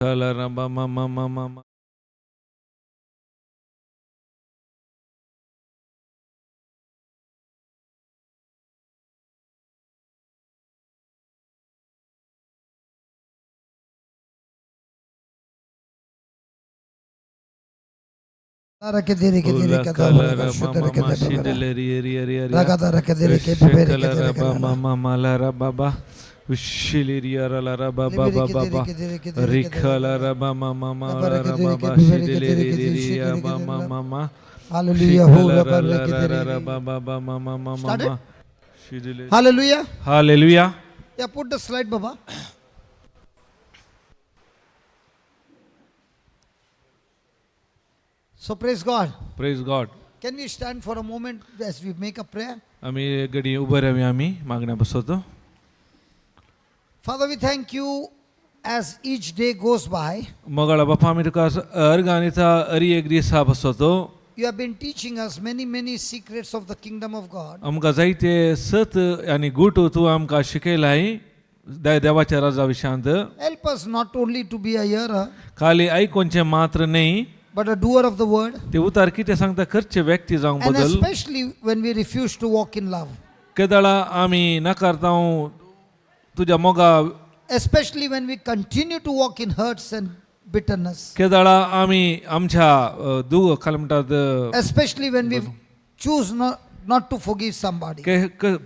Kalaramba mama mama mama. Ula kalaramba mama shidileri ri ri ri. Shekalaramba mama malara baba. Ushiliri aralara baba baba ba. Rikalaramba mama malara baba shidileri ri ri mama mama. Hallelujah. Shikalarara baba baba mama mama Started? mama. Shidileri. Hallelujah. Hallelujah. Yeah, put the slide, Baba. So praise God. Praise God. Can we stand for a moment as we make a prayer? आम्ही गडी उभं राहूया आम्ही मागण्या बसवतो. Father, we thank you as each day goes by. मगळा बापा आम्ही तुका अर्गानीचा अरी एक दीस हा बसवतो. You have been teaching us many, many secrets of the kingdom of God. आमकां जायते सत आनी गूट तूं आमकां शिकयलाय देवाच्या राजा Vishant. Help us not only to be a hearer, खाली आयकोनचें मात्र न्ही but a doer of the word. ते उतार कितें सांगता करचे व्यक्ती जावंक And बदल. especially when we refuse to walk in love. केदळा आमी नाकारता तुज्या मोगा. Especially when we continue to walk in hurts and bitterness. केदळा आमी आमच्या दु खाली म्हणटात Especially when we choose not to forgive somebody.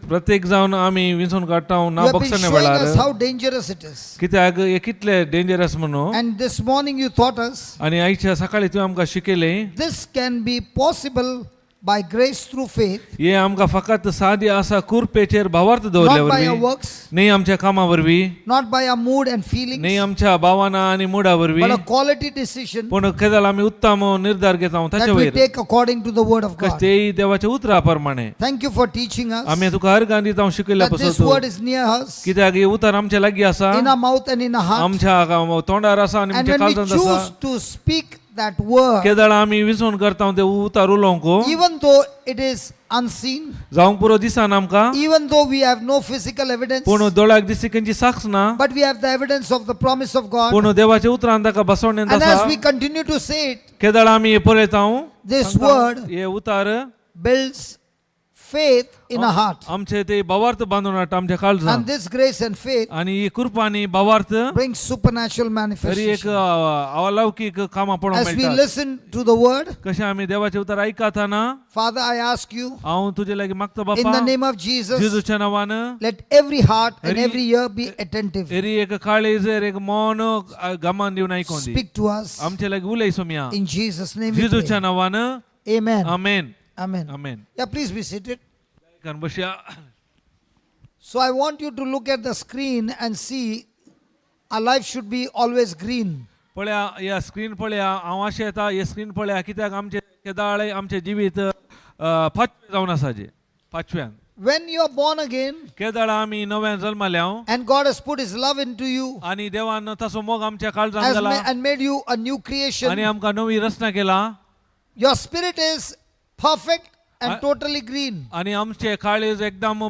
प्रत्येक जावन आमी विंचून काडटा You ना have been बक्षणे showing वेळार us how dangerous it is. कित्याक हे कितले डेंजरस म्हणून. And this morning you taught us आनी आयच्या सकाळी तुवें आमकां शिकयलें this can be possible by grace through faith, हे आमकां फकत सादी आसा कुरपेचेर भावार्थ दवरल्या not by our वरवीं works, न्ही आमच्या कामा वरवीं not by our mood and feelings, न्ही आमच्या भावना आनी मुडा वरवीं but a quality decision पूण केदळ आमी उत्तम निर्धार घेता ताचे that we वयर take according to the word of God. तेय देवाच्या उतरा प्रमाणे. Thank you for teaching us आमी तुका हर गांधी जावं शिकयल्या that this पासून word is near us, कित्याक हे उतर आमच्या लागीं आसा in our mouth and in our heart. आमच्या तोंडार आसा आनी And आमच्या when we काळजांत आसा. choose to speak that word, केदळ आमी विंचून करता ते उतार उलोवंक even though it is unseen, जावंक पुरो दिसना आमकां even though we have no physical evidence, पूण दोळ्याक दिसती खंयची साक्ष ना but we have the evidence of the promise of God. पूण देवाच्या उतरान ताका बसवण्यात And आसा. as we continue to say it, केदळ आमी पळयता this word हे उतार builds faith in our heart. आमचे ते भावार्थ बांदून हाडटा आमच्या काळजान. And this grace and faith आनी ही कृपा आनी भावार्थ brings supernatural तरी एक manifestation. अलौकीक कामां पळोवंक As we मेळटा. listen to the word, कशें आमी देवाचें उतर आयकतना Father, I ask you, हांव तुजे लागीं मागता in बापा the name of Jesus, जेजूच्या नांवान let every heart and Hari- every ear be attentive. एरी एक काळीज एक मौन गमान दिवन आयकोन दी. Speak to us. आमचे लागीं उलय Somaiya In Jesus' name we जेजूच्या pray. नांवान. Amen. Amen. Amen. Amen. Yeah, please be seated. कारण बसया. So I want you to look at the screen and see our life should be always green. पळया ह्या screen पळया हांव अशें येता हे स्क्रीन पळया कित्याक आमचे केदाळे आमचें जिवीत पाचवें जावन आसा जे पाचव्यान. When you are born again केदाळा आमी नव्यान जल्माल्या and God has put His love into you आनी देवान तसो मोग आमच्या काळजान as घाला and made you a new आनी creation, आमकां नवी रचना केला your spirit is perfect and totally green. आनी आमचे काळीज एकदम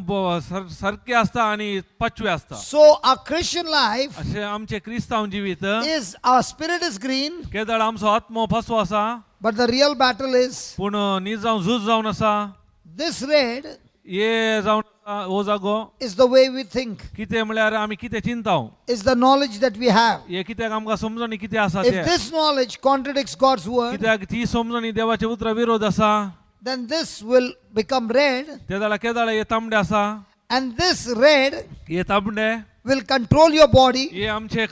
सारके आसता आनी पाचवे आसता. So our Christian life अशें आमचें क्रिस्तांव जिवीत is our spirit is green, केदळ आमचो आत्मो फसो आसा but the real battle is पूण निजांव झूज जावन आसा. this red हे जावन आसा, हो जागो is the way we think, कितें म्हळ्यार आमी कितें चिंताव is the knowledge that we have. हे कित्याक आमकां समजणी कितें आसा If तें this knowledge contradicts God's word, कित्याक ती समजणी देवाच्या उतरा विरोध आसा then this will become red, तेदाळा केदाळा हे तांबडे आसा and this red हे तांबडे will control your body, हे आमचे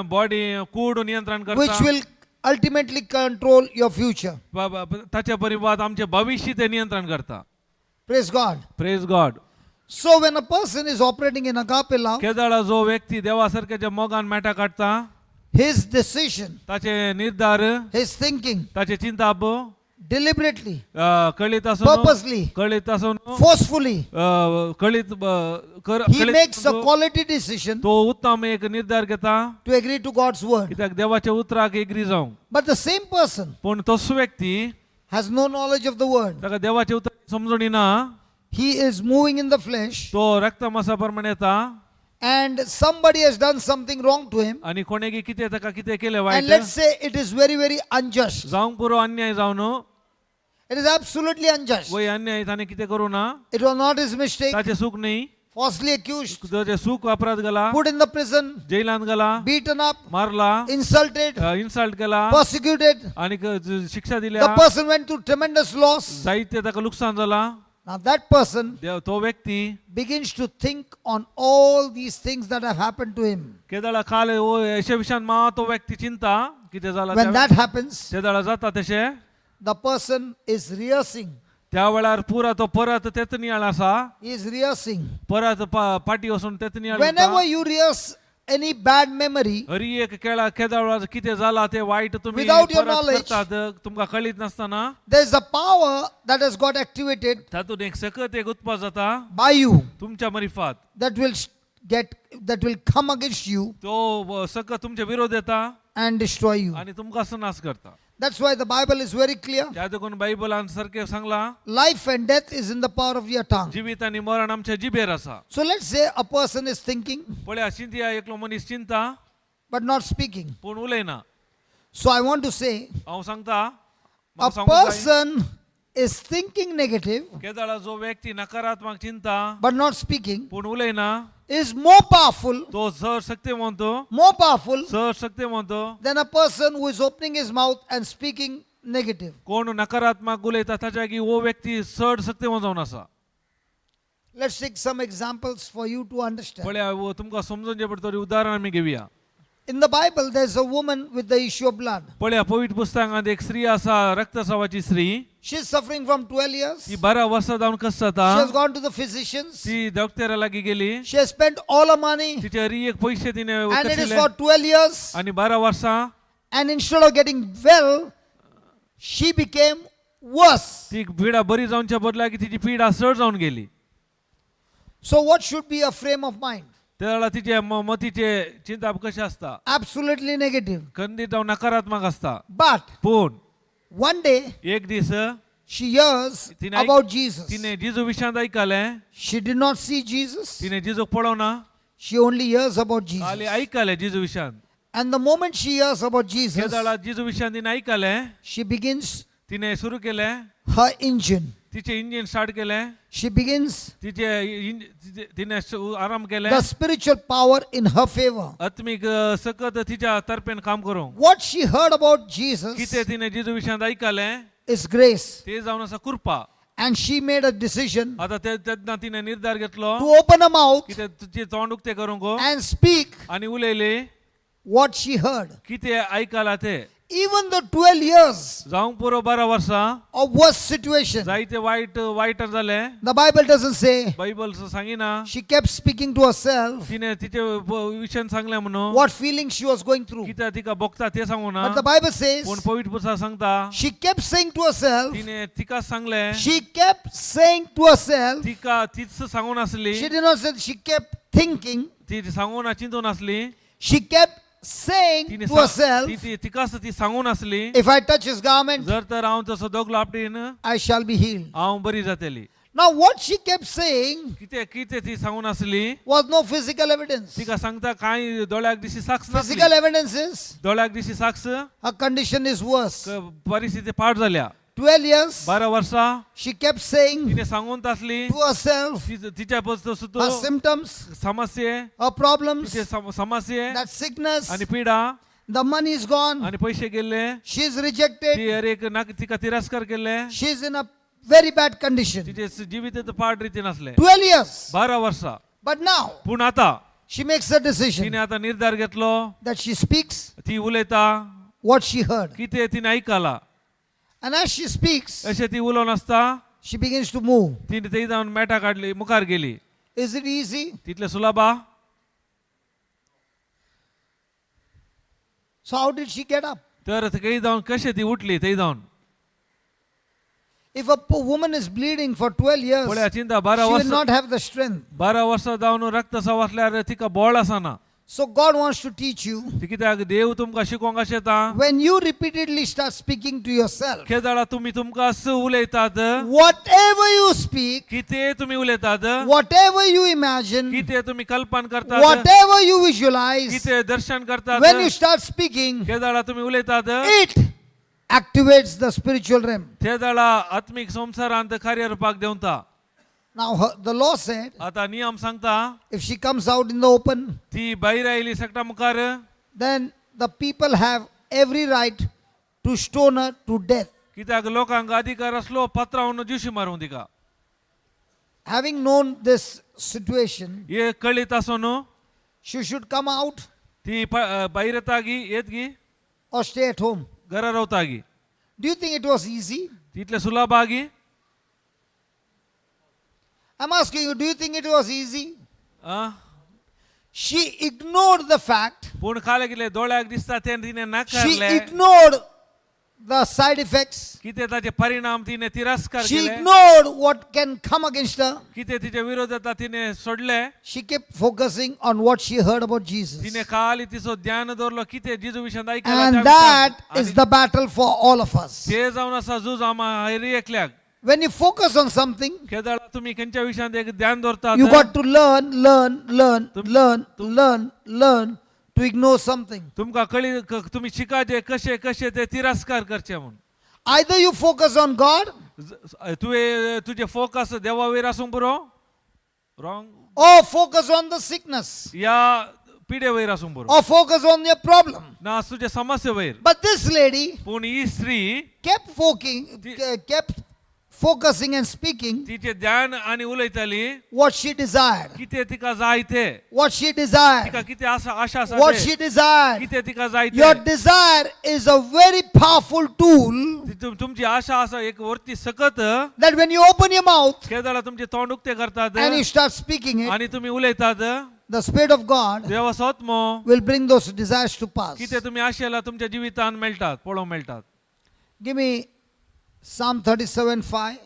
बॉडी कूड नियंत्रण which करता will ultimately control your future. ताच्या परिवाद आमचे भविश्य ते नियंत्रण करता. Praise God. Praise God. So, when a person is operating in agape love, केदाळा जो व्यक्ती देवा सारख्याच्या मोगान मेटा काडटा his decision, ताचे निर्धार his thinking, ताचे चिंताप deliberately, कळीत आसून purposely, कळीत आसून forcefully, कळीत कर he कळीत makes a आसून quality decision तो उत्तम एक निर्धार घेता to agree to God's word. कित्याक देवाच्या उतराक एग्री जावंक. But the same person पूण तसो व्यक्ती has no knowledge of the word. ताका देवाच्या उतराची समजणी ना He is moving in the flesh तो रक्तमासा प्रमाणे येता. And somebody has done something wrong to him, आणि कोणेकी कितें ताका कितें केलें and वायट let's say it is very, very unjust. जावंक पुरो अन्याय जावन It is absolutely unjust. वय अन्याय ताणें कितें करूं ना It was not his mistake. ताचें सूख न्ही Falsely accused, ताचें सूख अपराध घाला put in the prison, जेलांत घाला beaten up, मारला insulted, insult केला persecuted. आणि शिक्षा दिल्या The person went through tremendous loss. जायते ताका लुकसाण जाला Now that person तो व्यक्ती begins to think on all these things that have happened to him. केदळा काल हो अशा विशयान मा तो व्यक्ती चिंता कितें जाला When that happens, तेदळा जाता तशें the person is rehearsing. त्या वेळार पुरा तो परत तेच नियाळ आसा He is rehearsing. परत पाटी वचून तेच नियाळ Whenever you rehearse any bad memory, Hari एक केळा केदळ कितें जाला ते वायट तुम्ही Without your परत knowledge. करतात तुमकां कळीत नासतना there is a power that has got activated तातूंत एक सकत एक उत्पाद जाता by you तुमच्या मरिफात that will get that will come against you तो सकत तुमच्या विरोध येता and destroy you. आणि तुमकां नाश करता That's why the Bible is very clear. त्या देखून बायबलान सारकें सांगला Life and death is in the power of your tongue. जिवीत आनी मरण आमच्या जिबेर आसा So let's say a person is thinking पळया चिंतया एकलो मनीस चिंता but not speaking. पूण उलयना So I want to say हांव सांगता a म्हाका सांगूंक जाय, person is thinking negative केदळा जो व्यक्ती नकारात्मक चिंता but not speaking पूण उलयना is more powerful, तो चड शक्तिवंत more powerful चड शक्तिवंत than a person who is opening his mouth and speaking negative. कोण नकारात्मक उलयता ताच्या लागीं हो व्यक्ती चड शक्तिवंत जावन आसा Let's take some examples for you to understand. पळया हो तुमकां समजून जे पडटली उदाहरण आमी घेवया In the Bible, there's a woman with the issue of blood. पळया पवित्र पुस्तकांत एक स्त्री आसा रक्तस्रावाची स्त्री She's suffering from 12 years. ती 12 वर्सां जावन कस जाता She has gone to the physicians. ती डॉक्टरा लागीं गेली She has spent all her money, तिचे हरी एक पैसे तिने and it is खर्चिले. for 12 years. आणि 12 वर्सां And instead of getting well, she became worse. ती पिडा बरी जावच्या बदला की तिची पिडा चड जावन गेली So, what should be a frame of mind? त्या वेळार तिचे मतीचे चिंताप कशें आसता Absolutely negative. खंडीत जावन नकारात्मक आसता But पूण one day, एक दीस she hears तिने ऐक- about Jesus. तिने जिजू विशयांत ऐकलें She did not see Jesus, तिने जिजूक पळोवना she only hears about खाली Jesus. ऐकलें जिजू विशयांत And the moment she hears about Jesus, त्या वेळार जिजू विशयांत तिने ऐकलें she begins तिने सुरू केलें her engine. तिचे इंजिन स्टार्ट केलें She begins तिचे तिने आराम केलें the spiritual power in her favor. आत्मीक सकत तिच्या तर्फेन काम करूंक What she heard about Jesus कितें तिने जिजू विशयांत ऐकलें is grace. ते जावन आसा कृपा And she made a decision आता ते तेन्ना तिने निर्धार घेतलो to open her mouth कितें तुजें तोंड उक्तें करूंक and speak आनी उलयली what she heard. कितें आयकलां तें Even the 12 years जावंक पुरो 12 वर्सां of worse situation, जायते वायट वायट जालें the Bible doesn't say Bible सांगिना she kept speaking to herself तिने तिचे विशयान सांगलें म्हणून what feelings she was going through. कितें तिका भोगता तें सांगू ना But the Bible says पूण पवित्र पुस्तक सांगता she kept saying to herself, तिने तिका सांगलें she kept saying to herself, तिका तीच सांगून आसली she did not say she kept thinking, ती सांगून चिंतून आसली she kept saying तिने to herself, तिकाच ती सांगून आसली if I touch his garment, जर तर हांव तसो दोगलो आपटीन I shall be healed. हांव बरी जातली Now, what she kept saying कितें कितें ती सांगून आसली was no physical evidence. तिका सांगता कांय दोळ्याक दिशी साक्ष नासली Physical evidence is दोळ्याक दिशी साक्ष her condition is worse. परिस्थिती पाड जाल्या 12 years, 12 वर्सां she kept saying तिने सांगून आसली to herself तिच्या her सुद्दां symptoms, समस्ये her problems, तिचे समस्ये that sickness, आणि पिडा the money is gone, आणि पैसे गेले she's rejected, ती अरे एक तिका तिरस्कार केले she's in a very bad condition. तिचे जीवित पाड रीतीन असले 12 years. 12 वर्सां But now पूण आता she makes a decision तिने आता निर्धार घेतलो that she speaks ती उलयता what she heard. कितें तिने ऐकला And as she speaks, अशें ती उलोवन आसता she begins to move. तिने थंय जावन मेटा काडली मुखार गेली Is it easy? तितले सुलभा So, how did she get up? तर थंय जावन कशें ती उठली थंय जावन If a woman is bleeding for 12 years, पळया चिंता 12 she will वर्सां not have the strength. 12 वर्सां जावन रक्तस्राव आसल्यार तिका बळ आसना. So God wants to teach you. ती कित्याक देव तुमकां शिकोवंक अशें येता. When you repeatedly start speaking to yourself, केदाळा तुमी तुमकां असं उलयतात, whatever you speak, कितें तुमी उलयतात, whatever you imagine, कितें तुमी कल्पन करतात, whatever you visualize, कितें दर्शन करतात, when you start speaking, केदाळा तुमी उलयतात, it activates the spiritual realm. ते दाळा आत्मीक संवसारांत कार्य रुपाक देंवता. Now, the law said आता नियम सांगता, if she comes out in the open, ती भायर आयली सगळ्या मुखार, then the people have every right to stone her to death. कित्याक लोकांक अधिकार आसलो पत्रावन जिशी मारूंक तिका. Having known this situation, हे कळीत आसून she should come out ती भायर येता गी येत गी or stay at home. घरा रावता गी? Do you think it was easy? तितले सुलभ गी? I'm asking you, do you think it was easy? Ah? She ignored the fact, पूण खाले कितले दोळ्याक दिसता तें तिणें she नाकारलें. Ignored the side effects, कितें ताचे परिणाम तिणें तिरस्कार she केले. Ignored what can come against her. कितें तिच्या विरोध येता तिणें सोडलें. She kept focusing on what she heard about Jesus. तिणें खाली तिचो ध्यान दवरलो कितें जेजू विशयांत आयकलां And त्या that विशयांत. is आनी the battle for all of us. ते जावन आसा झूज आमा हर एकल्याक. When you focus on something, केदळा तुमी खंयच्या विशयांत एक ध्यान दवरतात, you got to learn, learn, learn, learn, learn, learn to ignore something. तुमकां कळी तुमी शिकाचे कशे कशे ते तिरस्कार करचे म्हूण. Either you focus on God तुवें तुजें फोकस देवा वयर आसूंक पुरो wrong or focus on the sickness या पिडे वयर आसूंक पुरो or focus on your problem. ना तुजे समस्ये वयर. But this lady पूण ही स्त्री kept focusing and speaking तिचें ध्यान आनी उलयताली what she desired. कितें तिका जाय तें. What she desired. तिका कितें आसा आशा आसा What तें. she desired. कितें तिका जाय Your तें. Desire is a very powerful tool तुमची आशा आसा एक वरती सकत that when you open your mouth केदळा तुमचे तोंड उक्ते करतात and you start speaking it, आनी तुमी उलयतात, the Spirit of God देवा सोत्मो will bring those desires to pass. कितें तुमी आशेला तुमच्या जिवितान मेळटात पळोवंक मेळटात. Give me Psalm 37:5.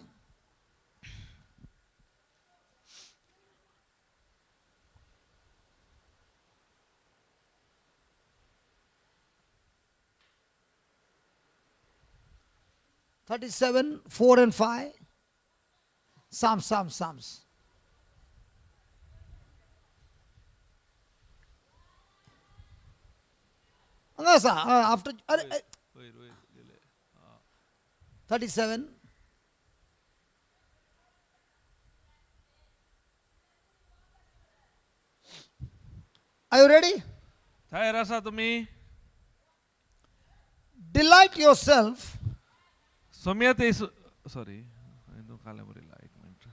37:4 and 5. Psalms, Psalms, Psalms. हांगा आसा, after 37. Are you ready? तयार आसा तुमी? Delight yourself सोम्या ते सॉरी, खालें बरयला, एक minute.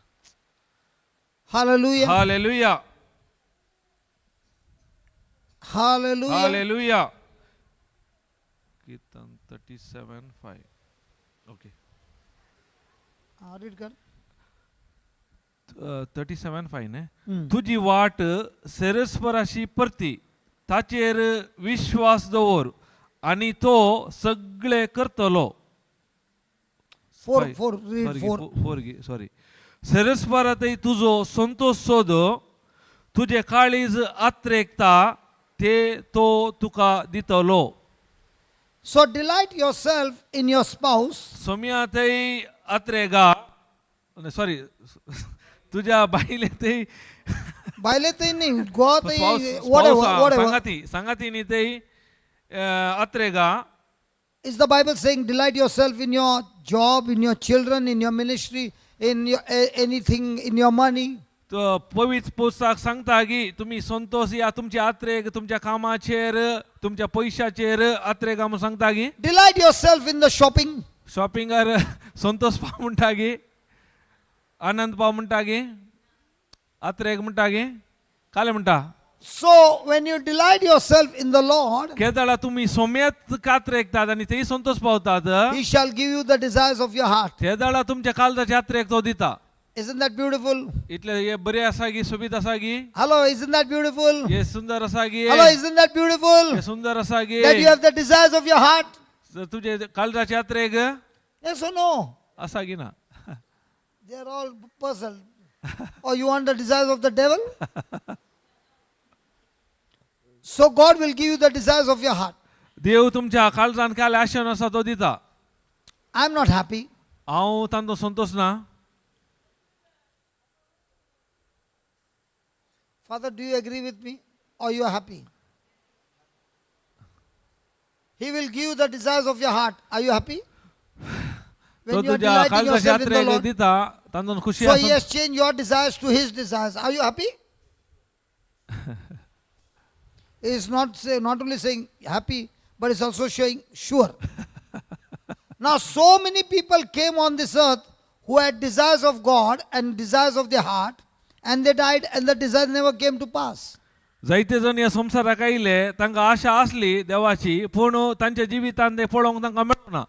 Hallelujah. Hallelujah. Hallelujah. Hallelujah. Kirtan 37:5, okay. Read कर. 37:5 न्ही? Hmm. तुजी वाट सेरस्पराशी परती, ताचेर विश्वास दवर आनी तो सगळे करतलो. Four, Sorry. Four, read Sorry, four. Four, sorry. सेरस्परातय तुजो संतोश सोद, तुजें काळीज आत्रेकता ते तो तुका दितलो. So delight yourself in your spouse. सोम्यातय आत्रेगा, सॉरी, तुज्या बायले थंय बायले ते नाही, गोवा ते whatever, whatever. सांगाती सांगाती न्ही ते आत्रेगा. Is the Bible saying delight yourself in your job, in your children, in your ministry, in your anything, in your money? तो पवित्र पुस्तक सांगता की तुमी संतोष या तुमचे आत्रेग तुमच्या कामाचेर तुमच्या पयशाचेर आत्रेगा म्हूण सांगता की? Delight yourself in the shopping. शॉपिंगार Santosh पाव म्हणटा की, आनंद पाव म्हणटा की, आत्रेग म्हणटा की, कालें म्हणटा? So when you delight yourself in the Lord, केदळा तुमी सोम्यात कात्रेकतात आनी तेय संतोष पावतात, He shall give you the desires of your heart. ते दाळा तुमच्या काळजाचे आत्रेक तो दिता. Isn't that beautiful? इतले हे बरे आसा की, सोबीत आसा की? Hello, isn't that beautiful? हे सुंदर आसा की? Hello, isn't that beautiful? हे सुंदर आसा की? That you have the desires of your heart? तुजे काळजाचे यात्रेक Yes or no? आसा की ना? They are all puzzled. Or you want the desires of the devil? So God will give you the desires of your heart. देव तुमच्या काळजान काल आशेन आसा तो दिता. I am not happy. हांव तांचो संतोश ना. Father, do you agree with me or you are happy? He will give you the desires of your heart. Are you happy? तो When you are तुज्या delighting काळजा yourself in the यात्रेक Lord. दिता तांतून खुशी So he आसा. has changed your desires to his desires. Are you happy? He is not only saying happy, but it's also showing sure. Now, so many people came on this earth who had desires of God and desires of their heart, and they died, and the desire never came to pass. जायते जण ह्या संवसाराक आयले तांकां आशा आसली देवाची पूण तांच्या जिवितान ते पळोवंक तांकां मेळना.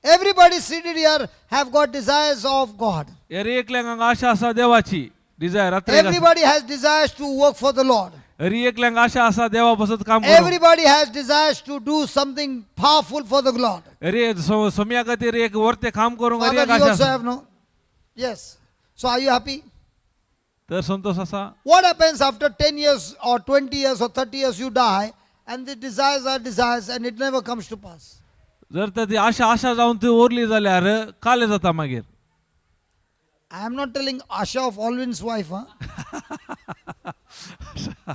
Everybody seated here have got desires of God. हर एकल्यांक आशा आसा देवाची desire. Everybody has desires to work for the Lord. हर एकल्यांक आशा आसा देवा बसत काम करूंक. Everybody has desires to do something powerful for the Lord. अरे सोम्या खातीर एक वर्ते काम करूंक हर Father, एक you Asha also आसा. have no? Yes. So are you happy? तर संतोष आसा. What happens after 10 years or 20 years or 30 years you die and the desires are desires and it never comes to pass? जर तर ती आशा आशा जावन ती उरली जाल्यार काले जाता मागीर. I am not telling Asha of Alwyn's wife, huh?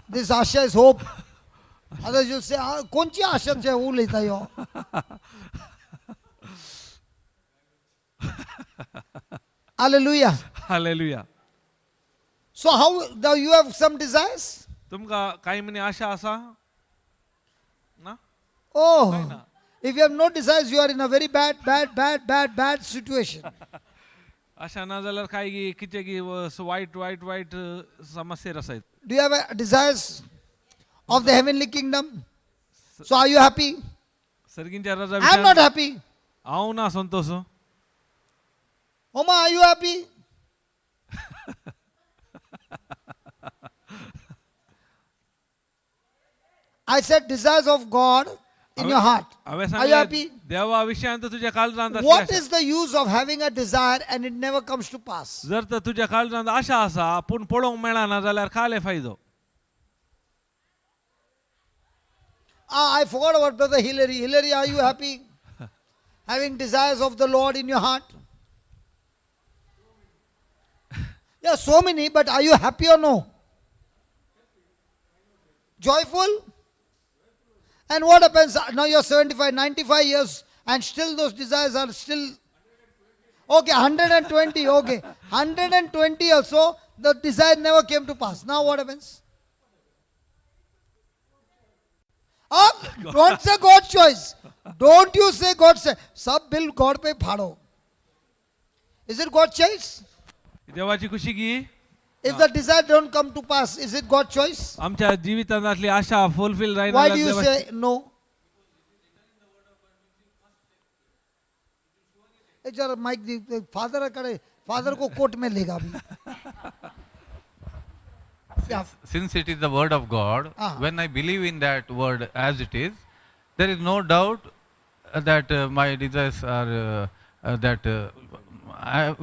This Asha is hope. Others you'll say, "Ah, कोणची आशा जे उलयता यो?" Hallelujah. Hallelujah. So how now you have some desires? तुमकां कांय म्हणी आशा आसा ना? Oh, if you have no desires, you are in a very bad, bad, bad, bad, bad situation. आशा ना जाल्यार काय गी कितें गी वायट वायट वायट समस्येर आसात. Do you have desires of the heavenly kingdom? So are you happy? सर्गींच्या Raja I am not happy. हांव ना Santosh. Oma, are you happy? I said desires of God in your heart. हांवें Are you happy? सांगलें देवा विशयांत तुज्या काळजांत आसली What Asha. is the use of having a desire and it never comes to pass? जर तर तुज्या काळजांत आशा आसा पूण पळोवंक मेळना जाल्यार खाले फायदो. Ah, I forgot about Brother Hillary. Hillary, are you happy? Having desires of the Lord in your heart? Yeah, so many, but are you happy or no? Joyful? And what happens? Now you're 75, 95 years, and still those desires are still. Okay, 120, okay. 120 also, the desire never came to pass. Now what happens? Ah, don't say God's choice. Don't you say God's choice. सब bill God पे फाड़ो. Is it God's choice? देवाची खुशी गी. If the desire don't come to pass, is it God's choice? आमच्या जिवितांतली आशा fulfil जायना Why जाल्यार do you देवाची- say no? ए जरा माइक दी फादर करे फादर को कोर्ट में लेगा अभी. Yeah. Since it is the word of God, Ah. when I believe in that word as it is, there is no doubt that my desires are that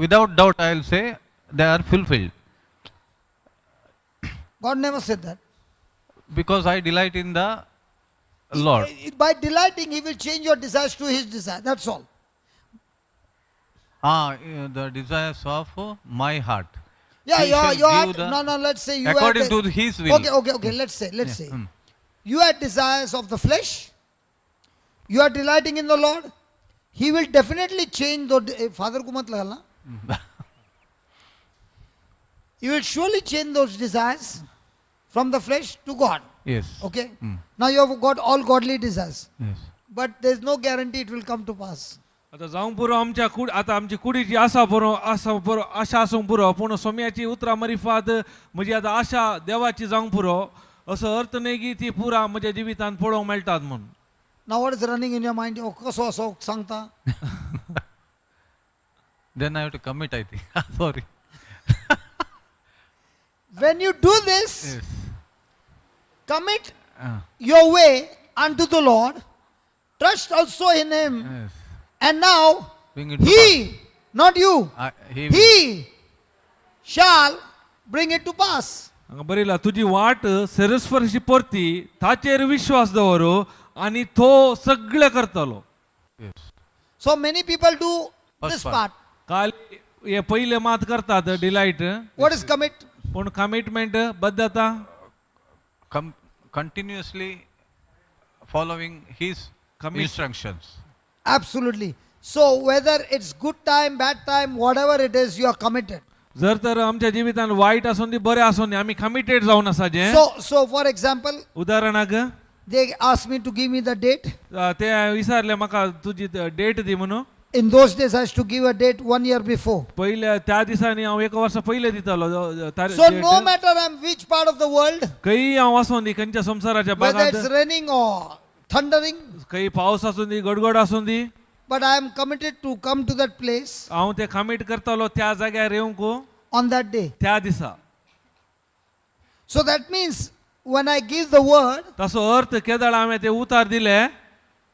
without doubt I will say they are fulfilled God never said that. Because I delight in the Lord. By delighting, He will change your desires to His desire. That's all. Ah, the desires of my heart. Yeah, He your, shall your give heart. the- No, let's say you according had to His will. Okay. Let's say. You had desires of the flesh. You are delighting in the Lord. He will definitely change the father को मत लगाना. He will surely change those desires from the flesh to God. Yes. Okay? Now you have got all godly desires. Yes. But there's no guarantee it will come to pass. आता जावंक पुरो आमच्या could आता आमची कुडीची आसा पुरो आसा पुरो आशा आसूंक पुरो पूण सोम्याची उतरां मरिफात म्हजी आतां आशा देवाची जावंक पुरो असो अर्थ न्ही की ती पुरा म्हज्या जिवितांत पळोवंक मेळटात म्हूण. Now what is running in your mind? Oh, कसो असो सांगता. Then I have to commit, I think. Sorry. When you do this, Yes. commit Ah, your way unto the Lord, trust also in Him, yes. and now Bring it to He, not you, pass. He will. He shall bring it to pass. हांगा बरयला तुजी वाट सरस्वरशी परती ताचेर विश्वास दवर आनी तो सगळें करतलो. Yes. So many people do First this part. part. काल हे पयले मात करतात डिलायट. What is commit? पूण commitment बद्धता. Continuously following his instructions. Absolutely. So whether it's good time, bad time, whatever it is, you are committed. जर तर आमच्या जिवितान वायट आसून दी बरें आसून दी आमी कमिटेड जावन आसा जे. So for example, उदाहरणाक they asked me to give me the date. ते विचारले म्हाका तुजी डेट दी म्हणून. In those days, I used to give a date one year before. पयल्या त्या दिसांनी हांव एका वर्सा पयलें दितालो So date. No matter I'm which part of the world, खंयी हांव आसूं दी खंयच्या संवसाराच्या whether भागांत it's raining or thundering, खंय पावस आसूं दी गडगड आसूं दी but I am committed to come to that place हांव ते कमीट करतालो त्या जाग्यार येवंक on that day. त्या दिसा. So that means when I give the word, ताचो अर्थ केदळ हांवें ते उतार दिले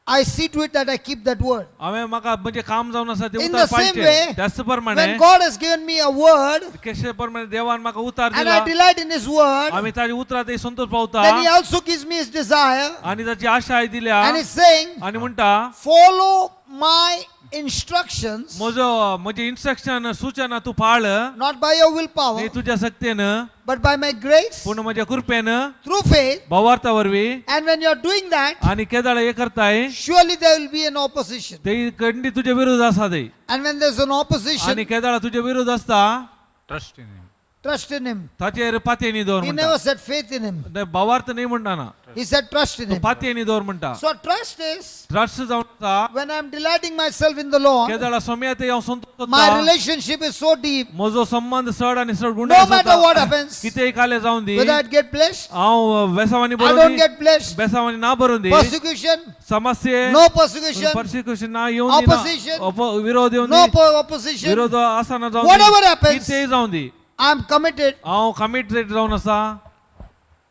I see to it that I keep that word. हांवें म्हाका म्हणजे काम जावन आसा ते In उतार the same पाळचें. way, त्याच प्रमाणे when God has given me a word कशे प्रमाणे देवान म्हाका उतार and दिला I delight in His word, आमी ताच्या उतरात संतोष पावता then He also gives me His desire आनी ताची आशाय दिल्या and He's saying, आनी म्हणटा follow my instructions, म्हजो म्हजे इन्स्ट्रक्शन सूचना तूं पाळ not by your willpower, न्ही तुज्या शक्तेन but by my grace, पूण म्हज्या कृपेन through faith. भावार्था वरवीं. And when you're doing that, आनी केदळ हे करताय surely there will be an opposition. ते कंडी तुजे विरोध आसा ते. And when there's an आनी opposition, केदळ तुजे विरोध आसता Trust in him. Trust in Him. ताचेर पातयेनी दवर He म्हणटा. never said faith in Him. नाही, भावार्थ न्ही म्हणटा ना. He said trust in तूं Him. पातयेनी दवर म्हणटा. So trust is trust जावन आसा when I'm delighting myself in the Lord, केदळा Saumya ते हांव संतोष my जाता. relationship is so deep. म्हजो संबंध चड आनी चड No गुंडाळो matter what happens, कितेंय काले जावन दी whether I get blessed, हांव बेसावानी I बरोवन don't the get blessed, बेसावानी ना बरोवन दी persecution, समस्ये no persecution, persecution ना येवन दी ना. Opposition. विरोध येवन no the opposition, विरोध आसना जावन Whatever the happens. कितेंय जावन दी I'm committed हांव कमिटेड जावन आसा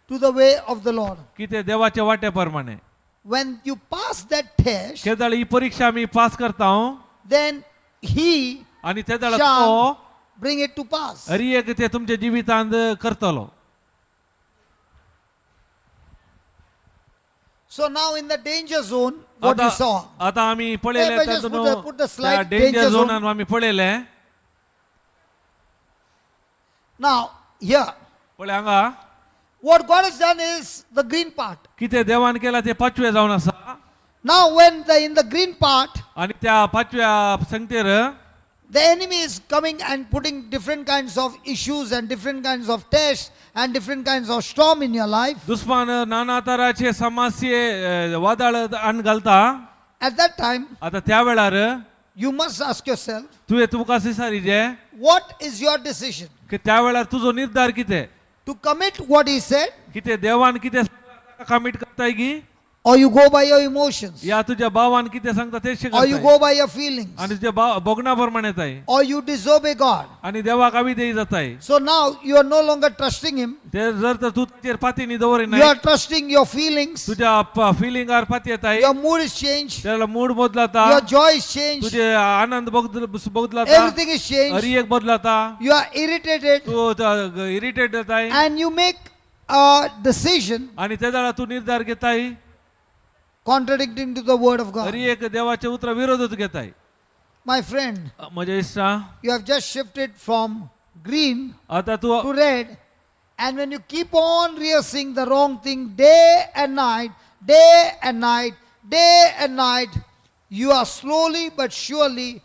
to the way of the Lord. कितें देवाच्या वाटे प्रमाणे. When you pass that test, केदळ ही परीक्षा आमी पास करता हांव then He आनी तेदळ तो shall bring it to pass. Hari एक ते तुमच्या जिवितांत करतलो. So now in the danger zone, what you आता saw, आता आमी पळयले Hey, but just put the slide, danger danger zone. झोनान आमी पळयले. Now here, पळय हांगा what God has done is the green part. कितें देवान केला ते पाचवे जावन आसा. Now when the in the green part, आनी त्या पाचव्या संगतेर the enemy is coming and putting different kinds of issues and different kinds of tests and different kinds of storm in your life. दुस्मान नाना तराचे समस्ये वादळ आण घालता. At that time, आता त्या वेळार you must ask yourself, तुवें तुका विचारिजे what is your decision? की त्या वेळार तुजो निर्धार कितें To commit what he said, कितें देवान कितें कमीट करताय की or you go by your emotions, या तुझ्या भावान कितें सांगता तेच or you शिकता go by your feelings, आनी तुझ्या भाव भोगणा प्रमाणे येताय or you disobey God. आनी देवाक अविधेयी जाताय. So now you are no longer trusting him. ते जर तर तूं ताचेर पाती दवरिना You are trusting your feelings. तुझ्या फिलिंगार पाती येताय. Your mood is changed. त्याला mood बदलाता. Your joy is changed. तुझे आनंद बदलाता. Everything is changed. हरी एक बदलाता. You are irritated तू इरिटेट जाताय and you make a decision आणि त्या वेळार तूं निर्धार घेताय contradicting to the word of God. Hari एक देवाच्या उतरा विरोधच घेताय. My friend, म्हज्या इश्टा you have just shifted from green आता तूं to red, and when you keep on rehearsing the wrong thing day and night, day and night, day and night, you are slowly but surely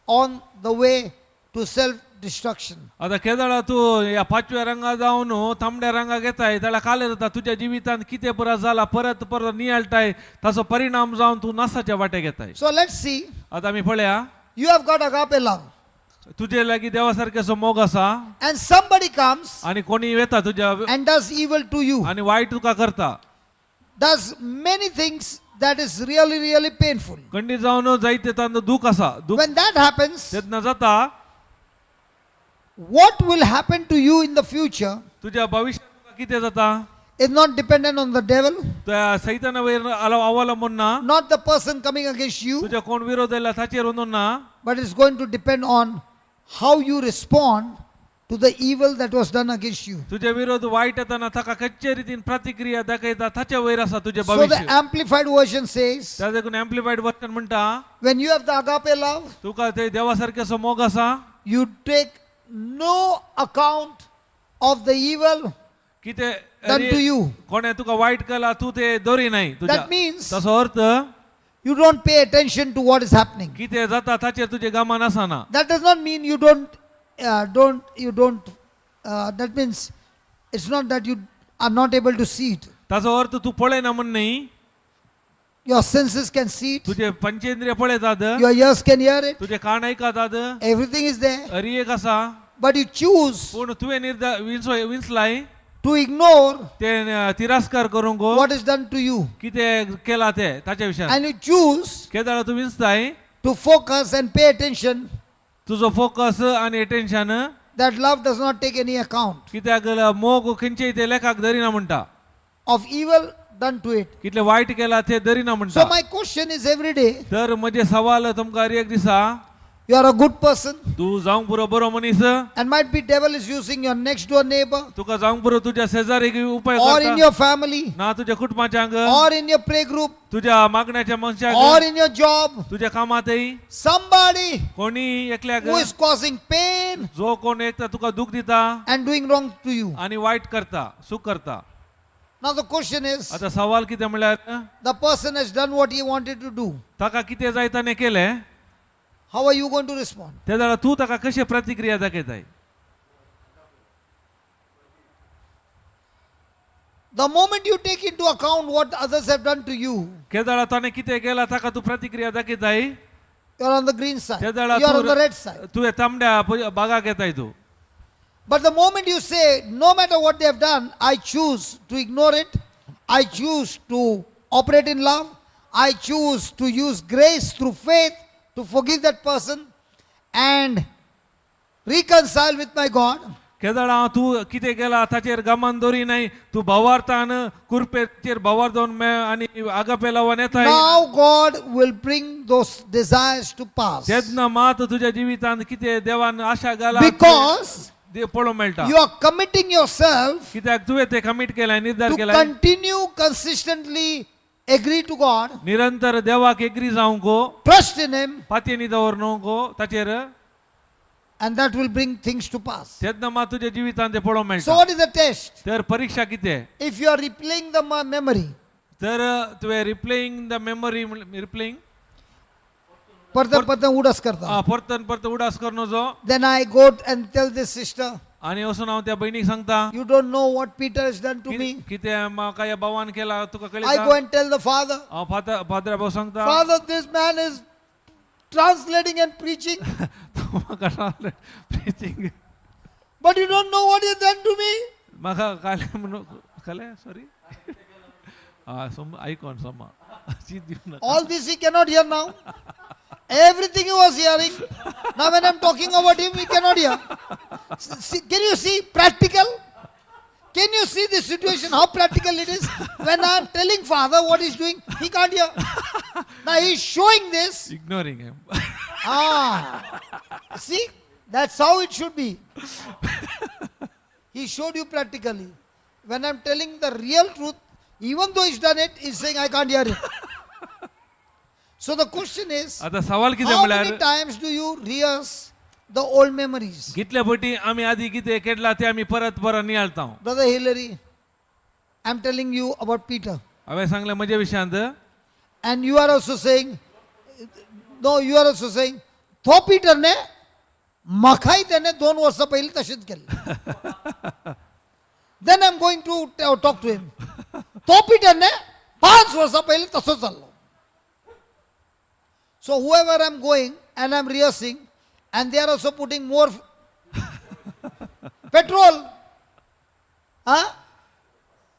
on the way to self destruction. आता केदळा तूं ह्या पाचव्या रंगा जावन तांबड्या रंगाक येताय जाल्यार कालेर जाता तुज्या जिवितांत कितें परत जाला परत परत नियाळटाय ताचो परिणाम जावन तूं नासाच्या वाटेक येताय. So let's see. आतां आमी पळया. You have got agape love, तुजे लागीं देवा सारकेचो मोग आसा and somebody comes आनी कोणी येता तुज्या and does evil to you, आनी वायट तुका करता does many things that is really, really painful. खंडीत जावन जायते तांचो दूख आसा दूख. When that happens, तेन्ना जाता what will happen to you in the future तुज्या भविश्यात तुका कितें जाता is not dependent on the devil, त्या सैताना वयर अवलंबून ना not the person coming against you, तुज्या कोण विरोध आयला ताचेर वचून ना but it's going to depend on how you respond to the evil that was done against you. तुझे विरोध वाईट येताना ताका कच्चे रितीन प्रतिक्रिया दाखयता ताचे वयर आसा तुजें So the भविश्य. Amplified version says, त्या देखून एम्प्लिफायड वर्जन म्हणटा, when you have the agape love, तुका ते देवा सारखे असो मोग आसा, you take no account of the evil कितें done to you. कोणे तुका वायट केला तूं ते दवरी नाही तुज्या. That means ताचो अर्थ you don't pay attention to what is happening. कितें जाता ताचेर तुजें गमन आसना. That does not mean you don't, you don't, that means it's not that you are not able to see it. ताचो अर्थ तूं पळयना म्हण न्ही. Your senses can see it, तुजे पंचेंद्रिय पळयतात, your ears can hear it, तुजे कान आयकतात, everything is there. हरी एक आसा. But you choose पूण तुवें निर्धार विंचलाय to ignore ते तिरस्कार करूंक what is done to you. कितें केला ते ताच्या विशयान. And you choose केदाळा तूं विंचताय to focus and pay attention तुजो फोकस आनी attention that love does not take any account कित्याक मोग खंयचेय ते लेखाक धरिना म्हणटा, of evil done to it. कितले वायट केला ते धरिना So म्हणटा. my question is, every day, तर म्हजें सवाल तुमकां हर एक दिसा, you are a good person, तूं जावंक पुरो बरो मनीस, and might be devil is using your next door neighbor तुका जावंक पुरो तुज्या शेजारीक उपाय or in करता, your family ना तुज्या कुटुंबाच्यांक, or in your prayer group तुज्या मागण्याच्या मनशाक, or in your job, तुज्या कामातय somebody कोणी एकल्याक who is causing pain जो कोण एकता तुका दूख दिता and doing wrong to you. आनी वायट करता, सूख करता. Now the question is, आतां सवाल कितें म्हणल्यार, the person has done what he wanted to do. ताका कितें जाय ताणें केलें. How are you going to respond? ते जाल्यार तूं ताका कशें प्रतिक्रिया दाखयताय? The moment you take into account what others have done to you, केदाळा ताणें कितें केलां ताका तूं प्रतिक्रिया दाखयताय, you are on the green side, ते you जाल्यार are on the red side. तुवें तांबड्या बागाक येताय तूं. But the moment you say, no matter what they have done, I choose to ignore it, I choose to operate in love, I choose to use grace through faith to forgive that person and reconcile with my God, केदाळा तूं कितें केलां ताचेर गमान दवरी नाय, तूं भावार्थान कुरपेचेर भावार्थ दवरून आनी आगापे लावन येताय, now God will bring those desires to pass. तेन्ना मात तुज्या जिवितांत कितें देवान आशा घाला Because पळोवंक मेळटा. you are committing yourself कित्याक तुवें तें कमीट केलें, निर्धार to केलां continue consistently agree to God, निरंतर देवाक एग्री जावंक, trust in Him, पातयेनी दवरनक ताचेर, and that will bring things to pass. तेन्ना मात तुज्या जिवितांत तें पळोवंक So, मेळटा. what is the test? तर परीक्षा कितें? If you are replaying the memory, तर तुवें रिप्लेईंग the memory, replaying परत परत उडस करता. परतन परत उडास करून जो, Then I go and tell this sister, आनी वचून हांव त्या भयणीक सांगता, you don't know what Peter has done to me. कितें म्हाका ह्या भावान केला तुका I go कळटा. and tell the father, हांव फादर फादरा भाव सांगता, Father, this man is translating and preaching, तूं म्हाका preaching, but you don't know what he has done to me. म्हाका कालें म्हणून कालें सॉरी आं सम आयकोन समा चीत दिवं नाका. All this he cannot hear now. Everything he was hearing. Now when I'm talking about him, he cannot hear. See, can you see practical? Can you see the situation, how practical it is? When I'm telling father what he's doing, he can't hear. Now he's showing this. Ignoring him. Ah, see, that's how it should be. He showed you practically. When I'm telling the real truth, even though he's done it, he's saying, I can't hear it. So the question is, आतां सवाल कितें how many म्हणल्यार, times do you rehearse the old memories? कितले फावटी आमी आदी कितें केडला तें आमी परत परत नियाळता. Brother Hillary, I'm telling you about Peter. हांवें सांगलें म्हज्या विशयांत. And you are also saying, no, you are also saying, तो पीटरने म्हाकाय त्याने 2 वर्सां पयलीं तशेंच केलें. Then I am going to talk to him. तो पीटरने 5 वर्सां पयलीं तसो जाल्लो. So whoever I am going and I am rehearsing, and they are also putting more petrol. Huh?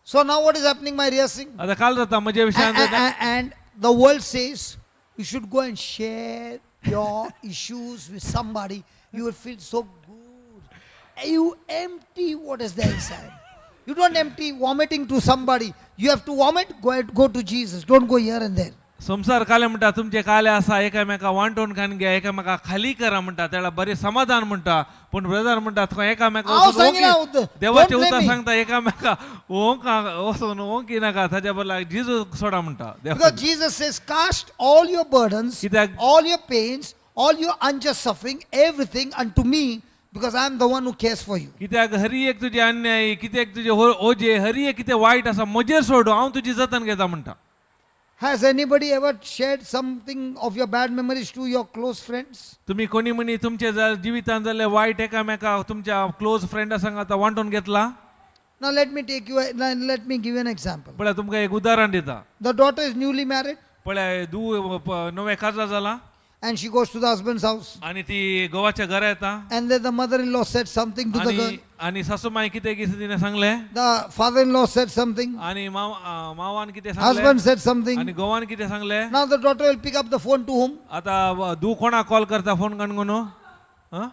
So now what is happening, my rehearsing? आतां काल जाता म्हज्या And, विशयांत. and the world says you should go and share your issues with somebody. You will feel so good. You empty what is there inside. You don't empty vomiting to somebody. You have to vomit, go, go to Jesus. Don't go here and there. संवसार काले म्हणटा तुमचे काले आसा एकामेका वांटून खावन घ्या, एकामेका खाली करा म्हणटा, त्याला बरें समाधान म्हणटा. पूण ब्रदर म्हणटा थंय एकामेका हांव वचून सांगिना देवाचे don't blame उतर me. सांगता एकामेका ओंका वचून ओंकी नाका, ताच्या बदला जिजू सोडा म्हणटा देवा. Because Jesus says, cast all your burdens, कित्याक all your pains, all your unjust suffering, everything unto me, because I am the one who cares for you. कित्याक हरी एक तुजे अन्याय, कित्याक तुजे ओजे, हरी एक कितें वायट आसा म्हजेर सोड, हांव तुजी जतन घेता म्हणटा. Has anybody ever shared something of your bad memories to your close friends? तुम्ही कोणी म्हणी तुमच्या जिवितान जाल्ले वायट एकामेका तुमच्या क्लोज फ्रेंडा सांगाता वांटून घेतला? Now let me take you, now let me give you an example. पळय तुमकां एक उदाहरण दिता. The daughter is newly married पळय दू नवें काजार जाला and she goes to the husband's house. आनी ती गोवाच्या घरा येता. And then the mother-in-law said something to the girl. आनी आनी सासूमाई कितें कितें तिणें सांगलें. The father-in-law said something. आनी मावान कितें सांगलें. Husband said something. आनी गोवान कितें सांगलें. Now the daughter will pick up the phone to whom? आतां दू कोणाक कॉल करता फोन काडून? हां.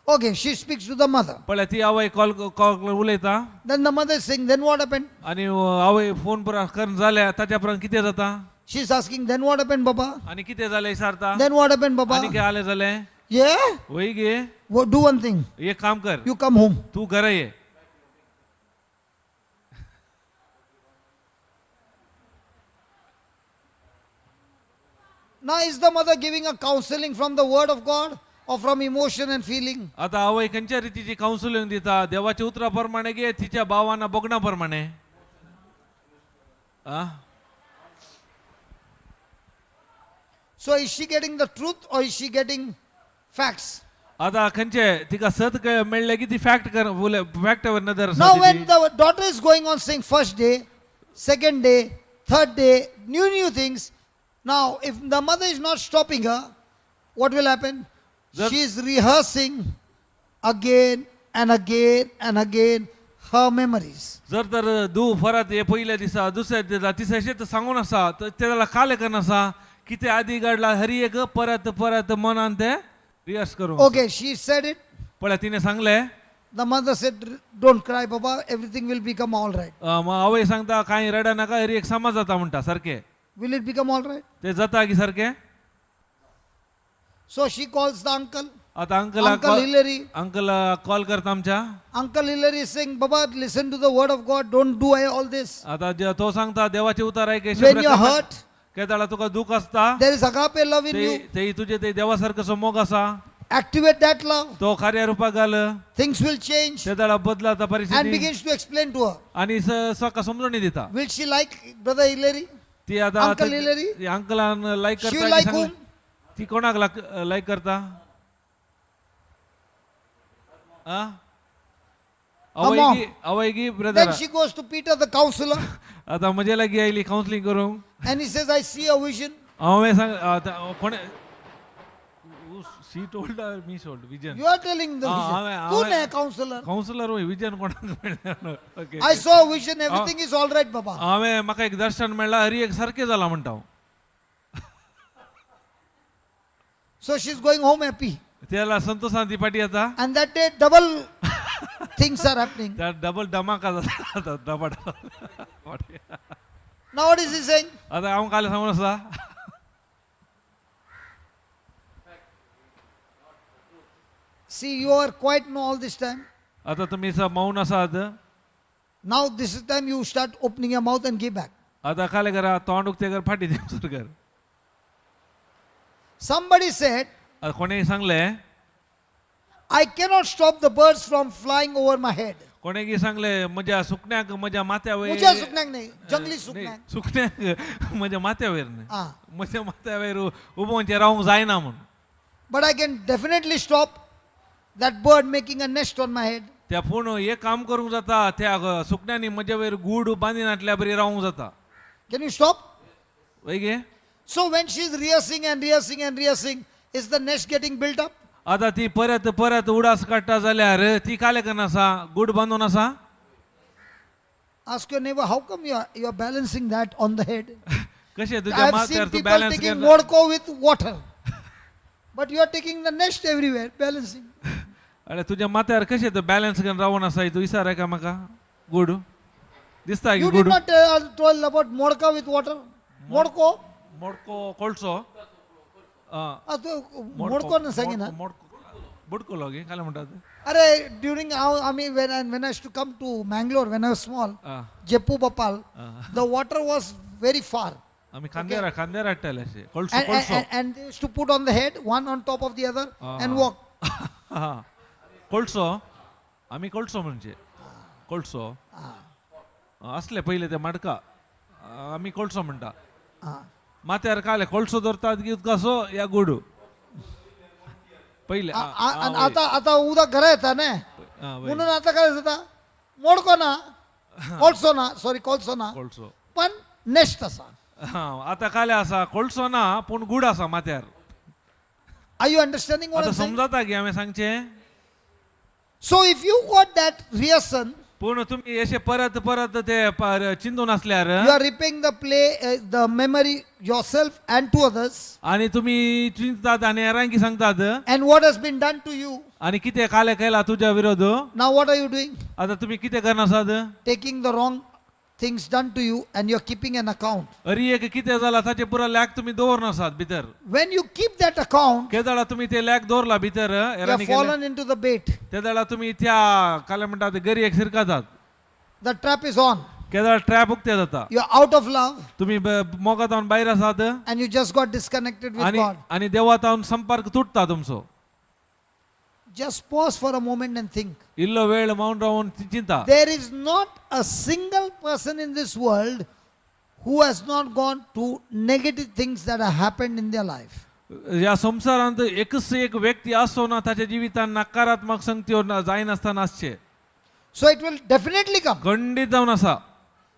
Okay, she speaks to the mother. पळय ती आवय कॉल कॉल उलयता. Then the mother is saying, then what happened? आनी आवय फोन पुरा करून जाल्या ताच्या उपरांत कितें जाता? She's asking, then what happened, Baba? आनी कितें जालें विचारता. Then what happened, आनी Baba? कितें आलें जालें? Yeah? वय गे. Well, do one thing. एक काम कर. You come home. तूं घरा ये. Now, is the mother giving a counseling from the word of God or from emotion and feeling? आता आवय खंयच्या रितीची कावन्सिलिंग दिता, देवाच्या उतरा प्रमाणे गे तिच्या भावाना बगणा प्रमाणे? आ. So, is she getting the truth or is she getting facts? आता खंयचे तिका सत मेळ्ळें की ती फॅक्ट कर फॅक्टावर नदर आसा Now, तिची. when the daughter is going on saying first day, second day, third day, new, new things. Now, if the mother is not stopping her, what will happen? She is rehearsing again and again and again her memories. जर तर दू परत हे पयल्या दिसा दुसऱ्या दिसा तिसऱ्या दिसा सांगून आसा तर ते जाल्यार काले करना आसा कितें आदी घडला हरी एक परत परत मनान ते रिहर्स करूंक. Okay, she said it. पळय तिणें सांगलें. The mother said, "Don't cry, Baba, everything will become all right." मग आवय सांगता कांय रडा नाका, हरी एक समज जाता म्हणटा सारकें. Will it become all right? ते जाता की सारकें? So she calls the uncle, आता अंकला Uncle Hillary. Uncle call करता आमच्या. Uncle Hillary is saying, "Baba, listen to the word of God, don't do all this." आता तो सांगता देवाचे उतार ऐक. When you're hurt, केदाळा तुका दुःख असता there is agape love in ते you. ते तुजे ते देवासारखं मोग आसा. Activate that love. तो कार्य रूपाक घाल. Things will change. ते दाडा बदलाता And परिस्थिती. begins to explain to her. आणि स्वका समजून दिता. Will she like Brother Hillary? ती आता Uncle Hillary? ती अंकलान लायक She करता will की like सांगले? whom? ती कोणाक लायक करता? आ? mom. आवय आवय गी Then brother. she goes to Peter the counselor आता म्हजे लागीं आयली कावन्सिलींग करूंक. and he says, "I see a vision." हांवें सांग आतां कोणे she told me sold vision. You are telling the Ah, vision. तू ne counselor. Counsellor vision कोणाक मेळ्ळें? Okay. I saw a vision. Everything is all right, Baba. हांवें म्हाका एक दर्शन मेळ्ळां, हरी एक सारकें जालां म्हणटा हांव. So she's going home happy. त्याला संतोषान ती पाटी येता. And that day, double things are happening. त्या डबल धमाका जाता आता दबाड. Now what is he saying? आता हांव काल सांगून आसा. See, you are quiet now all this time. आता तुमी मौन आसात. Now this is time you start opening your mouth and give back. आता काले करा तोंड उक्ते कर फाटी दिवसर कर. Somebody said, आता कोणी सांगले, "I cannot stop the birds from flying over my head." कोणी सांगले म्हज्या सुकण्याक म्हज्या माथ्या वयर. मुझ्या सुकण्याक नाही, जंगली सुकण्याक. सुकण्याक म्हज्या माथ्या वयर न्ही, Ah. म्हज्या माथ्या वयर उबोवचें रावंक जायना म्हूण. But I can definitely stop that bird making a nest on my head. त्या पूण एक काम करूंक जाता, त्या सुकण्यांनी म्हज्या वयर गूड बांदिनातल्या बरी रावंक जाता. Can you stop? वय गे. So when she is rehearsing and rehearsing and rehearsing, is the nest getting built up? आता ती परत परत उडास काडटा जाल्यार ती काले करना आसा, गूड बांदून आसा. Ask your neighbor, how come you are balancing that on the head? कशें I तुज्या have माथ्यार seen तूं people balance taking केन्ना? vodka with water. But you are taking the nest everywhere, balancing. अरे तुज्या माथ्यार कशें तूं बॅलन्स करून रावून आसा, तूं विचार एका म्हाका गूड. दिसता की You did good not tell about modka with water. मोडको. मोडको कोळसो Ah, मोडको ना सांगिना. मोडको बुडकुलो गे काय म्हणतात? अरे ड्युरिंग आमी when I to come to Mangalore when I was small, Jeppu Bapal, the water was very far. आमी खांद्यार खांद्यार हाडटाले अशे कोळसो And, कोळसो. and they used to put on the head, one on top of the other, and walk. हा. कोळसो आमी कोळसो म्हणजे कोळसो असले पयले ते मडका आमी कोळसो म्हणटा. माथ्यार काले कोळसो दवरतात की उदकाचो या गोडू पयले आणि आता आता उदक घरा येता न्ही, म्हणून आता काय जाता, मोडको ना, कोळसो ना, सॉरी, कोळसो ना. कोळसो. पण नेस्ट आसा. हा, आता काले आसा कोळसो ना पूण गुड आसा माथ्यार. Are you understanding? आता समजता की हांवें सांगचें? So if you got that reason, पूण तुमी अशें परत परत ते चिंतून आसल्यार you are repaying the play, the memory yourself and to others. आणि तुम्ही चिंततात आणि हेरांकी सांगतात. And what has been done to you. आणि कितें काले केला तुज्या विरोध. Now what are you doing? आता तुम्ही कितें करनासात? Taking the wrong things done to you and you're keeping an account. अरे एक कितें जाला ताचे पुरा लॅक तुम्ही दवरनासात भितर. When you keep that account, केदळा तुम्ही ते लॅक दवरला भितर you have हेरांनी केलें, fallen into the bait. तेदळा तुम्ही त्या काले म्हणटात गरयेक शिरकातात. The trap is on. केदळ trap उक्ते जाता. You're out of love तुम्ही मोगातावन भायर आसात and you just got disconnected with आणि God. आणि देवातावन संपर्क तुटता तुमचो. Just pause for a moment and think. इल्लो वेळ मौन रावन चिंता. There is not a single person in this world who has not gone to negative things that have happened in their life. ह्या संवसारांत एकच एक व्यक्ती असो ना ताच्या जिवितान नकारात्मक संगत्यो जायनासतना आसचे. So it will definitely come. खंडीत जावन आसा.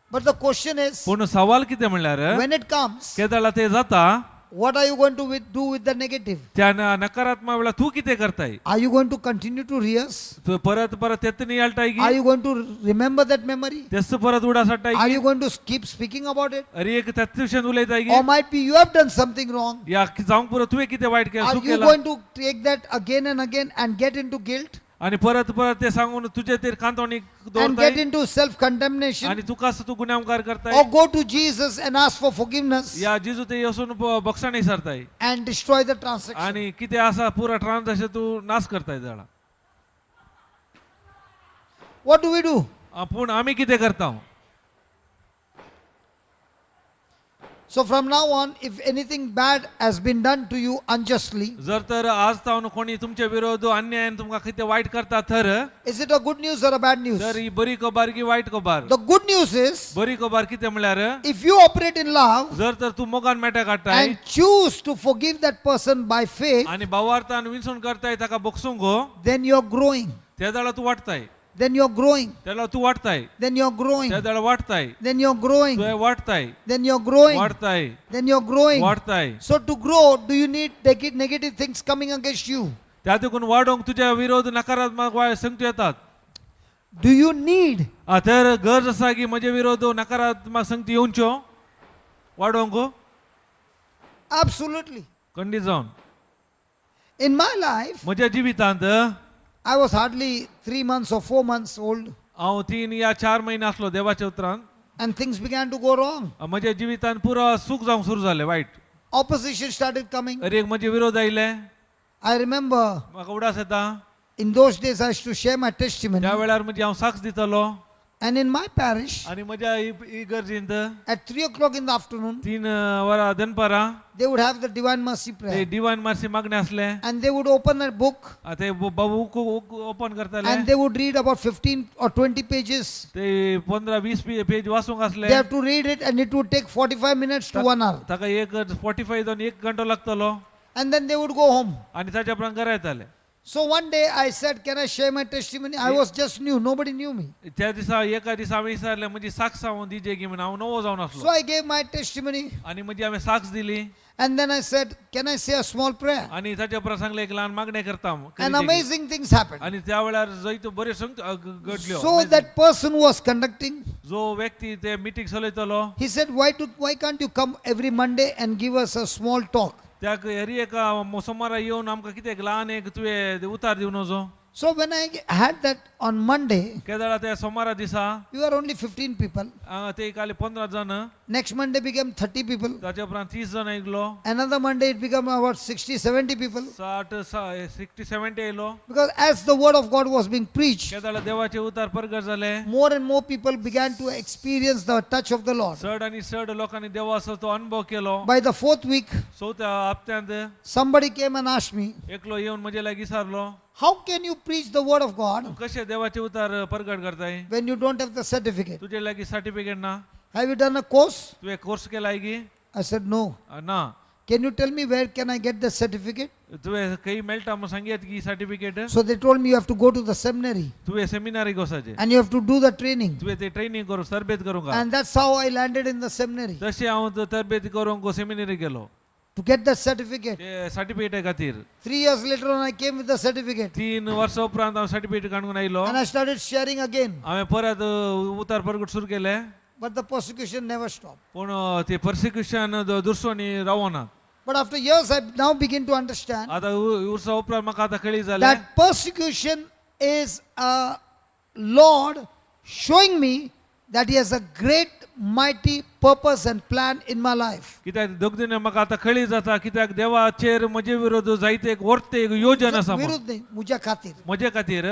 But the question is, पूण सवाल कितें म्हणल्यार when it comes, केदळा ते जाता, what are you going to do with the negative? त्या नकारात्मक वेळार तूं कितें करताय? Are you going to continue to rehearse? तूं परत परत तेच नियाळटाय Are की you going to remember that memory? तेच परत उडास हाडटाय Are की you going to keep speaking about it? अरे एक त्याच विशयान उलयताय Or की might be you have done something wrong. या जावंक पुरो तुवें कितें वायट केलें Are चूक you केलां going to take that again and again and get into guilt आणि परत परत ते सांगून तुजे ते कांतवणी and दवरताय get into self condemnation? आणि तुका तूं गुन्यांवकार करताय Or go to Jesus and ask for forgiveness या जेजू ते वचून बक्षाणी सरताय and destroy the transaction? आणि कितें आसा पुरा ट्रान्झॅक्शन तूं नाश करताय जाणा. What do we do? पूण आमी कितें करता? So from now on, if anything bad has been done to you unjustly, जर तर आज तावन कोणी तुमचे विरोध अन्यायान तुमकां कितें वायट करता तर is it a good news or a bad news? तर ही बरी खबर की वायट खबर? The good news is, बरी खबर कितें म्हणल्यार if you operate in love जर तर तूं मोगान मेटा काडटाय and choose to forgive that person by faith, आनी भावार्थान विनसून करताय ताका बक्षूंक गो, then you're growing. त्या वेळार तूं वाडटाय. Then you're growing. त्या वेळार तूं वाडटाय. Then you're growing. त्या वेळार वाडटाय. Then you're growing. तुवें वाडटाय. Then you're growing. वाडटाय. Then you're growing. वाडटाय. So to grow, do you need negative things coming against you? त्या देखून वाडोवंक तुज्या विरोध नकारात्मक संगती येतात. Do you need तर गरज आसा की म्हजे विरोध नकारात्मक संगती येवच्यो वाडोवंक? Absolutely. खंडीत जावन. In my life, म्हज्या जिवितांत I was hardly 3 months or 4 months old, हांव 3 या 4 म्हयने आसलो देवाच्या उतरान and things began to go wrong. म्हज्या जिवितांत पुरो सूख जावंक सुरू जालें वायट. Opposition started coming. अरे एक म्हजे विरोध आयले. I remember म्हाका उडास येता in those days I used to share my testimony. त्या वेळार म्हणजे हांव साक्ष दितलो. And in my parish, आनी म्हज्या इगर्जींत at 3 o'clock in the afternoon, 3 वरां दनपारां they would have the Divine Mercy ते prayer. Divine Marcy मागणें आसलें. And they would open a book ते बुक ओपन करताले and they would read about 15 or 20 pages. ते 15-20 पेज वाचूंक आसले. They have to read it and it would take 45 minutes to 1 hour. ताका एक 45 जावन 1 घंटो लागतलो. And then they would go home. आनी ताच्या उपरांत घरा येताले. So one day I said, "Can I share my testimony?" I was just new. Nobody knew me. त्या दिसा एका दिसा हांवें विचारलें म्हजी साक्ष हांव दिजे की म्हण हांव नवो जावन आसलो. So I gave my testimony. आनी म्हजी हांवें साक्ष दिली. And then I said, "Can I say a small prayer?" आनी ताच्या उपरांत सांगलें एक ल्हान मागणें करता हांव. And amazing things happened. आनी त्या वेळार जंय त्यो बऱ्यो संग घडल्यो. So that person who was conducting, जो व्यक्ती ते meeting चलयतलो he said, Why can't you come every Monday and give us a small talk?" त्या हरी एका सोमारा येवन आमकां कितें एक ल्हान एक तुवें उतार दिवन वचो. So when I had that on Monday, केदाळा त्या सोमारा दिसा we were only 15 people. हांगा ते काल 15 जण. Next Monday became 30 people. ताच्या उपरांत 30 जण आयलो. Another Monday it became about 60, 70 people. 60 60 70 आयलो. Because as the word of God was being preached, केदाळा देवाचे उतार परगट जाले, more and more people began to experience the touch of the Lord. चड आनी चड लोकांनी देवाचो तो अनुभव केलो. By the fourth week, चवथ्या हप्त्यांत somebody came and asked me, एकलो येवन म्हजे लागीं विचारलो, "How can you preach the word of God तूं कशें देवाचे उतार परगट करताय when you don't have the certificate? तुजे लागीं सर्टिफिकेट ना? Have you done a course?" तुवें कोर्स केलाय की? I said, "No." ना. "Can you tell me where can I get the certificate?" तुवें खंय मेळटा म्हूण सांगयत की certificate? So they told me, "You have to go to the seminary तुवें सेमिनारीक वचपाचें and you have to do the training." तुवें ते ट्रेनींग करूंक, तरबेत करूंक. And that's how I landed in the seminary तशें हांव तरबेत करूंक सेमिनारीक गेलो to get that certificate. ते सर्टिफिकेटा खातीर. 3 years later on, I came with the certificate 3 वर्सां उपरांत हांव सर्टिफिकेट काडून आयलो. and I started sharing again. हांवें परत उतार परगट सुरू केलें. But the persecution never stopped. पूण ते पर्सिक्युशन दुसरोनी रावना. But after years, I now begin to understand आतां वर्सां उपरांत म्हाका आतां कळी जालें that persecution is a Lord showing me that He has a great, mighty purpose and plan in my life. कित्याक दगदीने म्हाका आतां कळी जाता कित्याक देवाचेर म्हजे विरोध जायते एक वर्ते एक योजन आसा म्हूण. विरुद्ध नाही, मुझ्या खातीर. म्हजे खातीर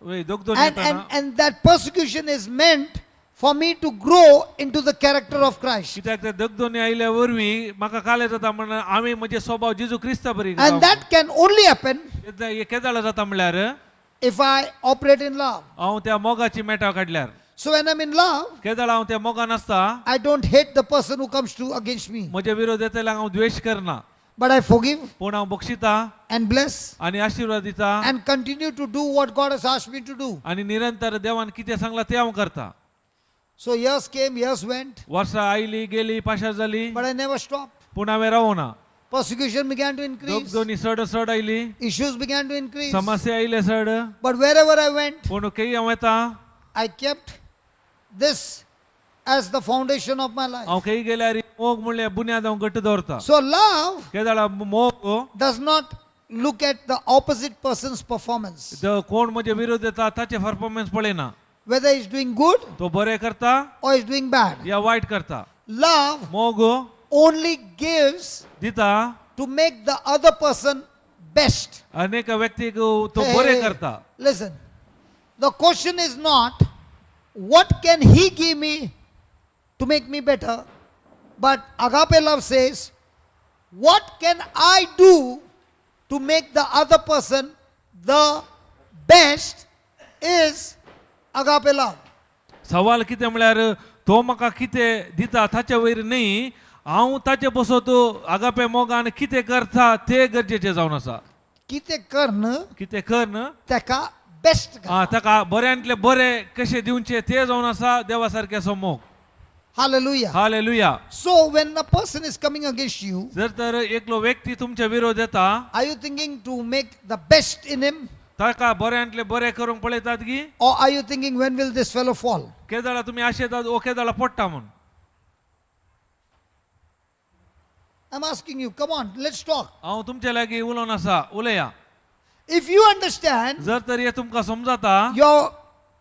वय दगदोन And, येताना and, and that persecution is meant for me to grow into the character of Christ. कित्याक ते दगदोनी आयल्या वरवीं म्हाका काले जाता म्हण आमी म्हजे स्वभाव जेजू क्रिस्ता बरी. And that can only happen केदाळ जाता म्हणल्यार if I operate in love. हांव त्या मोगाची मेटाव काडल्यार. So when I'm in love, केदाळ हांव त्या मोगान आसता, I don't hate the person who comes to against me, म्हजे विरोध येतल्याक हांव द्वेश करना, but I forgive पूण हांव बक्षिता and bless आनी आशिर्वाद दिता and continue to do what God has asked me to do. आनी निरंतर देवान कितें सांगलां तें हांव करता. So years came, years went, वर्सां आयली गेली पाशार जाली, but I never stopped. पूण हांवें रावना. Persecution began to increase, दोनी चड चड आयली, issues began to increase. समस्या आयले चड. But wherever I went, पूण खंय हांव येता, I kept this as the foundation of my life. हांव खंय गेल्यार मोग म्हणल्यार बुन्याद हांव घट्ट दवरता. So love केदाळा मोग does not look at the opposite person's performance, कोण म्हजे विरोध येता ताचे परफॉर्मन्स पळयना, whether he's doing good तो बरें करता or he's doing bad. या वायट करता. Love मोग only gives दिता to make the other person best. अनेक व्यक्तीक तो Hey, बरें hey, करता. listen, the question is not what can he give me to make me better, but agape love says, what can I do to make the other person the best is agape love. सवाल कितें म्हळ्यार तो म्हाका कितें दिता ताचे वयर न्ही, हांव ताचे बसत आगापे मोगान कितें करता तें गरजेचें जावन आसा. कितें कर्ण कितें कर न्ह ताका बेस्ट. आं ताका बऱ्यांतले बरें कशें दिवचें तें जावन आसा देवा सारकें असो मोग. Hallelujah. Hallelujah. So when a person is coming against you, जर तर एकलो व्यक्ती तुमच्या विरोध येता, are you thinking to make the best in him? ताका बऱ्यांतले बरें करूंक पळयतात की Or are you thinking, when will this fellow fall? केदाळा तुमी आशेतात ओ केदाळा पडटा म्हूण? I'm asking you, come on, let's talk. हांव तुमचे लागीं उलोवन आसा, उलया. If you understand, जर तर हे तुमकां समजता, your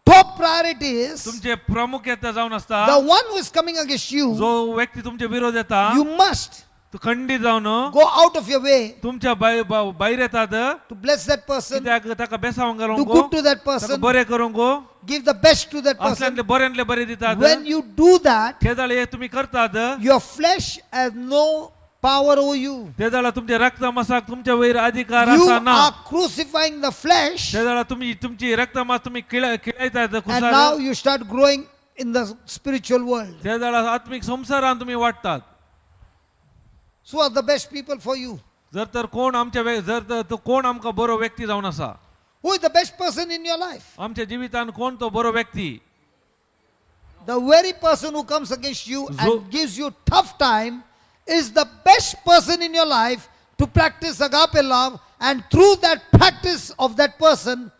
top priority is तुमचे प्रामुख्यता जावन आसता the one who is coming against you, जो व्यक्ती तुमचे विरोध येता, you must तो खंडीत जावन go out of your way तुमच्या भायर येतात to bless that person, कित्याक ताका बेसावंक do घालूंक, good to that ताका person, बरें करूंक, give the best to that person. असल्यांतले बऱ्यांतले बरें दितात. When you do that, केदाळ हे तुमी करतात, your flesh has no power over you. तेदाळा तुमच्या रक्तमासाक तुमच्या वयर अधिकार You आसा ना. are crucifying the flesh, तेदाळा तुमी तुमची रक्तमास तुमी खिळयतात and कुसार. now you start growing in the spiritual world. तेदाळा आत्मीक संवसारान तुमी वाडटात. So are the best people for you. जर तर कोण आमच्या जर तर तो कोण आमकां बरो व्यक्ती जावन आसा? Who is the best person in your life? आमच्या जिवितान कोण तो बरो व्यक्ती? The very person who comes against you and gives you tough time is the best person in your life to practice agape love, and through that practice of that person,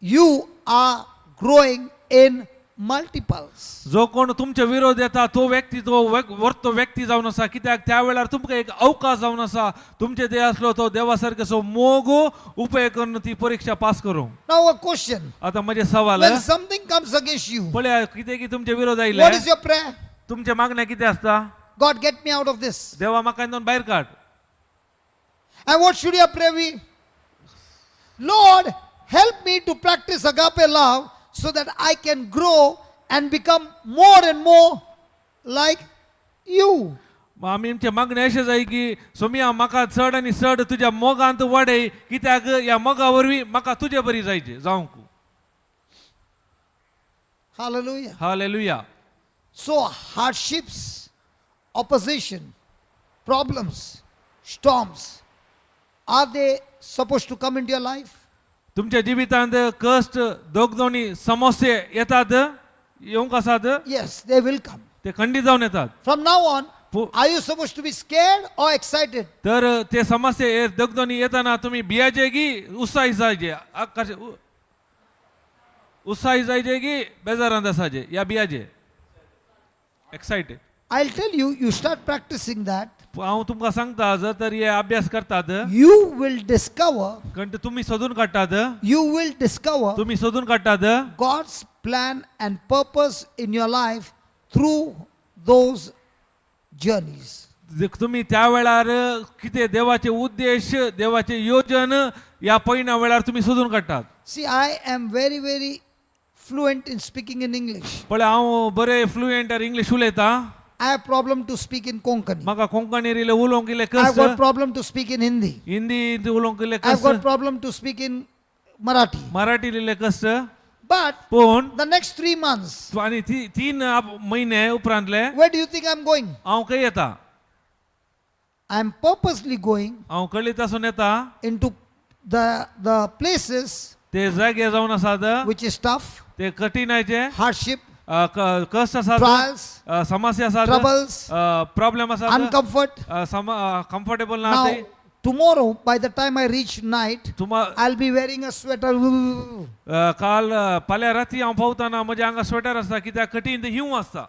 you are growing in multiples. जो कोण तुमच्या विरोध येता तो व्यक्ती तो वर्तो व्यक्ती जावन आसा, कित्याक त्या वेळार तुमकां एक अवकाश जावन आसा तुमचे देह आसलो तो देवा सारको सो मोग उपयोग करून ती परीक्षा पास करूंक. Now a question. आता म्हजें सवाल, When something comes against you, पळया कितें की तुमचे विरोध आयले, what is your prayer? तुमचें मागणें कितें आसता? God, get me out of this. देवा म्हाका हितून भायर काड. And what should your prayer be? Lord, help me to practice agape love so that I can grow and become more and more like you. आमी आमचें मागणें अशें जाय की सोमिया म्हाका चड आनी चड तुज्या मोगांत वाडय, कित्याक ह्या मोगा वरवीं म्हाका तुजे बरी जायचे जावंक. Hallelujah. Hallelujah. So, hardships, opposition, problems, storms, are they supposed to come into your life? तुमच्या जिवितांत कश्ट, दोगदोणी, समस्ये येतात, येवंक आसात? Yes, they will come. ते खंडीत जावन येतात. From now on, are you supposed to be scared or excited? तर ते समस्ये हे दगदोणी येताना तुम्ही भियाचे की उत्साही जायचे? उत्साही जायचे की बेजारांत आसाचे या भियाचे excited? I'll tell you, you start practicing that, हांव तुमकां सांगता, जर तर हे अभ्यास करतात, you will discover, कारण ते तुम्ही सोदून काडटात, you will discover तुम्ही सोदून काडटात God's plan and purpose in your life through those journeys. तुम्ही त्या वेळार कितें देवाचे उद्देश, देवाचे योजन ह्या पयणा वेळार तुम्ही सोदून काडटात. See, I am very, very fluent in speaking in English. पळय, हांव बरें फ्लुएंट इंग्लीश उलयतां. I have problem to speak in Konkani. म्हाका कोंकणी इल्लें उलोवंक इल्लें I've कश्ट. got problem to speak in Hindi. Hindi उलोवंक इल्लें I've कश्ट. got problem to speak in Marathi. Marathi इल्लें कश्ट. But पूण the next 3 months, आनी 3 म्हयने उपरांतले, where do you think I'm going? हांव खंय येता? I'm purposely going हांव कळीत आसून येता into the places ते जागे जावन आसात which is tough, ते कठीणाचे, hardship, कश्ट आसात, trials, समस्या आसात, troubles, problem आसात, uncomfort. Comfortable ना Now, ते. tomorrow, by the time I reach night, तुमा I'll be wearing a sweater. काल फाल्यां राती हांव पावतना म्हज्या आंगार स्वेटर आसता, कित्याक कठीण ते हिंव आसता.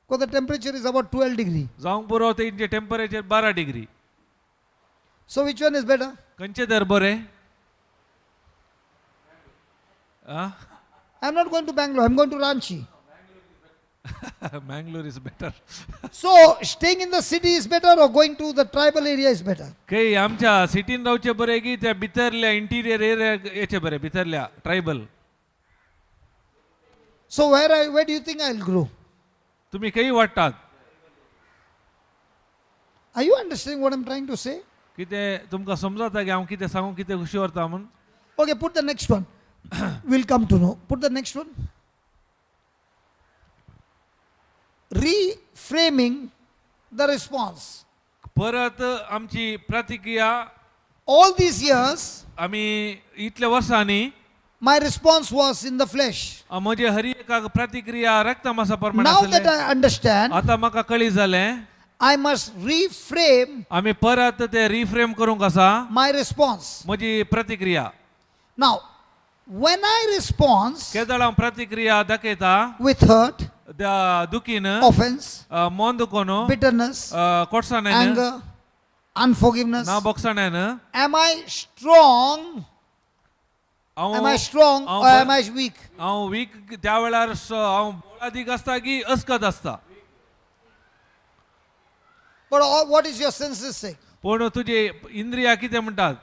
Because the temperature is about 12 degree. जावंक पुरो तेंचें temperature 12 degree. So which one is better? खंयचें तर बरें आ? I'm not going to Bangalore, I'm going to Ranchi. Mangalore is better. So staying in the city is better or going to the tribal area is better? काही आमच्या सिटीन रावचे बरें की त्या भितरल्या इंटिरियर एरिया येचे बरें, भितरल्या tribal? So where do you think I'll grow? तुम्ही काही वाटतात? Are you understanding what I'm trying to say? कितें तुमकां समजता की हांव कितें सांगूंक कितें खुशी व्हरता म्हूण? Okay, put the next one. We'll come to know. Put the next one. Reframing the response. परत आमची प्रतिक्रिया. All these years, आमी इतल्या वर्सांनी my response was in the flesh. म्हजे हर एका प्रतिक्रिया रक्तमासा प्रमाणे Now that आसलें. I understand, आतां म्हाका कळी जालें, I must reframe आमी परत ते रिफ्रेम करूंक आसा my response. म्हजी प्रतिक्रिया. Now, when I respond केदळ हांव प्रतिक्रिया दाखयता with hurt, त्या दुखीन, offense, मन दुखोन, bitterness, कोटसाणेन, anger, unforgiveness, ना बोगसाणेन, am I strong? Am I strong or am I weak? हांव वीक त्या वेळार हांव बोळादीक आसता की अस्कत आसता? But what is your senses saying? पूण तुजी इंद्रिया कितें म्हणटात?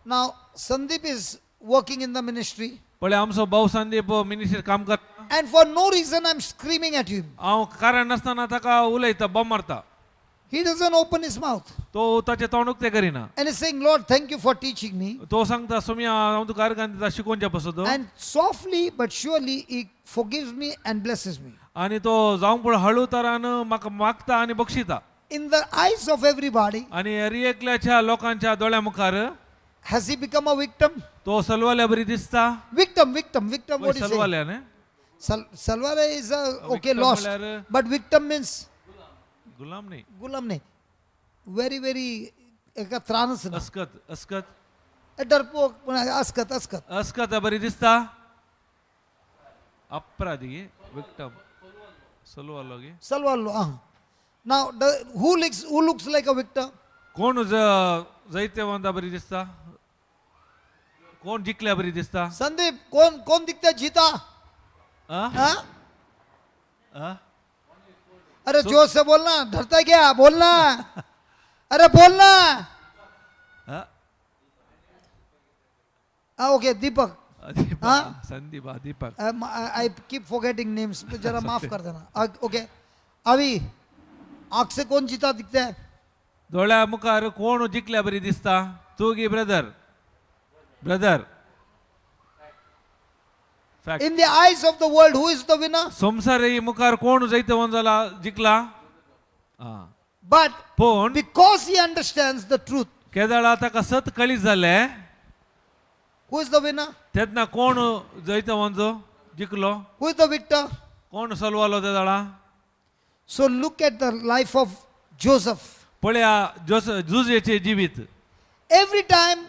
Now, Sandeep is working in the ministry, पळय, आमचो भाव संदीप मिनिस्ट्रीर काम करता. and for no reason, I'm screaming at him. हांव कारण नासतना ताका उलयता, बोम मारता. He doesn't open his mouth. तो ताचें तोंड उक्तें करिना. And he's saying, Lord, thank you for teaching me. तो सांगता, सोम्या, हांव तुका अर्गान दिता शिकोवच्या पासत. And softly but surely, he forgives me and blesses me. आनी तो जावंक पूण हळू तरान म्हाका मागता आनी बक्षिता. In the eyes of everybody, आनी हर एकल्याच्या लोकांच्या दोळ्या मुखार has he become a victim? तो सलवाल्या बरी दिसता. Victim, victim, victim, what do you say? सलवाल्या न्ही. Salwara is a, okay, victim lost. म्हणल्यार- But victim means गुलाम न्ही. गुलाम नाही. Very, very, एका त्राणच ना. अस्कत, अस्कत. डरपोक, अस्कत, अस्कत. अस्कत बरी दिसता. अपराधी विक्टम सलवालो गे. सलवालो. Now, who looks like a victor? कोण जैतवंता बरी दिसता, कोण जिखल्या बरी दिसता? संदीप, कौन कौन दिखता है जीता? आ? हाँ? आ? अरे जोर से बोलना, डरता है क्या? बोलना, अरे बोलना. आ? ओके, दीपक. दीपक. हाँ? संदीप, हा, Deepak. I keep forgetting names, जरा माफ कर देना. ओके, अभी आग से कौन जीता दिखता है? दोळ्या मुखार कोण जिखल्या बरी दिसता? तूं गी brother, brother. In the eyes of the world, who is the winner? संवसार मुखार कोण जैतवंत जाला, जिखला? हा. But पूण because he understands the truth, केदळा ताका सत कळीत जालें. Who is the winner? तेन्ना कोण जैतवंत जिखलो? Who is the victor? कोण सलवालो ते जाणा? So look at the life of Joseph. पळया जोस जुजेचे जिवीत. Every time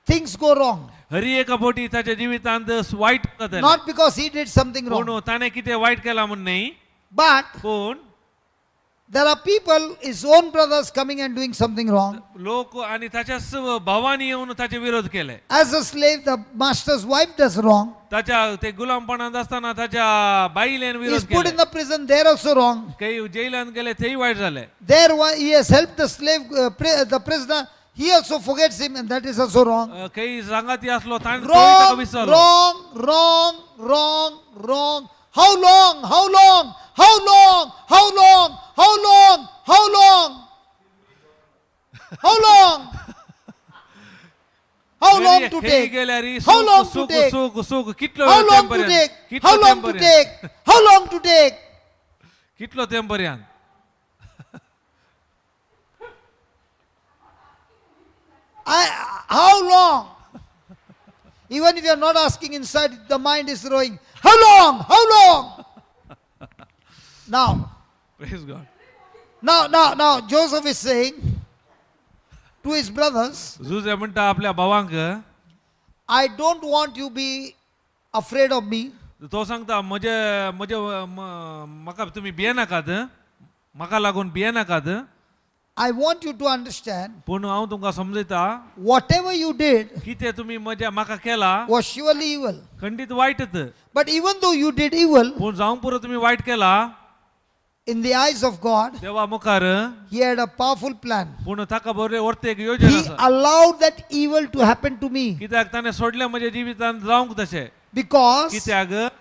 things go wrong, Hari एका फावटी ताच्या जिवितांत वायट जातालें. Not because he did something पूण wrong, ताणें कितें वायट केलां म्हूण न्ही, but पूण there are people, his own brothers, coming and doing something wrong. लोक आणि ताच्याच भावांनी येवन ताचे विरोध केले. As a slave, the master's wife does wrong. ताच्या ते गुलामपणांत असताना ताच्या बायलेन He's विरोध put in केले. The prison, there also wrong. काही जेलान गेले, तेय वायट जाले. There he has helped the slave, the prisoner. He also forgets him, and that is also wrong. काही सांगाती असलो, ताणें तोय ताका Wrong, विसरलो. Wrong, wrong, wrong, wrong. How long? How long? How long? How long? How long? How long? How long? How long to खंय take? गेल्यार How long to सुख take? सुख सुख कितलो How वेळ long to तेंपर्यंत? Take? कितलो How long to तेंपर्यंत? Take? How long to take? कितलो तेंपर्यंत? How long? Even if you are not asking inside, the mind is rowing. How long? How long? Now, Praise God. now, Joseph is saying to his brothers, Jose म्हणटा आपल्या भावांक, I don't want you be afraid of me. तो सांगता म्हजे म्हजे म्हाका तुमी भियेनाकात, म्हाका लागून भियेनाकात. I want you to understand पूण हांव तुमकां समजयता, whatever you did कितें तुमी म्हज्या म्हाका केला was surely evil. खंडीत वायटच. But even though you did evil, पूण जावंक पुरो तुमी वायट केला, in the eyes of God, देवा मुखार He had a powerful plan. पूण ताका बरें वर्ते एक योजना He आसा. Allowed that evil to happen to me कित्याक ताणें सोडलें म्हज्या जिवितांत जावंक तशें, because कित्याक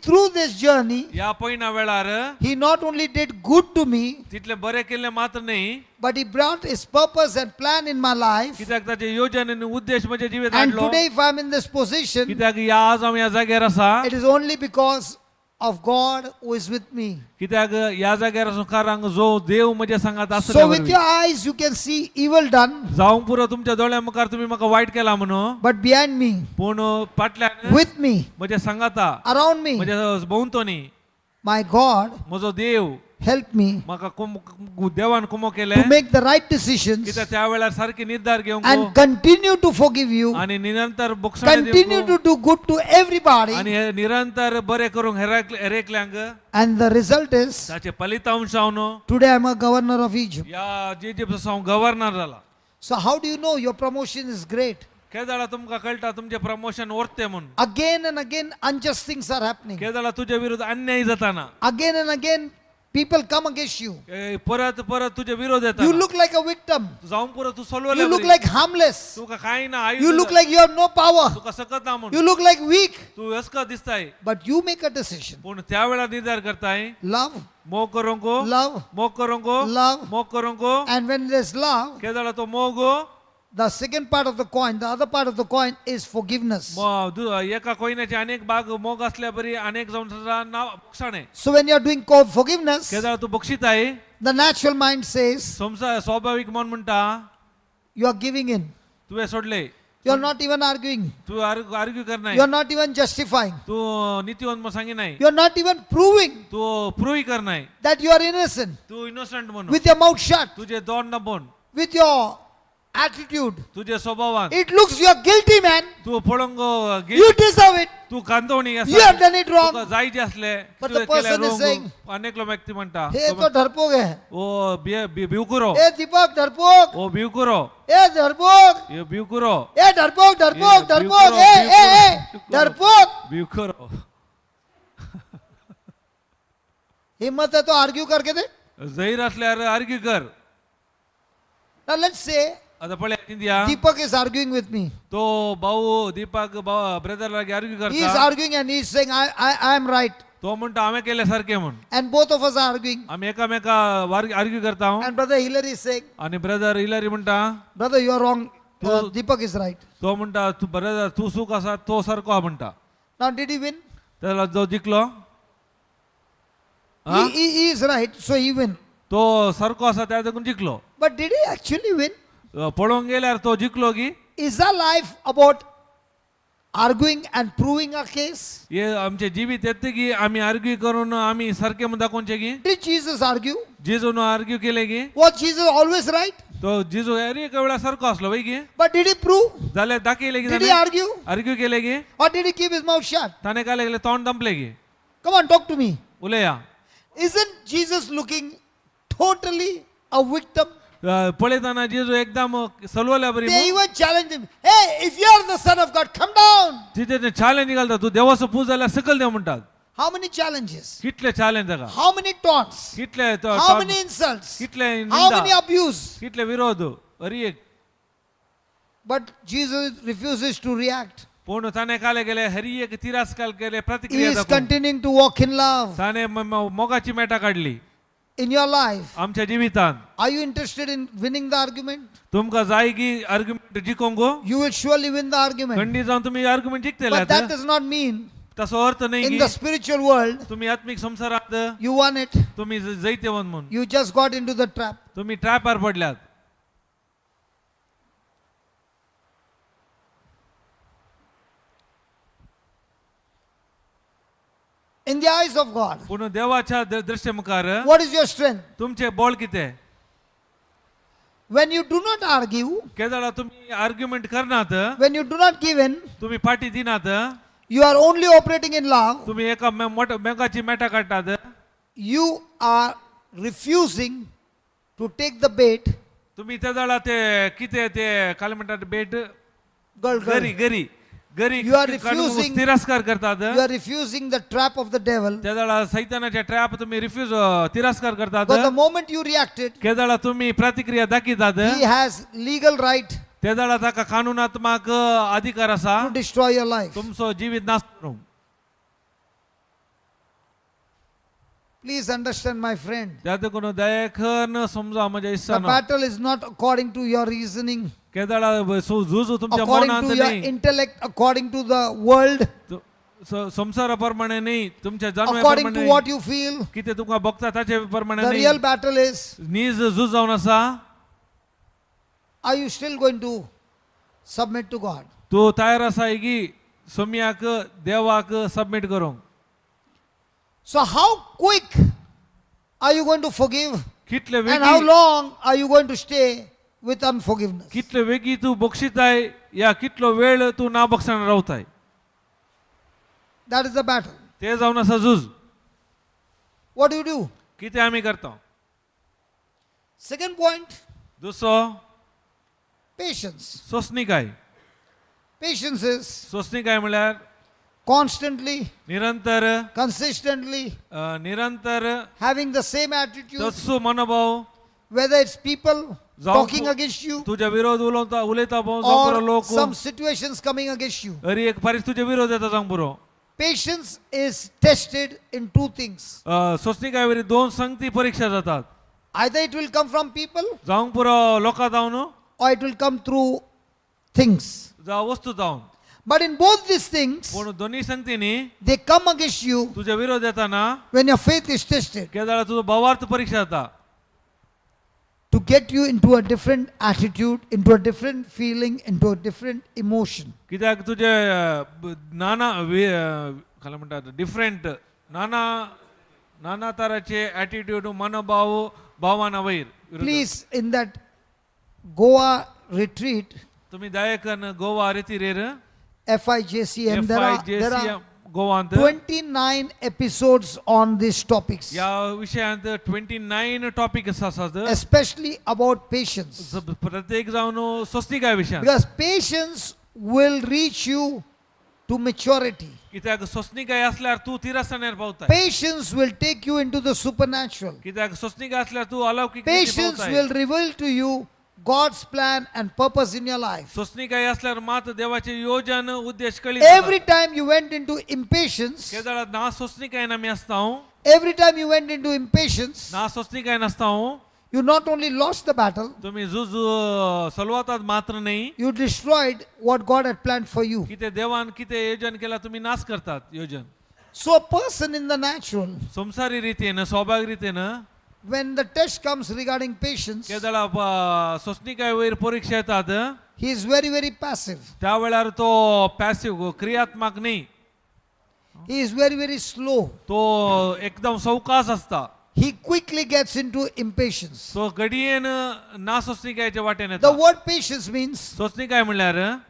through this journey, ह्या पयना वेळार He not only did good to me, तितलें बरें केल्लें मात्र न्ही, but He brought His purpose and plan in my life. कित्याक ताचे योजन आनी उद्देश म्हज्या जिवितांत And हाडलो. today, if I'm in this position, कित्याक ह्या आज हांव ह्या जाग्यार आसा, it is only because of God who is with me. कित्याक ह्या जाग्यार आसून कारण जो देव म्हज्या सांगात So, with आसता. your eyes, you can see evil done, जावंक पुरो तुमच्या दोळ्या मुखार तुमी म्हाका वायट केला म्हणून, but behind me, पूण फाटल्यान with me, म्हज्या सांगाता, around me, म्हज्या भोंवतणी my God म्हजो देव helped me म्हाका देवान कुमो केलें to make the right decisions कित्याक त्या वेळार सारखे निर्धार घेवंक and continue to forgive you, आनी निरंतर बोगसणे continue दिवंक to do good to everybody. आनी हे निरंतर बरें करूंक हेरेकल्यांक. And the result is ताचे फलितांश हांव न्हू today I'm a governor of Egypt. ह्या इजिप्त हांव गव्हर्नर जाला. So, how do you know your promotion is great? केदळा तुमकां कळटा तुमचें प्रमोशन ओरतें म्हूण? Again and again, unjust things are happening. केदळा तुजे विरुद्ध अन्याय जाताना, Again and again, people come against you. ए, परत परत तुजे विरोध येता. You look like a victim. जावंक पुरो तूं सोलवले. You look like harmless. तुका कांय ना. You look like you have no power. तुका सकत ना म्हूण. You look like weak. तूं अस्कत दिसताय. But you make a decision. पूण त्या वेळार निर्धार करताय. Love, मोग करूंक, love, मोग करूंक, love. मोग करूंक. And when there's love, केदळा तो मोग, the second part of the coin, the other part of the coin is forgiveness. एका कोयन्याचे अनेक भाग, मोग असल्या बरी अनेक जावन नाव बक्षाणे. So when you're doing forgiveness, केदळा तूं बक्षिताय, the natural mind says संसा स्वाभावीक मन म्हणटा, you are giving in. तुवें सोडले. You're not even arguing. तूं आर्ग्यू करनाय. You're not even justifying. तूं नितीवंत म्हूण सांगिनाय. You're not even proving तूं प्रूय करनाय that you are innocent तूं इनोसंट म्हणून. with your mouth shut, तुझे तोंड दबोवन, with your attitude, तुझे स्वभावान it looks you are guilty, man. तू पळोवंक You deserve it. तू कांदवणी You have done it wrong. तुका जायचे असले But तुवें the person केलें is saying, wrong. अनेकलो व्यक्ती म्हणटा हे तो डरपोक है. ओ भिवकुरो ए दीपक डरपोक. ओ भिवकुरो ए डरपोक. हे भिवकुरो ए डरपोक डरपोक ए, डरपोक. भिवकुरो, ए ए ए भिवकुरो. डरपोक. भिवकुरो हिम्मत है तो आर्ग्यू करके दे. जहीर असल्यार आर्ग्यू कर. Now let's say आता पळय India Deepak is arguing with me. तो भाऊ दीपक ब्रदर लागी आर्ग्यू He is करता. Arguing and he is saying, I am right. तो म्हणटा हांवें केले सारकें म्हूण. And both of us are arguing. आमी एकामेका आर्ग्यू करता. And brother Hillary is saying, आनी ब्रदर हिलरी म्हणटा brother, you are wrong. Deepak is right. तो म्हणटा तूं ब्रदर तूं चूक आसा तो सारको आहा म्हणटा. Now did he win? तेला जो जिखलो He is right, so he win. तो सारको आसा त्या देखून जिखलो. But did he actually win? पळोवंक गेल्यार तो जिखलो की. Is our life about arguing and proving our case? हे आमचे जिवीत येता की आमी आर्ग्यू करून आमी सारकें म्हूण दाखोवचें की. Did Jesus argue? जेजून आर्ग्यू केलें की. Was Jesus always right? तो जेजू एका वेळार सारको आसलो वय की. But did he prove? जाल्यार दाखयलें की Did he ताणें argue? आर्ग्यू केलें की. Or did he keep his mouth shut? ताणें काय लागलें तोंड दंपलें की. Come on, talk to me. उलया. Isn't Jesus looking totally a victim? पळयतना जेजू एकदम सलवल्या बरी. They even challenged him. Hey, if you are the Son of God, come down. तिथे चॅलेंज घालता तूं देवाचो पूज जाल्यार सकयल देव म्हणटात. How many challenges? कितले चॅलेंज ताका. How many taunts? कितले How many insults? कितले How many निंदा abuse? कितले विरोध अरी एक. But Jesus refuses to react. पूण ताणें काले गेले हरी एक तिरस्कार केले He प्रतिक्रिया is दाखोवन. continuing to walk in love. ताणें मोगाची मेटा काडली. In your life, आमच्या जिवितांत are you interested in winning the argument? तुमकां जाय की argument जिखोवंक. You will surely win the argument. खंडीत जावन तुमी आर्ग्युमेंट जिखतले. But that does not mean तसो अर्थ न्हय in की the spiritual world तुमी आत्मीक संवसारांत you won it. तुमी जैतेवंत म्हूण. You just got into the trap. तुमी ट्रॅपार पडल्यात. In the eyes of God, पूण देवाच्या दृश्य मुखार what is your strength? तुमचें बळ कितें? When you do not argue, केदळा तुमी आर्ग्युमेंट करनात, when you do not give in, तुमी फाटी दिनात, you are only operating in love, तुमी एका मेगाची मेटा काडटात, you are refusing to take the bait. तुमी तेदळा ते कितें ते काय म्हणटात बेट Girl, girl. गरी गरी गरी You are काडून refusing- तिरस्कार करतात. You are refusing the trap of the devil. तेदळा सैतानाच्या ट्रॅप तुम्ही रिफ्यूज तिरस्कार करतात. Because the moment you reacted, केदळा तुम्ही प्रतिक्रिया दाखयतात, he has legal right तेदळा ताका कानूनात्मक अधिकार आसा to destroy your life. तुमचो जिवीत नाश करूंक. Please understand, my friend. त्या देखून दयाखन समजा म्हज्या The इत्सान. battle is not according to your reasoning, केदळा झूज तुमच्या according मनांत to your न्ही, intellect, according to the world, संवसारा प्रमाणे न्ही, तुमच्या according to जाणवय what you feel. कितें तुमकां भोगता ताचे प्रमाणे The न्ही. real battle is, नीज झूज जावन आसा. are you still going to submit to God? तूं तयार आसा की सोम्याक देवाक सबमीट करूंक? So, how quick are you going to forgive? कितले And how वेगीं long are you going to stay with unforgiveness? कितले वेगीं तूं बक्षिताय या कितलो वेळ तूं ना बक्षान रावताय? That is the battle. ते जावन आसा झूज. What do you do? कितें आमी करता? Second point, दुसरो patience. सोंसणीकाय. Patience is सोंसणीकाय म्हळ्यार constantly, निरंतर, consistently निरंतर having the same attitude, तत्सु मनोभाव, whether it's people जावं talking against you तुज्या विरोध उलोवता उलयता जावं पुरो or लोक some situations coming against you. अरे एक फारीस तुजे विरोध येता जावंक पुरो. Patience is tested in two things. सोंसणीकाय वरी दोन संगती परीक्षा जातात. Either it will come from people जावंक पुरो लोकां जावन or it will come through things. जावं वस्तू जावन. But in both these things, पूण दोन्ही संगतींनी they come against you तुज्या विरोध येताना when your faith is tested केदळा तुजो भावार्थ परीक्षा जाता to get you into a different attitude, into a different feeling, into a different emotion. कित्याक तुजे नाना काय म्हणटात डिफरंट नाना नाना तराचे एटिट्यूड मनोभाव भावाना वयर. Please, in that Goa retreat, तुम्ही दयाकन Goa रेतिरेर FIJCM, there are गोवांत 29 episodes on these topics, या विशयांत 29 टॉपिक आसात, especially about patience. प्रत्येक जावन सोंसणीकाय विशयांत. Because patience will reach you to maturity. कित्याक सोंसणीकाय असल्यार तूं तिरसण्यार पावताय. Patience will take you into the supernatural. कित्याक सोंसणीकाय असल्यार तूं अलौकीक Patience will reveal to you God's plan and purpose in your life. सोंसणीकाय असल्यार मात देवाचे योजन उद्देश कळी. Every time you went into impatience, केदळा ना सोंसणीकाय आमी आसता, every time you went into impatience, ना सोंसणीकाय नासता, you not only lost the battle, तुम्ही झुज सलवातात मात्र नाही, you destroyed what God had planned for you. कितें देवान कितें योजन केला तुम्ही नाश करतात योजन. So, a person in the natural, संसारी रितीन स्वाभाविक रितीन, when the test comes regarding patience, केदळा सोंसणीकाय वयर परीक्षा येतात, he is very, very passive. त्या वेळार तो पॅसिव्ह क्रियात्मक नाही. He is very, very slow. तो एकदम सवकास असता. He quickly gets into impatience. तो घडयेन ना सोंसणीकायच्या वाटेन The येता. word patience means सोंसणीकाय म्हणल्यार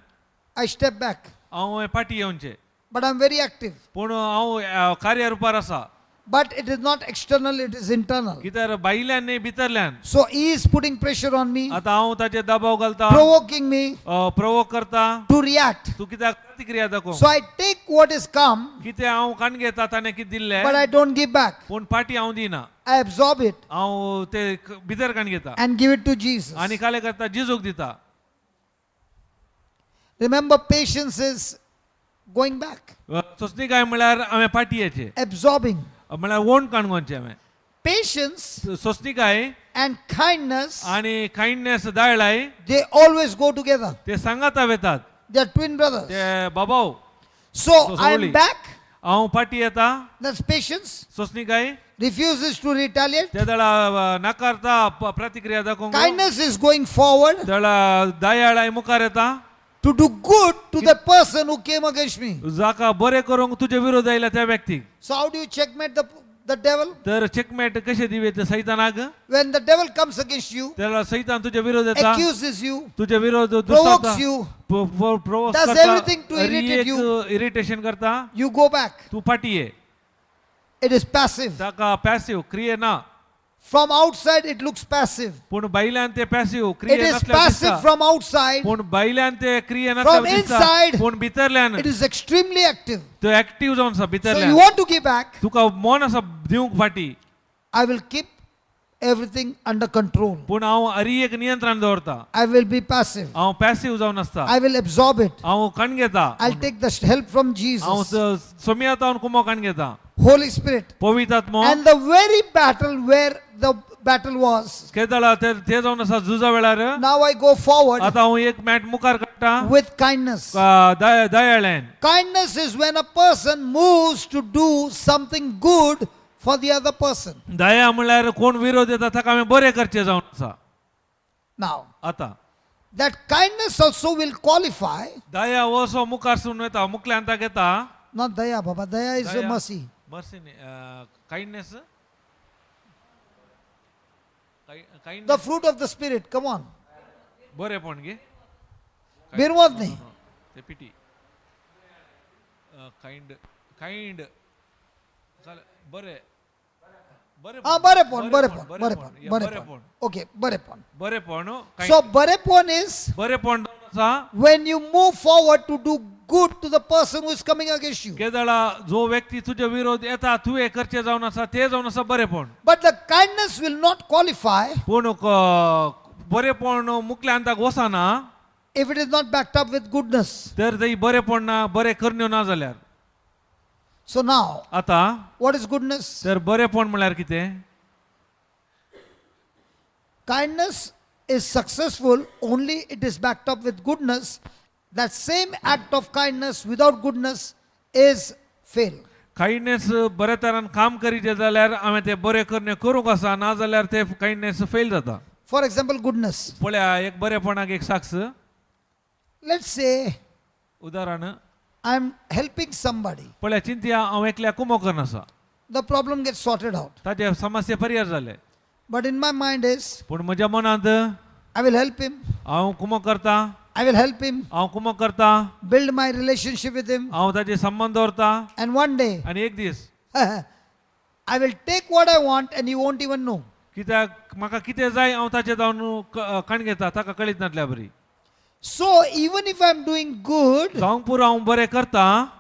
I step back, हांव फाटी येवचें, but I'm very active. पूण हांव कार्य रुपार आसा. But it is not external, it is internal. कित्याक भायल्यान न्ही भितरल्यान. So he is putting pressure on me, आतां हांव ताचेर दबाव घालता, provoking me provoke करता to react. तूं कित्याक प्रतिक्रिया दाखोवंक. So I take what is come, कितें हांव काण घेता ताणें कितें दिल्लें, but I don't give back. पूण फाटी हांव दिना. I absorb it हांव ते भितर काण घेता and give it to Jesus. आनी काले करता जिजूक दिता. Remember, patience is going back, सोंसणीकाय म्हणल्यार हांवें फाटी येचें, absorbing. म्हणल्यार ओंड काणकोणचें हांवें. Patience सोंसणीकाय and kindness, आनी kindness दायळाय, they always go together. ते सांगाता वेतात. They are twin brothers. ते बाबाव. So I am slowly. back. हांव फाटी येता. That's patience. सोंसणीकाय Refuses to retaliate. ते दळा नाकारता प्रतिक्रिया दाखोवंक. Kindness is going forward दळा दयाळाय मुखार येता to do good to the person who came against me. जाका बरें करूंक तुजे विरोध आयला त्या व्यक्तीक. So how do you checkmate the devil? तर चेकमेट कशें दिवे ते सैतानाक? When the devil comes against you, त्याला सैतान तुजे विरोध येता, accuses you, तुजे विरोध provokes you, does everything to irritate you. Irritation करता, you go back. तूं फाटी ये. It is passive. ताका पॅसिव क्रिये ना. From outside, it looks passive. पूण भायल्यान ते पॅसिव It क्रिये is नासल्यार passive दिसता. from outside. पूण भायल्यान ते क्रिये From नासल्यार दिसता. inside, पूण भितरल्यान it is extremely active. तो एक्टीव जावन आसा So you भितरल्यान. want to give back, तुका मन आसा दिवंक फाटी, I will keep everything under control. पूण हांव अरियेक नियंत्रण दवरता. I will be passive. हांव पॅसिव जावन आसता. I will absorb it. हांव कण घेता. I'll take the help from हांव Jesus, सोमियातावन कुमो कण घेता. Holy Spirit. पवित्र आत्मो. And the very battle where the battle was, केदळा ते ते जावन आसा झुजा वेळार, now I go forward आतां हांव एक मॅट मुखार काडटा with kindness. दयाळ्यान. Kindness is when a person moves to do something good for the other person. दया म्हणल्यार कोण विरोध येता ताका हांवें बरें करचें जावन आसा. Now, आतां that kindness also will qualify, दया हो असो मुखार सून वता मुखल्यान ताका येता. not daya, Baba, daya is a Daya. Mercy. Mercy kindness. The fruit of the Spirit, come on. बरेपण गे. Birmod nahi. ते पिटी काइंड काइंड बरें बरें. Ah, barepon, barepon, barepon, barepon. Okay, barepon. बरेपण. So, barepon is बरेपण जावन आसा when you move forward to do good to the person who is coming against you. केदळा जो व्यक्ती तुजे विरोध येता तुवें करचें जावन आसा ते जावन आसा बरेपण. But the kindness will not qualify पूण बरेपण मुखल्यान ताका वचना if it is not backed up with goodness. तर ते बरेपण ना बरें करण्यो ना जाल्यार. So now, आतां what is goodness? तर बरेपण म्हणल्यार कितें? Kindness is successful only it is backed up with goodness. That same act of kindness without goodness is fail. Kindness बऱ्या तरान काम करीत जाल्यार हांवें तें बरें करणे करूंक आसा, ना जाल्यार ते कायंडनेस फेल जाता. For example, goodness. पळया एक बरेपणाक एक साक्ष. Let's say उदाहरण, I'm helping somebody. पळया चिंतया हांव एकल्या कुमो करन आसा. The problem gets sorted out. ताजे समस्या परिहार जाले. But in my mind is पूण म्हज्या मनांत I will help him. हांव कुमक करता. I will help him. हांव कुमक करता. Build my relationship with him. हांव ताजे संबंद दवरता. And one day, आनी एक दीस I will take what I want and he won't even know. कित्याक म्हाका कितें जाय हांव ताचें जावन काण घेता ताका कळीत नासल्या बरी. So even if I'm doing good, जावंक पुरो हांव बरें करता.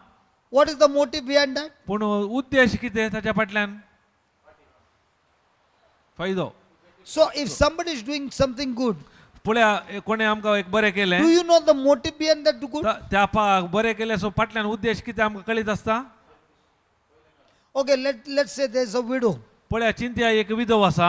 What is the motive behind that? पूण उद्देश कितें ताच्या फाटल्यान फायदो. So if somebody is doing something good, पळया कोणें आमकां एक बरें केलें. Do you know the motive behind that good? त्या बरें केलें सो फाटल्यान उद्देश कितें आमकां कळीत आसता. Okay, let's say there's a widow. पळया चिंत्या एक विधव आसा.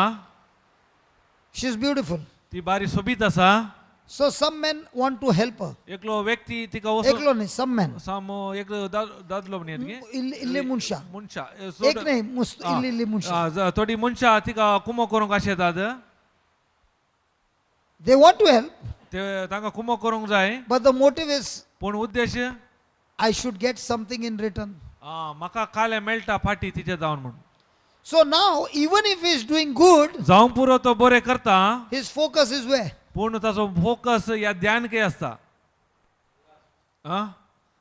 She's beautiful. ती बारी सोबीत आसा. So some men want to help her. एकलो व्यक्ती तिका वचून एकलो नाही, some men. सामो एकलो दादलो म्हण गे इल्ले मनशां. मनशां. एक नाही, इल्ली इल्ली मनशां. थोडी मनशां तिका कुमो करूंक आशेतात. They want to help, ते तांकां कुमो करूंक जाय. But the motive is पूण उद्देश I should get something in return. म्हाका कालें मेळटा फाटी तिचे जावन म्हूण. So now, even if he is doing good, जावंक पुरो तो बरें करता. His focus is where? पूण ताचो फोकस या ध्यान कितें आसता?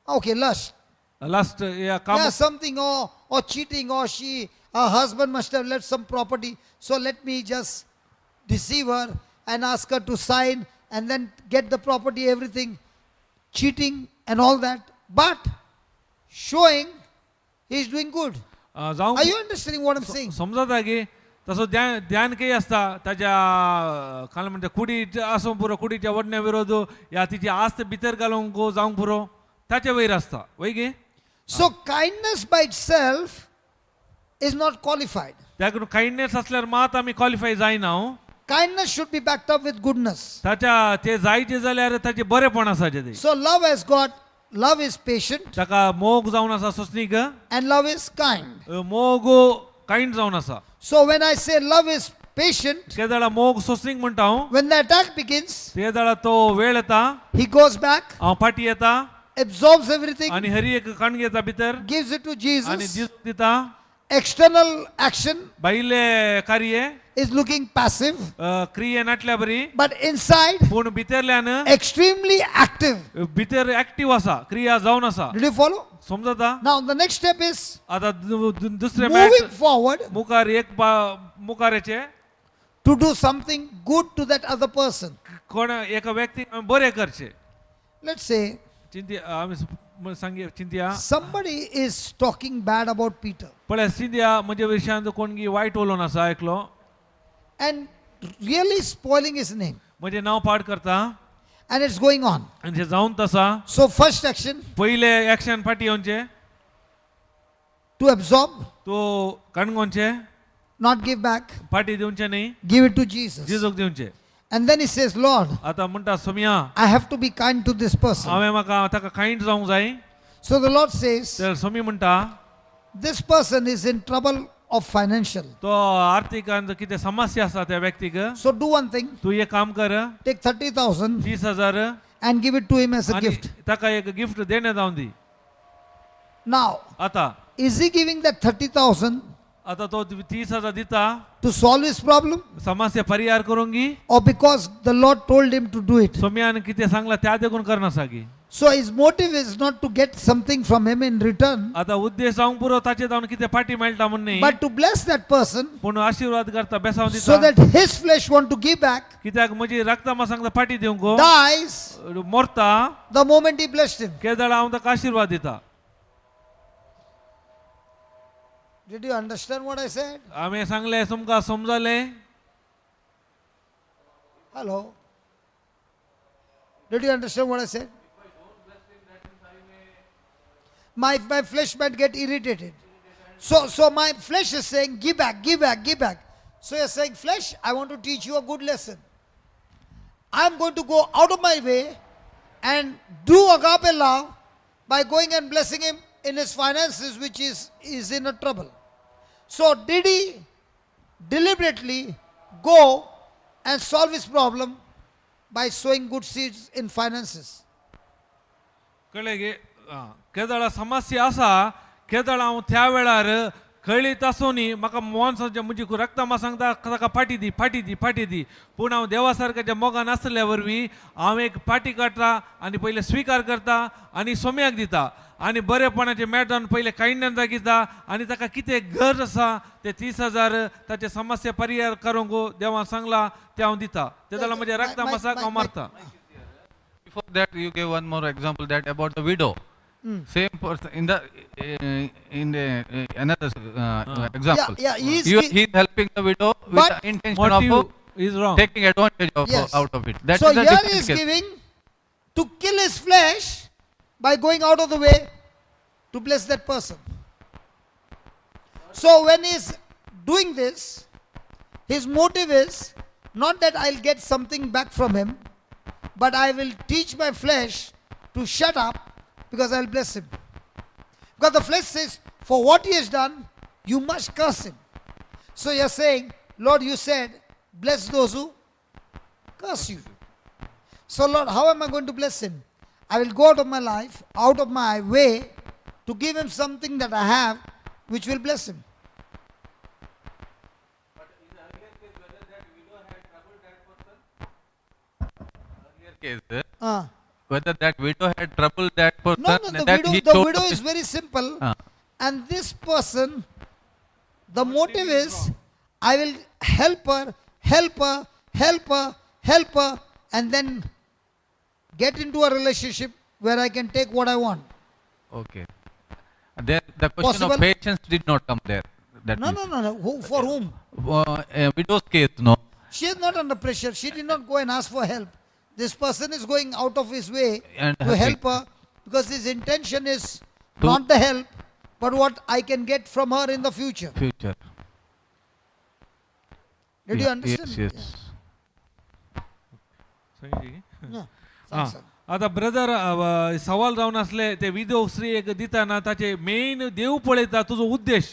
Okay, lust. लास्ट या काम. Yeah, something or cheating or she, her husband must have left some property. So let me just deceive her and ask her to sign and then get the property, everything. Cheating and all that. But showing he is doing good. जावंक Are you understanding what I'm saying? समजता की तसो ध्यान ध्यान काही आसता ताच्या काल म्हणटा कुडी आसूंक पुरो कुडीच्या वडण्या विरोध या तिची आस्त भितर घालूंक जावंक पुरो ताचे वयर आसता वय गे. So kindness by itself is not qualified. त्या काइंडनेस असल्यार मात आमी क्वॉलिफाय जायना हो. Kindness should be backed up with goodness. ताच्या ते जायचे जाल्यार ताचे बरेपण आसाचे ते. So love has got, love is patient ताका मोग जावन आसा सोंसणीक. And love is kind. मोग काइंड जावन आसा. So when I say love is patient, ते जाल्यार मोग सोंसणीक म्हणटा हांव. When the attack begins, ते जाल्यार तो वेळ येता. He goes back, हांव फाटी येता. Absorbs everything, आनी हरी एक काण घेता भितर gives it to आनी Jesus. जेजूक दिता. External action भायले कार्य is looking passive, क्रिये नाटल्या बरी. But inside, पूण भितरल्यान extremely active. भितर एक्टीव आसा क्रिया जावन आसा. Did you follow? समजता? Now the next step is आता दुसरें moving forward मुखार एक मुखार येचे to do something good to that other person. कोण एका व्यक्तीक आमी बरें करचें. Let's say चिंतया आमी सांगे चिंतया. Somebody is talking bad about Peter पळय चिंतया म्हज्या विशयांत कोणगी वायट उलोवन आसा एकलो and really spoiling his name, म्हजें नांव पाड करता and it's going on. आनी तें जावन आसा. So, first action, पयलें एक्शन फाटी येवचें to absorb, तो काणकोणचें not give back, फाटी दिवचें न्ही. Give it to Jesus. जेजूक दिवचें. And then he says, "Lord, आतां म्हणटा Somaiya I have to be kind to this person." हांवें म्हाका ताका कायंड जावंक जाय. So the Lord says, तर सोमी म्हणटा "This person is in trouble of financial. तो आर्थीक कितें समस्या आसा त्या व्यक्तीक. So do one thing, तूं एक काम कर. Take 30,000 30,000 and give it to him as a आनी gift." ताका एक गिफ्ट देणें जावन दी. Now, आतां is he giving that 30,000 आतां तो 30,000 दिता to solve his problem समस्या परिहार करूंक or because the Lord told him to do it? सोम्यान कितें सांगलां त्या देखून करना सागी. So his motive is not to get something from him in return, आतां उद्देश जावंक पुरो ताचे जावन कितें फाटी मेळटा म्हूण न्ही but to bless that person पूण आशिर्वाद करता बेसांव so दिता that his flesh want to give back कित्याक म्हजी रक्ता म्हाका सांगता फाटी दिवंक dies मोरता the moment he blessed him. केदळा हांव ताका आशिर्वाद दिता. Did you understand what I said? हांवें सांगलें तुमकां समजलें? Hello. Did you understand what I said? My flesh might get irritated. So my flesh is saying, "Give back, give back, give back." So you're saying, "Flesh, I want to teach you a good lesson. I'm going to go out of my way and do agape love by going and blessing him in his finances, which is in a trouble." So did he deliberately go and solve his problem by sowing good seeds in finances? कळ्ळें गे आं, केदळा समस्या आसा केदळा हांव त्या वेळार कळीत आसूनी म्हाका मन सांगचें म्हजी रक्तमा सांगता ताका फाटी दी, फाटी दी, फाटी दी. पूण हांव देवा सारक्याच्या मोगान आसल्या वरवीं हांव एक फाटी काडटा आनी पयलें स्विकार करता आनी सोम्याक दिता आनी बरेपणाचें मेळटा पयलें कायंडन दाखयता आनी ताका कितें गरज आसा ते 30,000 ताचे समस्या परिहार करूंक देवान सांगला तें हांव दिता. ते जाल्यार म्हज्या रक्ता मासाक हांव मारता. Before that, you gave one more example that about the widow. Same person in the another example. Yeah, yeah, He's helping the widow with But- the intention motive of is wrong. taking advantage of Yes. out of it. That So is a here different he is case. Giving to kill his flesh by going out of the way to bless that person. So when he is doing this, his motive is not that I'll get something back from him, but I will teach my flesh to shut up because I'll bless him. Because the flesh says, for what he has done, you must curse him. So you're saying, Lord, you said, bless those who curse you. So, Lord, how am I going to bless him? I will go out of my life, out of my way, to give him something that I have, which will bless him. Earlier case, whether that widow had troubled that person, No, no, the that widow, he the showed widow up is very simple. Ah. And this person, the motive is, I will help her, help her, help her, help her, and then get into a relationship where I can take what I want. Okay. There, the question Possible? Of patience did not come there. That No, means. no, no, no. Who, for whom? Widow's case, no. She is not under pressure. She did not go and ask for help. This person is going out of his way And to helping. Help her because his intention is To- not the help, but what I can get from her in the future. Future. Did you Yeah, understand? Yes, yes. Yeah. आं, सांग. आतां brother सवाल जावन आसले ते विधव स्त्रीयेक दिताना ताचे main देव पळयता तुजो उद्देश.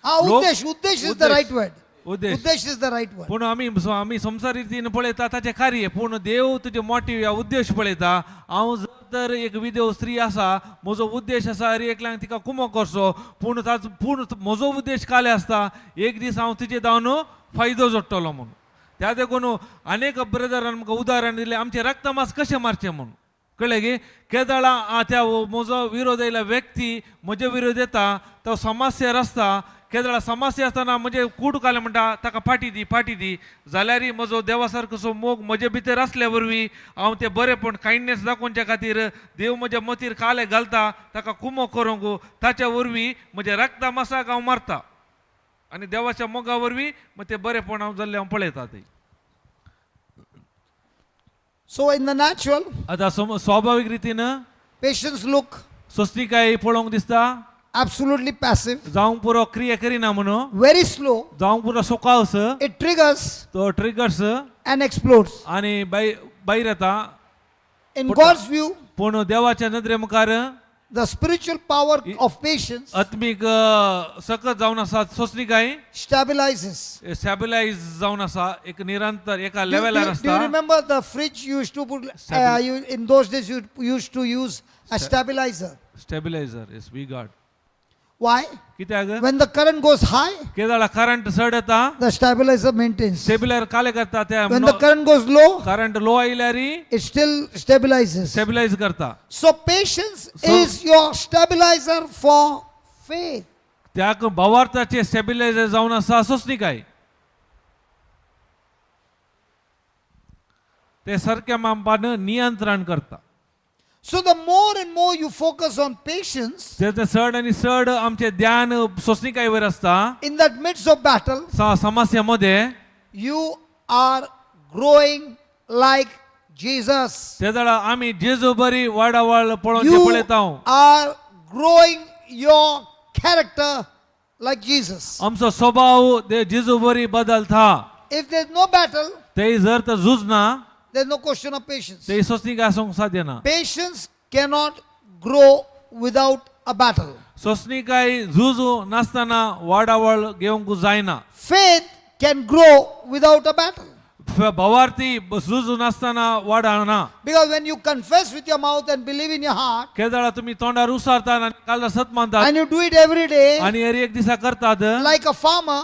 Ah, लोक- Uddesh. Uddesh is the उद्देश. Right word. उद्देश. Uddesh is the right word. पूण आमी आमी संवसारी रितीन पळयता ताचें कार्य, पूण देव तुजें मोटीव या उद्देश पळयता. हांव जर तर एक विदेव स्त्री आसा, म्हजो उद्देश आसा हर एकल्याक तिका कुमो करचो, पूण ताचो पूण म्हजो उद्देश काले आसता एक दीस हांव तिचे धांवन फायदो जोडटलो म्हणून. त्या देखून अनेक ब्रदरान आमकां उदाहरण दिलें आमचें रक्तमास कशें मारचें म्हणून. कळ्ळें की केदळा त्या म्हजो विरोध आयिल्लो व्यक्ती म्हजे विरोध येता तो समस्येर आसता. केदळा समस्या आसतना म्हजे कूड कालें म्हणटा ताका फाटी दी, फाटी दी, जाल्यारय म्हजो देवा सारकोसो मोग म्हजे भितर आसल्या वरवीं हांव तें बरेपण कायंडनेस दाखोवच्या खातीर देव म्हज्या मतीर काले घालता ताका कुमो करूंक. ताच्या वरवीं म्हज्या रक्ता मासाक हांव मारता आनी देवाच्या मोगा वरवीं मग तें बरेपण हांव जाल्लें हांव पळयता तें. So, in the natural, आतां स्वाभावीक रितीन patients look सोंसणीकाय पळोवंक दिसता absolutely passive, जावंक पुरो क्रिया करिना म्हणून, very slow. जावंक पुरो सोकावस. It triggers तो ट्रिगर्स and explodes. आनी भायर येता. In God's view, पूण देवाच्या नदरे मुखार the spiritual power of patience आत्मीक सकत जावन आसा सोंसणीकाय stabilizes. स्टॅबिलायज जावन आसा एक निरंतर एका Do, लेवलार do आसता. you remember the fridge you used to put, you, in those days you used to use a stabilizer. Stabilizer, yes, V Guard. Why? कित्याक? When the current goes high, केदळा current चड येता, the stabilizer maintains. Stabiliser काले करता त्या. When the current goes low, current low आयल्यार it still stabilizes. Stabilise करता. So patience So- is your stabilizer for faith. त्याक भावार्थाचे स्टेबिलायझर जावन आसा सोंसणीकाय ते सारक्या मापान नियंत्रण करता. So the more and more you focus on patience ते ते चड आनी चड आमचें ध्यान सोंसणीकाय वयर आसता in that midst of battle, समस्या मध्ये, you are growing like Jesus. ते जाणा आमी जेजू बरी वाडावळ पळोवचें You पळयता. Are growing your character like Jesus. आमचो स्वभाव ते जेजू बरी बदलता. If there's no battle, ते जर तर झुजना, there's no question of patience. ते सोंसणीकाय आसूंक साध्य ना. Patience cannot grow without a battle. सोंसणीकाय झुजू नासतना वाडावळ घेवंक जायना. Faith can grow without a battle. भावार्थी झुजू नासतना वाडना. Because when you confess with your mouth and believe in your heart, केदळा तुम्ही तोंडार उसारतात आणि काल सत मानतात and you do it every day, आणि हर एक दिसा करतात, like a farmer,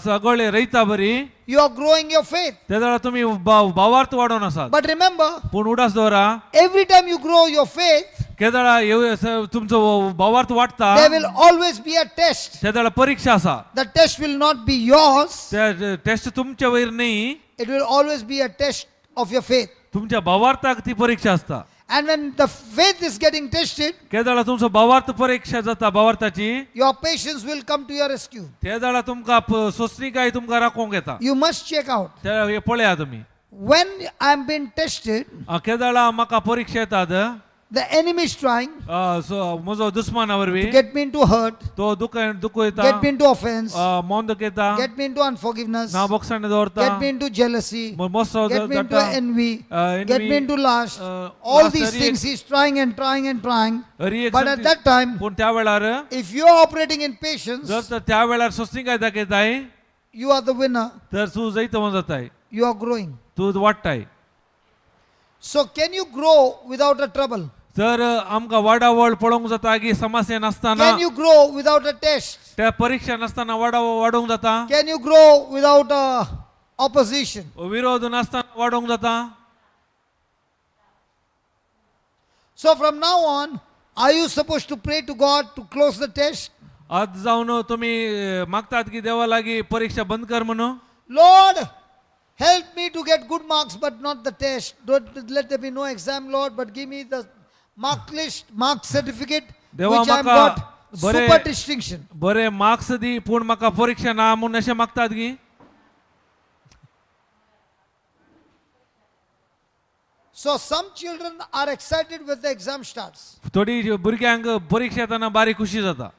सगळे रयता बरी, you are growing your faith. तेदळा तुम्ही भावार्थ वाडोवन आसात. But remember, पूण उडास दवरा, every time you grow your faith, केदळा तुमचो भावार्थ वाडटा, there will always be a test. तेदळा परीक्षा आसा. The test will not be yours, त्या टेस्ट तुमच्या वयर न्ही, it will always be a test of your faith. तुमच्या भावार्थाक ती परीक्षा आसता. And when the faith is getting tested, केदळा तुमचो भावार्थ परीक्षा जाता भावार्थाची, your patience will come to your rescue. तेदळा तुमकां सोंसणीकाय तुमकां राखोवंक येता. You must check out. ते हे पळया तुमी. When I am being tested, केदळा म्हाका परीक्षा येतात, the enemy is trying so म्हजो दुस्माना to वरवीं get me into hurt, तो दुख दुखयता, get me into offense, मौन दुखयता, get me into unforgiveness, ना बोगसाणे दवरता, get me into jealousy, मस्त get me into धाडटा, envy, get envy, me into lust. All lust these Hari things he's trying and trying and trying. Hari एक But at संगती- that time, पूण त्या वेळार if you are operating in patience, जर तर त्या वेळार सोंसणीकाय दाखयताय you are the winner, तर तूं जैतवंत जाताय, you are growing. तूं वाडटाय. So, can you grow without a trouble? तर आमकां वाडावळ पळोवंक जाता की समस्या नासतना, Can you grow without a test? त्या परीक्षा नासतना वाडावळ वाडोवंक जाता? Can you grow without a opposition? विरोध नासतना वाडोवंक जाता? So from now on, are you supposed to pray to God to close the test? आज जावन तुमी मागतात की देवा लागीं परीक्षा बंद कर म्हणून? Lord, help me to get good marks, but not the test. Don't let there be no exam, Lord, but give me the mark list, mark certificate, देवा which I have म्हाका got बरे- super distinction. बरे marks दी पूण म्हाका परीक्षा ना म्हणून अशें मागतात की? So some children are excited when the exam starts थोडी भुरग्यांक परीक्षा येताना बारीक खुशी जाता,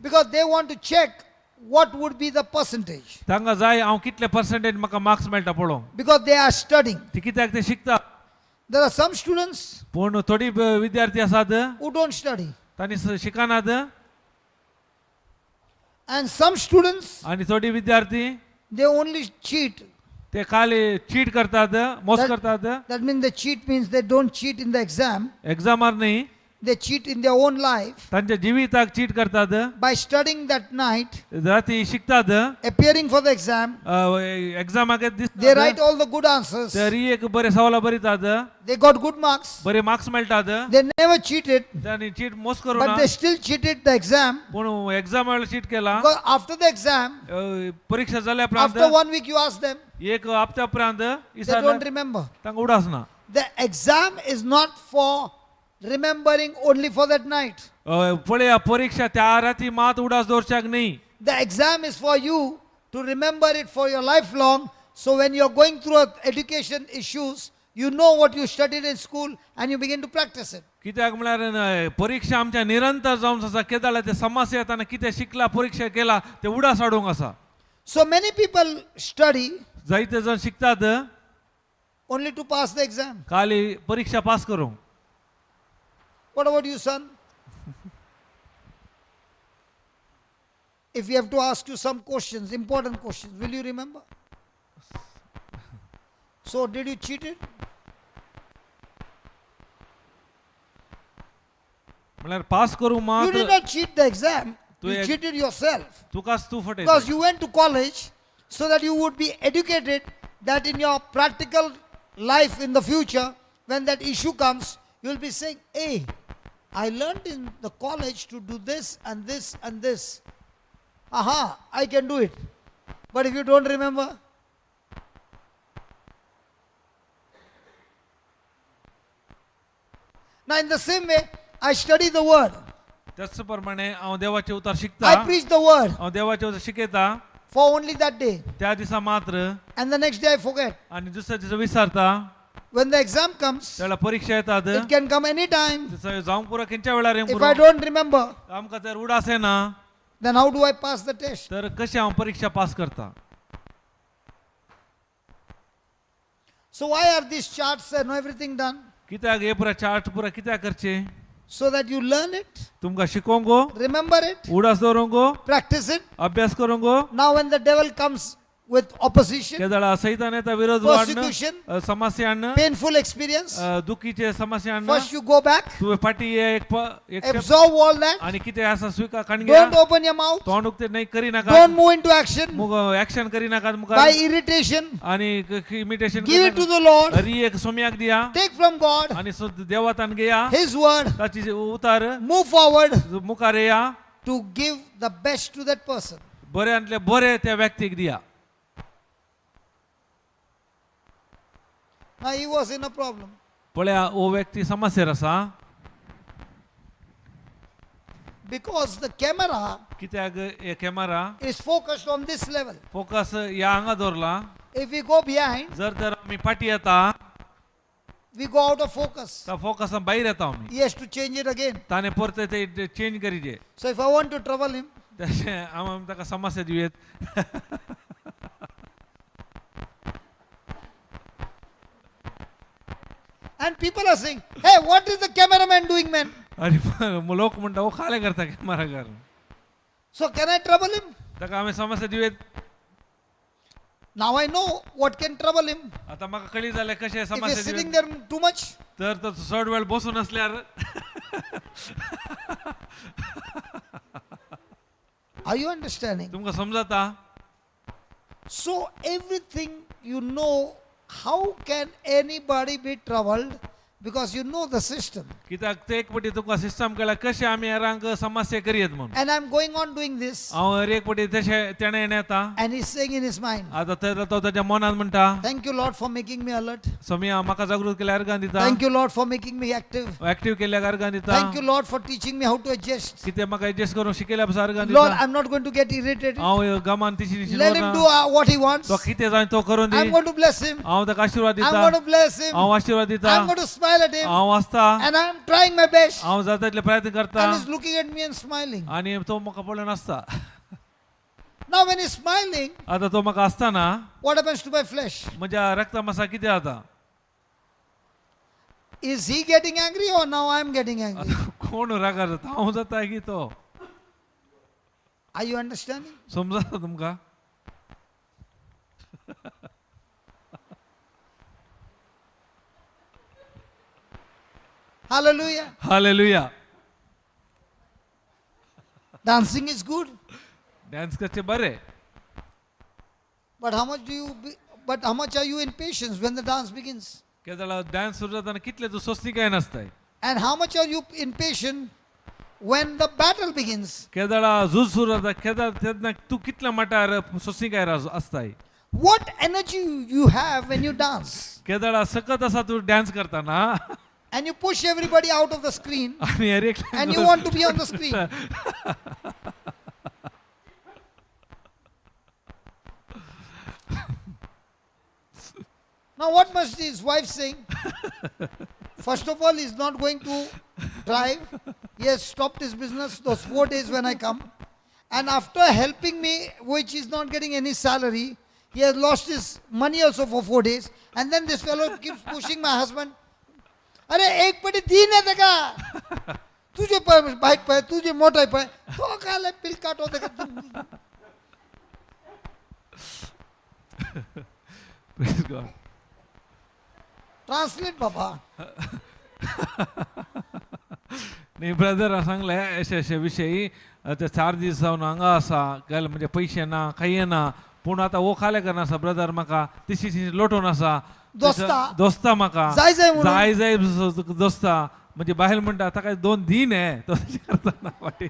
because they want to check what would be the percentage, तांकां जाय हांव कितले पर्संटेज म्हाका मार्क्स मेळटा पळोवंक, because they are studying. ती कित्याक ते शिकता. There are some students पूण थोडी विद्यार्थी आसात who don't study, तांणी शिकनात, and some students आनी थोडी विद्यार्थी they only cheat. ते खाली चीट करतात, मोस करतात. That means the cheat means they don't cheat in the exam, एग्जामार न्ही, they cheat in their own life तांच्या जिविताक चीट करतात. by studying that night, राती शिकतात, appearing for the exam. एग्जामाक They दिसतात, write all the good answers, तरी एक बरे सवालां बरयतात, they got good marks, बरे मार्क्स मेळटात. they never cheated, तांणी चीट मोस करूं ना, but they still cheated the exam. पूण एग्जामा वेळार चीट केला. Because after the exam, परीक्षा जाल्या उपरांत, after 1 week, you ask them, एक हप्त्या उपरांत they don't remember. तांकां उडास ना. The exam is not for remembering only for that night. पळया, परीक्षा त्या राती मात उडास दवरच्याक न्ही. The exam is for you to remember it for your lifelong. So when you're going through education issues, you know what you studied in school and you begin to practice it. कित्याक म्हळ्यार परीक्षा आमच्या निरंतर जावन आसा. केदाळा ते समस्या येताना कितें शिकला परीक्षा केला ते उडास हाडूंक आसा. So many people study जायते जाण शिकतात only to pass the exam. खाली परीक्षा पास करूंक. What about you, son? If we have to ask you some questions, important questions, will you remember? So, did you cheat it? म्हळ्यार pass करूंक You मात did not cheat the exam. तू You एक- cheated yourself. तुकाच तूं फटयता. Because you went to college so that you would be educated, that in your practical life in the future, when that issue comes, you'll be saying, "Hey, I learned in the college to do this and this and this. Aha, I can do it." But if you don't remember, now in the same way, I study the word, त्याच प्रमाणे हांव देवाचें उतर शिकता, I preach the word हांव देवाचें उतर शिकयता for only that day, त्या दिसा मात्र, and the next day I forget. आनी दुसऱ्या दिसा विसरता. When the exam comes, त्यावेळा परीक्षा येतात, it can come anytime. जावंक पुरो खंयच्या वेळार येवंक If पुरो. I don't remember, आमकां जर उडास येना then how do I pass the test? तर कशें हांव परीक्षा पास करता? So why are these charts and everything done? कित्याक हे पुरा चार्ट पुरा कित्याक करचे? So that you learn it, तुमकां शिकोवंक गो, remember it, उडास दवरूंक गो, practice it. अभ्यास करूंक गो. Now when the devil comes with opposition, केदळा सैतान येता विरोध वाडण Persecution. समस्या हाडण painful experience. दुखीचे समस्या हाडण First you go back, तुवें फाटी ये एक एक step absorb all that. आणि कितें आसा स्विकार काण घे Don't open your mouth. तोंड उक्ते नाही करी नाका Don't move into action मुग ऍक्शन करी नाका मुखार by irritation. आणि imitation Give it to the Lord. Hari एक सोम्याक दिया Take from God आणि देवातान घेया His word. ताची उतार Move forward मुखार येया to give the best to that person. बऱ्यांतले बरे त्या व्यक्तीक दिया. Now he was in a problem पळया हो व्यक्ती समस्येर आसा because the camera कित्याक हे camera is focused on this level. Focus ह्या हांगा दवरला. If we go behind, जर तर आमी फाटी येता we go out of focus. तर फोकसा भायर येता आमी. He has to change it again. ताणें परते ते change करीजे. So if I want to trouble him, तशें आमी ताका समस्या दिवयेत. And people are saying, hey, what is the cameraman doing, man? आणि लोक म्हणटा हो खाले करता कॅमेराकार. So can I trouble him? ताका आमी समस्या दिवयेत. Now I know what can trouble him. आता म्हाका कळी जालें कशें If he's समस्या sitting दिवयेत. there too much, तर तो चड वेळ बसून आसल्यार are you understanding? तुमकां समजता. So everything you know, how can anybody be troubled? Because you know the system. कित्याक ते एक पटी तुमकां सिस्टम कळ्ळ्या कशें आमी हेरांक समस्या करयेत म्हणून. And I'm going on doing this. हांव हर एक पटी तशें तेणें हेणें येता. And he's saying in his mind, आतां तर तो ताच्या मनान म्हणटा thank you, Lord, for making me alert. सोमिया म्हाका जागृत केल्यार अर्गां दिता. Thank you, Lord, for making me active. Active केल्यार अर्गां दिता. Thank you, Lord, for teaching me how to adjust. कितें म्हाका एडजस्ट करूंक शिकयल्या पासून अर्गां Lord, दिता. I'm not going to get irritated. हांव Gaman तिशी तिशी Let him do what he wants. तो कितें जाय तो करून I'm the. going to bless him. हांव ताका आशिर्वाद I'm दिता. going to bless him. हांव आशिर्वाद दिता. I'm going to smile at him. हांव आसता. And I'm trying my best. हांव जाता तितले प्रयत्न करता. And he's looking at me and smiling. आनी तो म्हाका पळोवन आसता. Now, when he's smiling, आतां तो म्हाका आसतना what happens to my flesh? म्हज्या रक्ता मासा कितें जाता? Is he getting angry or now I'm getting angry? आतां कोण रागार जाता, हांव जाता की तो? Are you understanding? समजता तुमकां? Hallelujah. Hallelujah. Dancing is good. Dance करचे बरे. But how much do you be, but how much are you in patience when the dance begins? केदळा dance सुरू जाताना कितले तूं सोंसणीकाय नासताय. And how much are you impatient when the battle begins? केदळा झूज सुरू जाता केदळा तेन्ना तूं कितल्या मटार सोंसणीकाय आसताय. What energy you have when you dance? केदळा सकत आसा तूं डान्स करतना And you push everybody out of the screen आनी हर एक and you want to be on the screen. Now, what must his wife saying? First of all, he's not going to drive. He has stopped his business those 4 days when I come. And after helping me, which he's not getting any salary, he has lost his money also for 4 days. And then this fellow keeps pushing my husband. अरे एक पटी दी नाही का तुझे bike पळय तुझे motor पळय तो काय बिल काटो का. Praise God. Translate बाबा. न्ही ब्रदर सांगलें अशे अशे विशयी ते चार दीस जावन हांगा आसा गेले म्हणजे पयशे ना कांय ना पूण आतां हो खालें करना आसा ब्रदर म्हाका तिशी तिशी लोटून आसा दोस्ता. दोस्ता म्हाका जाय जाय म्हणून. जाय जाय दोस्ता म्हणजे बायल म्हणटा आतां काय दोन दिन हे तो तशें करतना फाटीं.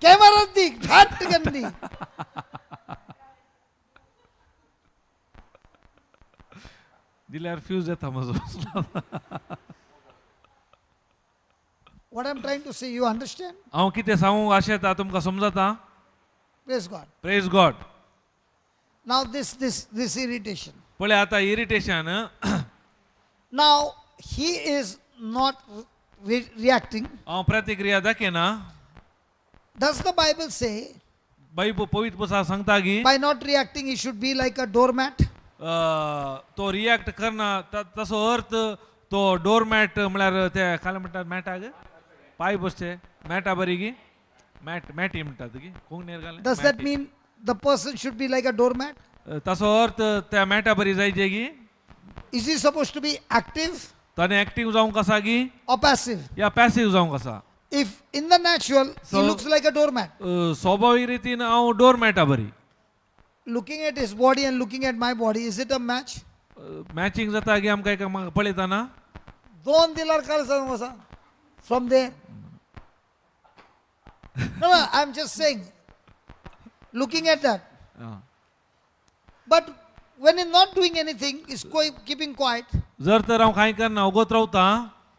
कॅमेरा दी घाट गंदी. दिल्यार फ्यूज येता म्हजो. What I'm trying to say, you understand? हांव कितें सांगूंक आशेता तुमकां समजता? Praise God. Praise God. Now this this this irritation. पळय आतां irritation. Now he is not reacting. हांव प्रतिक्रिया दाखयना. Does the Bible say बायब पवित्र पुस्तक सांगता की by not reacting he should be like a doormat? तो रिएक्ट करना तसो अर्थ तो डोरमॅट म्हळ्यार ते खाला म्हणटात मॅटाक पाय बसचे मॅटा बरी की मॅट मॅटी म्हणटात की कोंकणीर घालें Does that mean the person should be like a doormat? ताचो अर्थ त्या मॅटा बरी जायचे की Is he supposed to be active ताणें एक्टीव जावंक आसा की or passive? या पॅसीव जावंक आसा. If in the natural, he So- looks like a doormat. स्वाभावीक रितीन हांव डोर मॅटा बरी. Looking at his body and looking at my body, is it a match? Matching जाता की आमकां एकामेकांक पळयतना. दोन दिलार काल सांगू from there. No, no, I'm just saying, looking at that. Ah. But when he's not doing anything, he's keeping quiet, जर तर हांव कांय करना वगत रावता,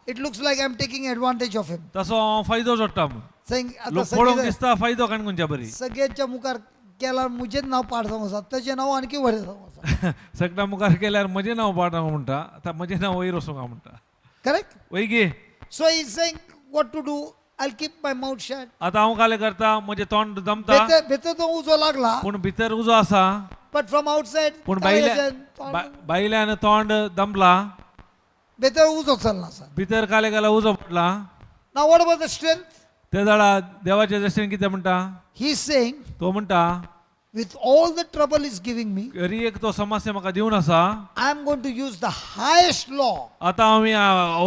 it looks like I'm taking advantage of him. तसो हांव फायदो जोडटा म्हूण. Saying, आता लोक पळोवंक सगळे- दिसता फायदो काणकोणच्या बरी. सगळ्यांच्या मुखार केला मुजेच नाव पाड जावं आसा, तेजें नांव आणखी वयर जावं आसा. सगळ्या मुखार केल्यार म्हजें नांव पाड म्हणटा, आतां म्हजें नांव वयर वचूंक म्हणटा. करेक्ट. वय गे. So he saying what to do, I keep my mouth shut. आतां हांव कालें करता, म्हजें तोंड दमता. भितर भितर तो उजो लागला, पूण भितर उजो आसा. बट फ्रॉम आउटसायड पूण भायल्या भायल्यान तोंड दमला. भितर उजो चलना आसा. भितर काले गेला उजो पडला. Now what about the strength? ते जाणा देवाच्या दृश्टीन कितें म्हणटा? He is saying, तो म्हणटा, with all the trouble he's giving me, तरी एक तो समस्या म्हाका दिवन आसा, I am going to use the highest law. आतां हांव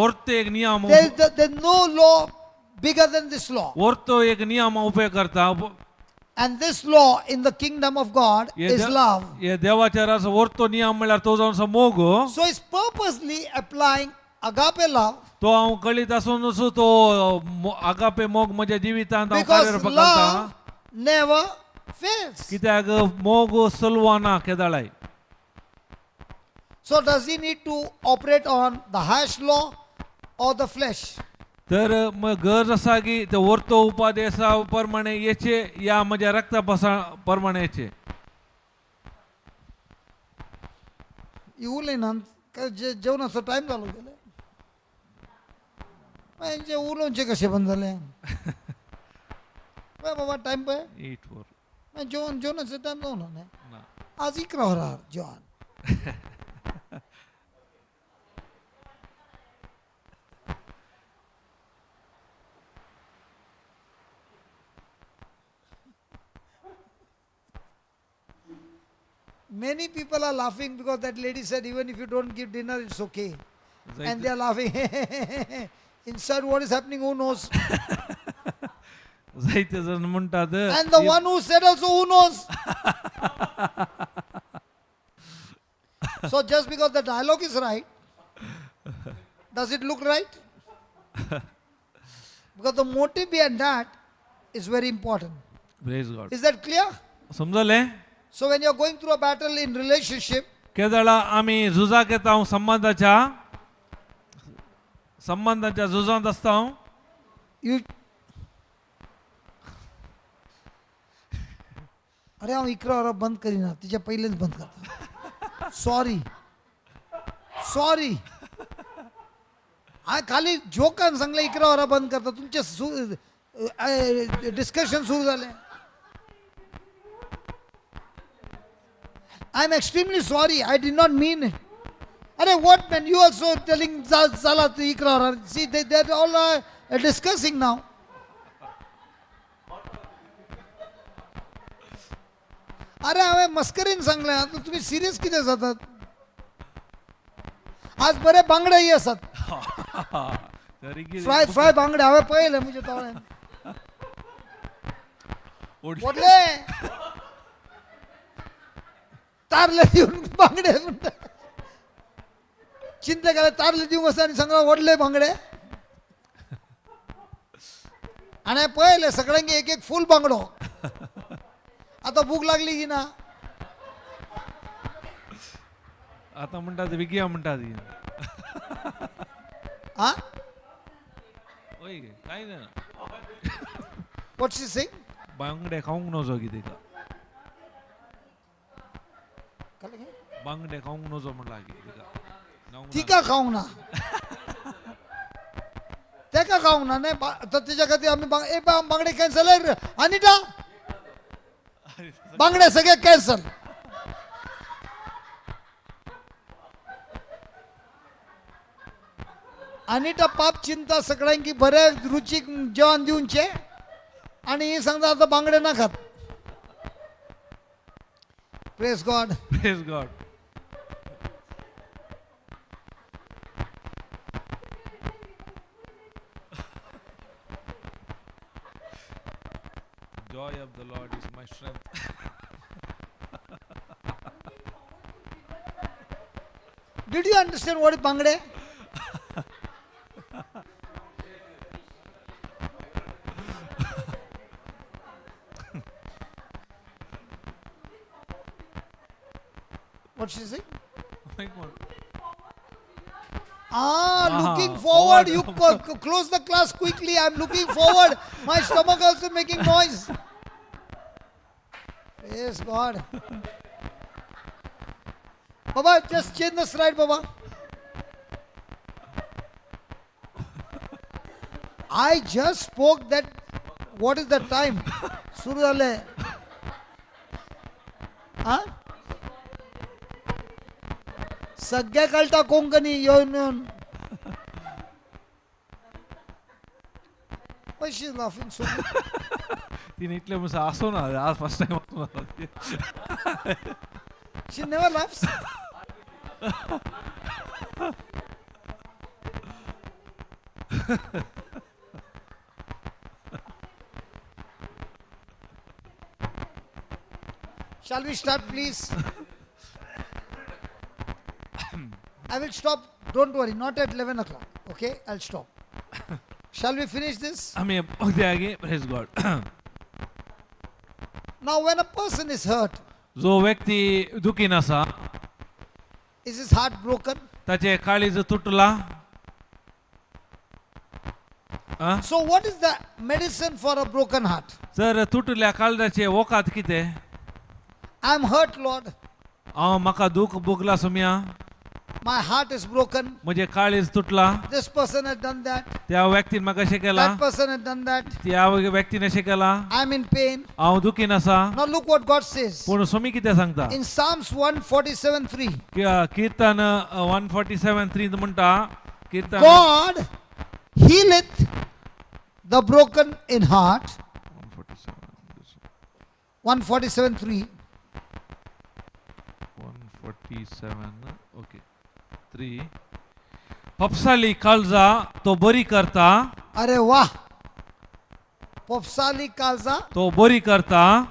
वर्तो एक नियम, There's no law bigger than this law. वर्तो एक नियम उपयोग करता. And this law in the kingdom of God हे is love. हे देवाच्या रास वर्तो नियम म्हणल्यार तो जावन आसा मोग. So he's purposely applying agape love तो हांव कळीत आसून तो आगापे मोग म्हज्या जिवितांत हांव because कार्यरूपाक घालता. love never fails. कित्याक मोग सलवाना केदाळाय. So does he need to operate on the highest law or the flesh? तर मग गरज आसा की ते वर्तो उपादेसा प्रमाणे येचे या म्हज्या रक्ता पसा प्रमाणे येचे. उलयना काय जेवणाचो टायम जालो गेले हेंचे उलोवचें कशें बंद जालें? पळय बाबा टायम पळय. 8:04. मागीर जेवण जेवणाचो टायम जावना न्ही. ना. आज 11 वरां जेवण. Many people are laughing because that lady said, even if you don't give dinner, it's okay. And they are laughing. Inside, what is happening, who knows? जायते जण म्हणटात. And the one who said also, who knows? So just because the dialogue is right, does it look right? Because the motive behind that is very important. Praise God. Is that clear? समजलें? So when you're going through a battle in relationship, केदळा आमी झुजाक येता हांव संबंदाच्या संबंदाच्या झुजांत आसता हांव. You अरे हांव 11 वरां बंद करिना, तिच्या पयलींच बंद करता. सॉरी सॉरी, हांवें खाली जोकान सांगलें 11 वरां बंद करता. तुमचें डिस्कशन सुरू जालें. I am extremely sorry, I did not mean it. अरे what man, you also telling जाला 11 वरां. See they they are all discussing now. अरे हांवें मस्करीन सांगलें, आतां तुमी सिरियस कितें जातात? आज बरे बांगडेय आसात. तरी कितें? फ्राय फ्राय बांगडे हांवें पळयले म्हज्या दोळ्यान. ओडले. व्हडले तारले दिवन बांगडे म्हणटा, चिंतले घाले तारले दिवंक आसा आनी सांगला व्हडले बांगडे. आनी हांवें पळयले सगळ्यांक एक एक फूल बांगडो. आतां भूक लागली की ना? आतां म्हणटात विकया म्हणटात. आं, वय गे, कांय ना. What she saying? बांगडे खावंक नजो कितें का? बांगडे खावंक नजो म्हणला की तिका. तिका खावंक ना, तेका खावंक ना न्ही. आतां तेच्या खातीर आमी ए बांगडे कॅन्सल. अनिता, बांगडे सगळे कॅन्सल. अनिता पाप चिंता सगळ्यांकी बऱ्या रुचीक जेवण दिवचें आनी ही सांगता आतां बांगडे ना खात. Praise God. Praise God. Joy of the Lord is my strength. Did you understand what is bangde? What she saying? Ah, looking forward. You close the class quickly. I'm looking forward. My stomach also making noise. Praise God. Baba, just change the slide, Baba. I just spoke that. What is the time? सुरू झालंय. हा, सगळ्या कळटा कोंकणी येऊन येऊन. Why she's laughing so much? तिने इतले म्हणून असो ना, आज फर्स्ट टाइम असो. She never laughs. Shall we start, please? I will stop. Don't worry, not at 11 o'clock. Okay, I'll stop. Shall we finish this? आम्ही आगे. Praise God. Now, when a person is hurt, जो व्यक्ती दुखीन आसा, is his heart broken? ताचे काळीज तुटला आ? So, what is the medicine for a broken heart? जर तुटल्या काळजाचे वखद कितें? I am hurt, Lord. हांव म्हाका दूख भोगला Saumya. My heart is broken. म्हजें काळीज तुटला. This person has done that. त्या व्यक्तीन म्हाका अशें केलां. That person has done that. त्या व्यक्तीन अशें केलां. I am in pain. हांव दुखीन आसा. Now look what God says. पूण सोमी कितें सांगता? In Psalms 147:3, कीर्तन 147:3 म्हणटा, कीर्तन God healeth the broken in heart. 147. 147:3. 147, okay, 3. पपसाली काळजा तो बरी करता. अरे वाह! पोपसाली काळजा. तो बरी करता.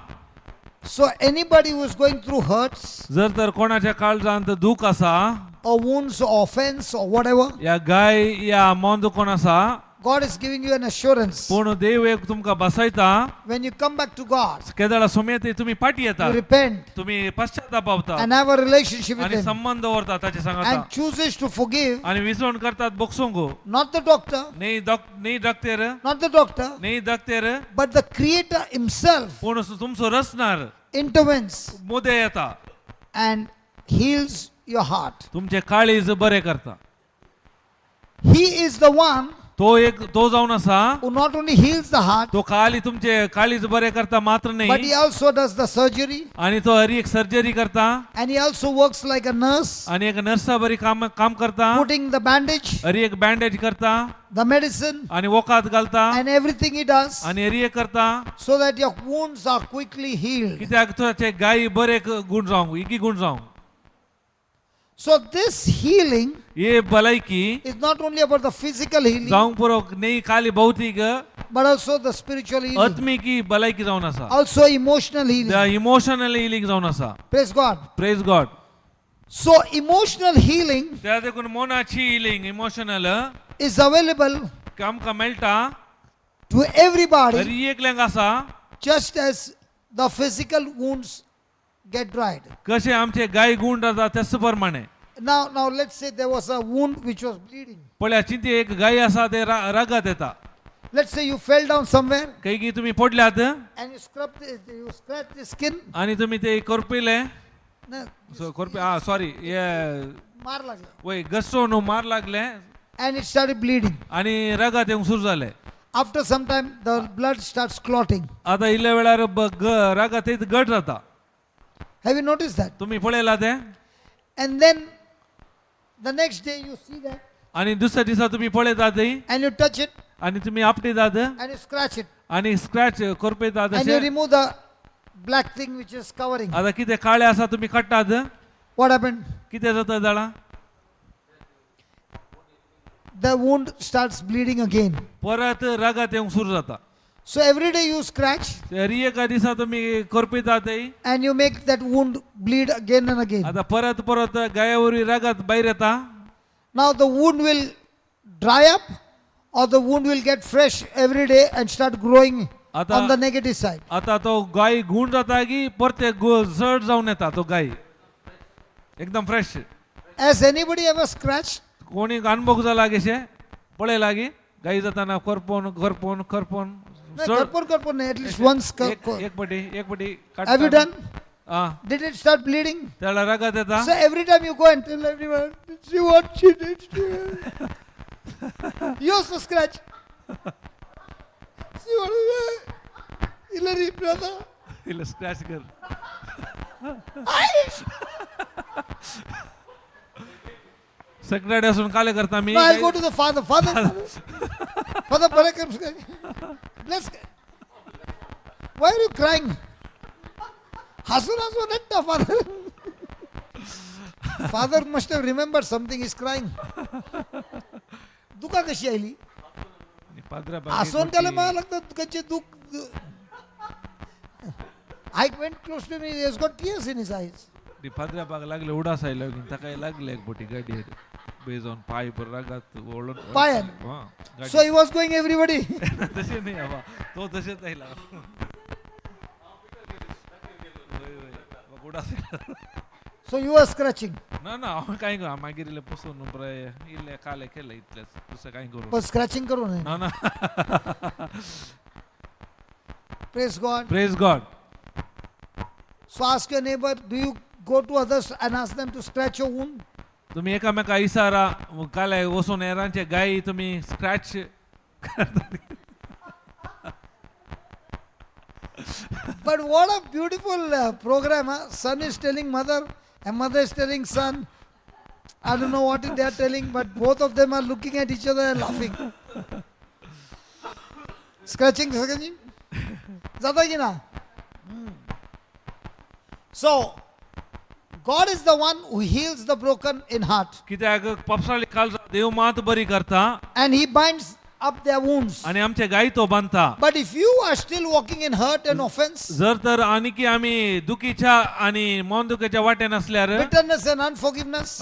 So anybody who is going through hurts जर तर कोणाच्या काळजांत दूख आसा or wounds or offense or whatever, या गाय या मन कोण आसा, God is giving you an assurance. पूण देव एक तुमकां बसयता. When you come back to God, केदळा सोमयते तुम्ही पाठी येता, you repent तुम्ही पश्चाताप पावता and have a relationship with आणि Him संबंध दवरता ताचे सांगता and chooses to forgive, आणि विसवण करतात बोगसूंक. Not the doctor, न्ही न्ही डॉक्टर, not the doctor, न्ही doctor, but the Creator Himself पूण तुमचो रचणार intervenes मुदे येता and heals your heart. तुमचे काळीज बरे करता. He is the one तो एक तो जावन आसा who not only heals the heart, तो खाली तुमचे काळीज बरे करता मात्र but he नाही, also does the surgery आणि तो हरी एक सर्जरी करता and he also works like a nurse, आणि एक नर्सा बरी काम काम करता, putting the bandage, हरी एक बँडेज करता, the medicine, आणि वखद घालता and everything he does आणि हरी एक करता so that your wounds are quickly healed. कित्याक तुझे गायी बरे गुण जावंक इगी गुण जावंक. So, this healing हे भलायकी is not only about the physical healing, जावंक पुरो न्ही खाली भौतीक, but also the spiritual healing, आत्मिकी भलायकी जावन आसा, also emotional healing. Emotional healing जावन आसा. Praise God. Praise God. So, emotional healing त्या देखून मनाची हिलिंग, इमोशनल is available आमकां मेळटा to everybody हरी एकल्यांक आसा, just as the physical wounds get dried. कशे आमचे गाय गुण जाता त्याच प्रमाणे. Now let's say there was a wound which was bleeding. पळया चिंती एक गाय आसा ते रगत येता. Let's say you fell down somewhere काही की तुम्ही पडल्यात and you scratch the skin. आणि तुम्ही ते कोरपिले. No, कोरपे, हा सॉरी, मार लागला. वय घसरून मार लागले And it started bleeding. आणि रगत येवंक सुरू जाले. After some time, the blood starts clotting. आता इल्ल्या वेळार रगत येत गट जाता. Have you noticed that? तुम्ही पळयला ते? And then the next day you see that आणि दुसऱ्या दिसा तुम्ही पळयतात ते and you touch it आणि तुम्ही आपटितात and you scratch it आणि स्क्रॅच कोरपेतात and you अशे remove the black thing which is covering. आता कितें काळे आसा तुमी काडटात. What happened? कितें जाता जाणा? The wound starts bleeding again. परत रगत येवंक सुरू जाता. So every day you scratch तरी एका दिसा तुमी करपितात. And you make that wound bleed again and again. आता परत परत गाया वरवीं रगत भायर येता. Now the wound will dry up or the wound will get fresh every day and start growing on the negative side. आता तो गाय गुण जाता की परते चड जावन येता तो गाय एकदम fresh. Has anybody ever scratched? कोणी अनुभव जाला कशे पळय लागी गाय जाताना करपोन करपोन करपोन No, चड. karpur, karpur, at least once. एक पटी एक पटी. Have you done? Ah. Did it start bleeding? त्याला रगत येता. So every time you go and tell everyone, see what she did to you. You also scratch. See what Hillary brother. इल्लें scratch कर. Secretary असून काले करता मी. No, I'll go to the father. Father, father, father, Barakam. Bless. Why are you crying? हसून हसून रडता father. Father must have remembered something. He's crying. दुका कशी आयली? हसून त्याला मला लागतं कच्चे दुःख. I went close to me. He has got tears in his eyes. फादरा बाग लागले उडास आयलो की ताका लागले एक बोटी गाडयेर बे जावन पांय पर रगत वळून. पांयान? हा, गाडी. So he was going everybody. तशें न्ही बाबा, तो तशेंच आयला. वय वय म्हाका उडास आयला. So you were scratching. ना ना, हांव कांय करूं मागीर इल्लें पुसून बरें इल्लें कालें केलें इतलेंच, दुसरें कांय करूं पण स्क्रॅचिंग करू नये. ना ना. Praise God. Praise God. So ask your neighbor, do you go to others and ask them to scratch your wound? तुम्ही एकामेका इसारा काले वचून हेरांचे गायी तुम्ही scratch. But what a beautiful program. Huh? Son is telling mother and mother is telling son. I don't know what they are telling, but both of them are looking at each other and laughing. Scratching, scratching. जाता की ना? So, God is the one who heals the broken in heart कित्याक पापसाळी काल देव मात बरी करता. And he binds up their wounds. आणि आमचे गायी तो बांधता. But if you are still walking in hurt and offense, जर तर आणखी आम्ही दुखीच्या आणि मन दुखीच्या वाटेन असल्यार, bitterness and unforgiveness,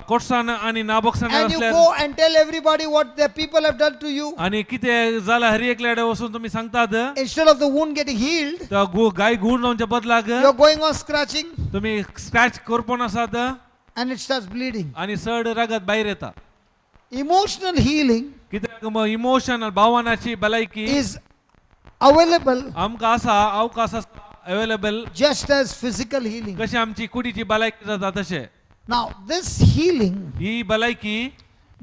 कोटसाण आणि नाबोक्साण and you असल्यार, go and tell everybody what their people have done to you, आणि कितें जाला हर एकल्याडे वचून तुम्ही सांगतात, instead of the wound getting healed, तर गाय गुण जावच्या बदलाक you're going on scratching तुम्ही स्क्रॅच करपोन आसात and it starts bleeding. आणि चड रगत भायर येता. Emotional healing कित्याक मग इमोशनल भावनाची भलायकी is available आमकां आसा अवकाश available just as physical healing. कशी आमची कुडीची भलायकी जाता तशें. Now, this healing ही भलायकी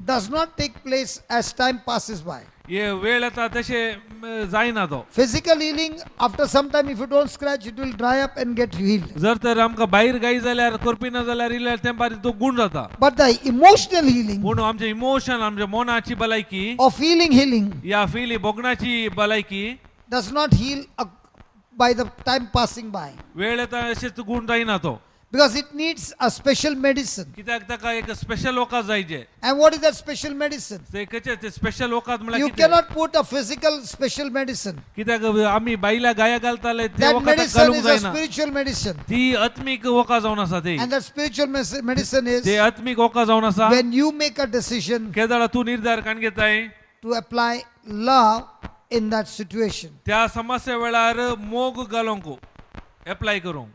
does not take place as time passes by. हे वेळ येता तशें जायना तो. Physical healing, after some time, if you don't scratch, it will dry up and get healed. जर तर आमकां भायर गाय जाल्यार करपी ना जाल्यार इल्यार तेंपार तो गूण जाता. But the emotional healing पूण आमचे इमोशन आमच्या मनाची भलायकी or feeling healing या फिली भोगणाची भलायकी does not heal by the time passing by वेळ येता अशेंच गूण जायना तो. Because it needs a special medicine. कित्याक ताका एक स्पेशल वखद जाय जे. And what is that special medicine? ते कशें ते स्पेशल वखद म्हणल्यार You कितें? cannot put a physical special medicine. कित्याक आमी बायला गाया घालताले ते That वखद medicine घालूंक is a जायना. Spiritual medicine. ती आत्मीक वखद जावन आसा ती. And that spiritual medicine is ते आत्मीक वखद जावन आसा when you make a decision केदळा तूं निर्धार काण घेताय to apply love in that situation. त्या समस्या वेळार मोग घालूंक एप्लाय करूंक.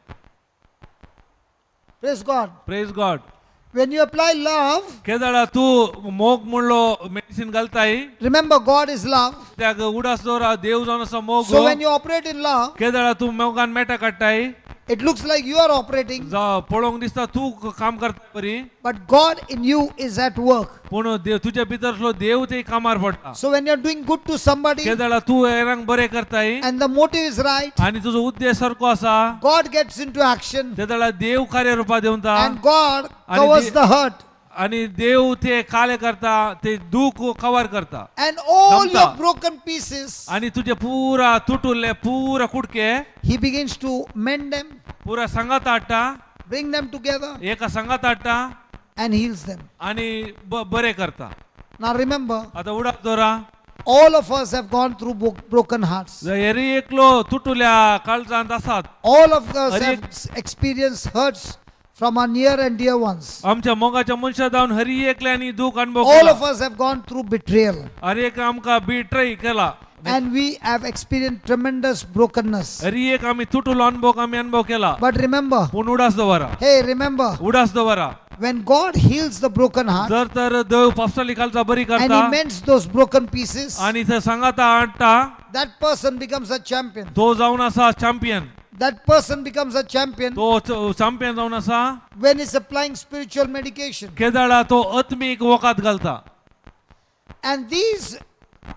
Praise God. Praise God. When you apply love, केदळा तूं मोग म्हणलो मेडिसीन घालताय, remember God is love. कित्याक उडास दवरा देव जावन आसा मोग. So when you operate in love, केदळा तूं मोगान मेटा काडटाय, it looks like you are operating, पळोवंक दिसता तूं काम करता बरी, but God in you is at work. पूण देव तुज्या भितरलो देव ते कामार पडटा. So when you're doing good to somebody केदळा तूं हेरांक बरें करताय and the motive is right, आनी तुजो उद्देश सारको आसा, God gets into action तेदळा देव कार्यरुपा देवता and God आणि covers the hurt. आणि देव ते कार्य करता, ते दुःख कवर करता. And all दमता. Your broken pieces, आणि तुझे पुरा तुटुल्ले पुरा कुडके He begins to mend them, पुरा संगात हाडटा, bring them together, एका संगात हाडटा and heals them. आणि बरे करता. Now remember, आता उडास दवरा, all of us have gone through broken hearts. जरी एकलो तुटुल्या काळजांत आसात. All of us Hari have experienced hurts from our near and dear ones. आमच्या मोगाच्या मनशा जावन हरी एकल्यांनी दुःख अनुभव All केला. of us have gone through betrayal. हर एक आमकां बिट्रय केला. And we have experienced tremendous brokenness. Hari एक आमी तुटुलो अनुभव आमी अनुभव केला. But remember, पूण उडास दवरा, hey, remember, उडास दवरा, when God heals the broken heart जर तर देव पावसाली कालचा बरी and He करता mends those broken pieces, आणि थंय सांगाता हाडटा, that person becomes a champion. तो जावन आसा champion. That person becomes a champion तो चॅम्पियन जावन आसा when he's applying spiritual medication. केदाळा तो आत्मीक वकात घालता. And these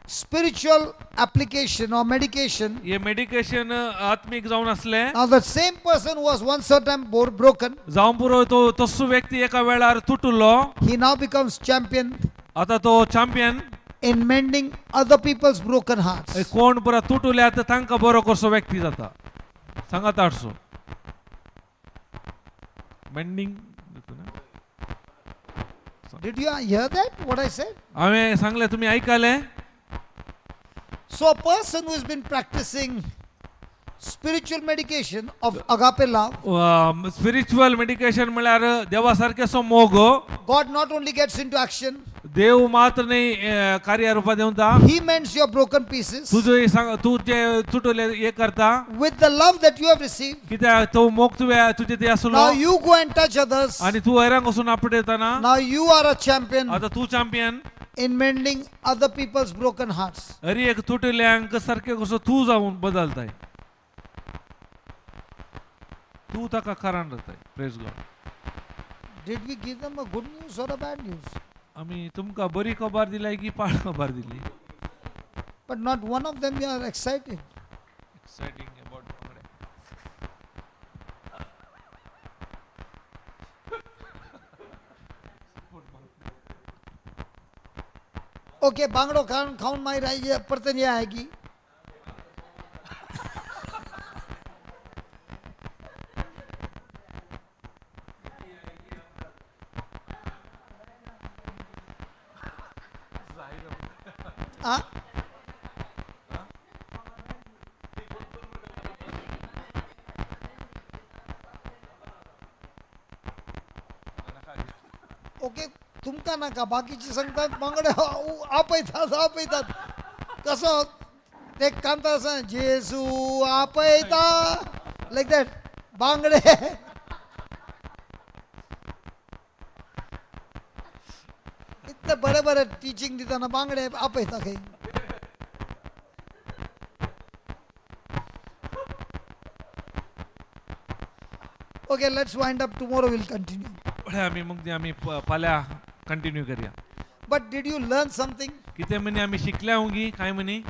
spiritual application or medication, hey medication आत्मीक जावन आसले, now the same person who was once a time broken, जावन पुरो तो तसो व्यक्ती एका वेळार तुटुल्लो, he now becomes champion आता तो champion in mending other people's broken hearts. कोण पुरा तुटुल्या तर तांकां बरो करसो व्यक्ती जाता, सांगात हाडसो mending. Did you hear that? What I said? हांवें सांगलें तुमी आयकलें? So a person who has been practicing spiritual medication of agape love, spiritual medication म्हळ्यार देवा सारकेसो मोग. God not only gets into action, देव मात्र न्ही कार्य रुपात येवता, He mends your broken pieces तुजो सांग तुजे तुटुले हे करता with the love that you have received. कित्याक तो मोग तुवें तुजे ते आसलो. Now you go and touch others. आणि तूं हैरांक वचून आपटयतना. Now you are a champion आतां तूं champion in mending other people's broken hearts. Hari एक तुटुल्यांक सारकें कसो तूं जावन बदलताय, तूं ताका कारण जाताय. Praise God. Did we give them a good news or a bad news? आमी तुमकां बरी खबर दिल्या की पाड खबर दिली? But not one of them are excited. Exciting about बांगडे. ओके, बांगडो खाऊन खाऊन मागीर परतून हे आहे की आ? ओके, तुमकां नाका, बाकीची सांगतात बांगडे आपयतात आपयतात. कसो ते कांता आसा, जेजू आपयता, लायक that बांगडे. इतले बरें बरें टिचींग दितना बांगडे आपयता खंय. Okay, let's wind up. Tomorrow we'll continue. पळय आमी मग ते आमी फाल्यां कंटिन्यू करया. But did you learn something? कितें म्हणी आमी शिकल्या गी काय म्हणी?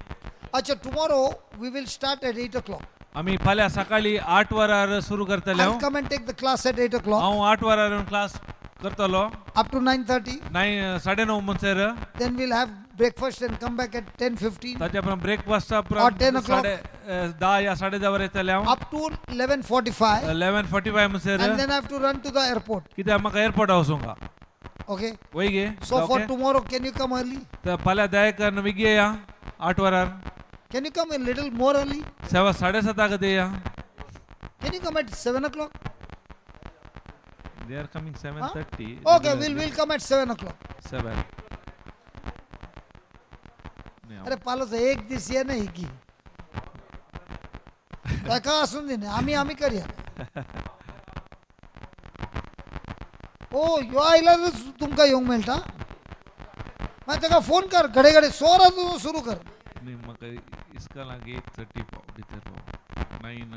अच्छा, tomorrow we will start at 8 o'clock. आमी फाल्यां सकाळी 8 वरार सुरू करतले. I'll come and take the class at 8 o'clock हांव 8 वरार येवन क्लास करतलो up to 9:30. नाय 9:30 म्हणसर. Then we'll have breakfast and come back at 10:15 ताच्या उपरांत ब्रेकफास्टा Or उपरांत 10 o'clock. 10:30 या 10:30 वर येतले हांव. Up to 11:45, 11:45 म्हणसर. And then I have to run to the airport. कित्याक म्हाका एअरपोर्टा वचूंक. Okay. वय गे? So for tomorrow, can you come early? तर फाल्यां दयाकन वेगीं येया 8 वरार. Can you come a little more early? सेवा 7:30 येया. Can you come at 7 o'clock? They are coming 7:30. Okay, we'll come at 7 o'clock. 7. अरे पालोच एक दीस ये नाही की ताका आसून दी आम्ही आम्ही करया. ओ ह्यो आयल्यारच तुमकां येवंक मेळटा. मागीर ताका फोन कर, घडये घडये सोरा तूं सुरू कर. न्ही, म्हाका इस्कॉलाक 8:30 पाव भितर पाव 9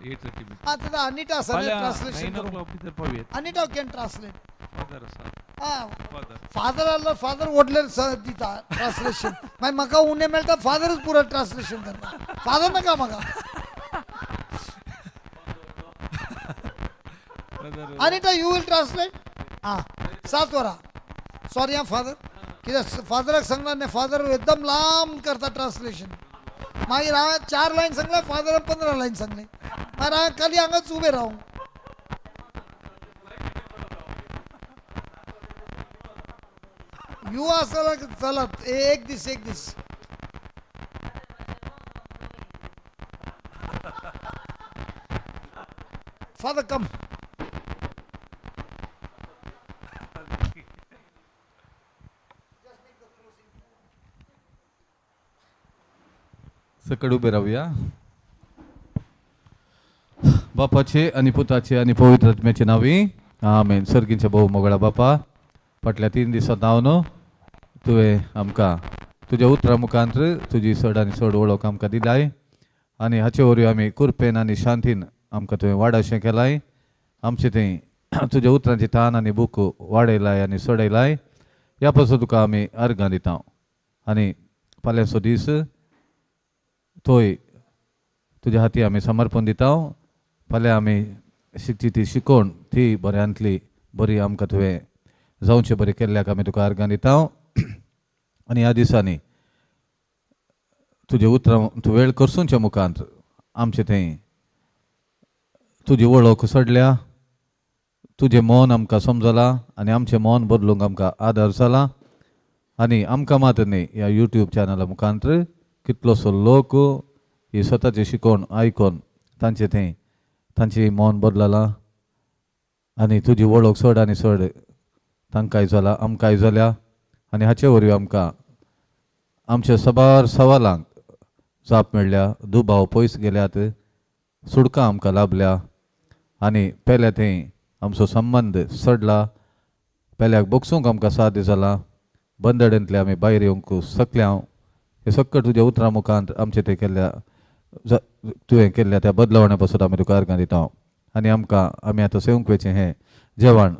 8:30 भितर. आं, तेन्ना अनिटा आसा न्ही फाल्यां ट्रान्सलेशन 9 करूंक. o'clock भितर पावयेत. अनिटा can translate. Father आसा. आं, फादर. फादर आसल्यार फादर व्हडले दिता ट्रान्सलेशन. मागीर म्हाका उणें मेळटा, फादरूच पुरो ट्रान्सलेशन करता. फादर नाका म्हाका. Father. Anita, you will translate. Ah. 7 वरां. सॉरी आं फादर, कित्याक फादराक सांगला न्ही, फादर एकदम लांब करता ट्रान्सलेशन. मागीर हांवें 4 लायन सांगले, फादरान 15 लायन सांगले. मागीर हांवें खाली हांगाच उबें रावूं. You आसा, चलात. एक दीस, एक दीस. Father, come. सकड उबे रावूया. बापाचे आणि पुताचे आणि पवित्र आत्म्याचे नावी, आमेन. सर्गींच्या बहु मोगळा बापा, फाटल्या 3 दिसां हांव तुवें आमकां तुज्या उतरा मुखांत तुजी चड आनी चड वळख आमकां दिलाय आनी हाचे वरवीं आमी कृपेन आनी शांतीन आमकां तुवें वाडशें केलाय. आमचें थंय तुज्या उतरांची तान आनी भूक वाडयलाय आनी चडयलाय. ह्या पासून तुका आमी अर्गां दिता आनी फाल्यांचो दीस तोय तुज्या हाती आमी समर्पण दिता. फाल्यां आमी शिकची ती शिकोवण ती बऱ्यांतली बरी आमकां तुवें जावचें बरें केल्ल्याक आमी तुका अर्गां दिता. आनी ह्या दिसांनी तुजें उतरां तूं वेळ करसूनच्या मुखांत आमचें थंय तुजी वळख चडल्या, तुजें मन आमकां समजलां आनी आमचें मन बदलूंक आमकां आदार जाला. आनी आमकां मात न्ही, ह्या यूट्यूब चॅनला मुखांत कितलोसो लोक ही स्वताची शिकोवण आयकोन तांचे थंय तांची मन बदललां आनी तुजी वळख चड आनी चड तांकांय जाला, आमकांय जाल्या. आनी हाचे वरवीं आमकां आमच्या साबार सवालांक जाप मेळ्ळ्या, दुबाव पयस गेल्यात, सुडकां आमकां लाभल्या आनी पेल्या थंय आमचो संबंद सडला. पेल्याक बोगसूंक आमकां साध्य जाला. बंदडेंतले आमी भायर येवंक शकल्या. हें सगळें तुज्या उतरां मुखांत आमचें तें केल्ल्या, तुवें केल्ल्या त्या बदलावण्या पासून आमी तुका अर्गां दिता. आनी आमकां आमी आतां सेवंक वयचें हें जेवण,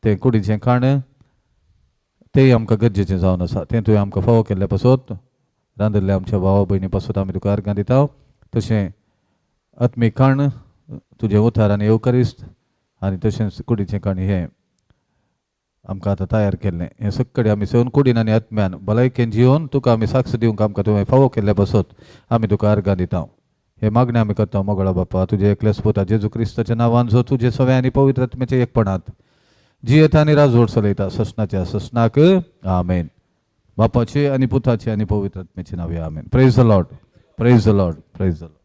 तें कुडीचें खाण, तेंय आमकां गरजेचें जावन आसा. तें तुवें आमकां फावो केल्ल्या पासत, रांदिल्ल्या आमच्या भावा भयणी पासत आमी तुका अर्गां दिता. तशें आत्मीक खाण, तुजें उतार आनी येवकारिस्त आनी तशेंच कुडीचें खाण हें आमकां आतां तयार केल्लें, हें सगळें आमी सेवन कुडीन आनी आत्म्यान भलायकेन जिवन तुका आमी साक्ष दिवंक आमकां तुवें फावो केल्ल्या पासत आमी तुका अर्गां दिता. हे मागणें आमी करता मोगळा बापा, तुजे एकल्याच पुता जेजू क्रिस्ताच्या नांवान, जो तुजे सव्या आनी पवित्र आत्म्याच्या एकपणांत जियेता आनी राजवट चलयता ससनाच्या ससनाक. आमेन. बापाचे आनी पुताचे आनी पवित्र आत्म्याचे नावे, आमेन. Praise the Lord, praise the Lord, praise the Lord.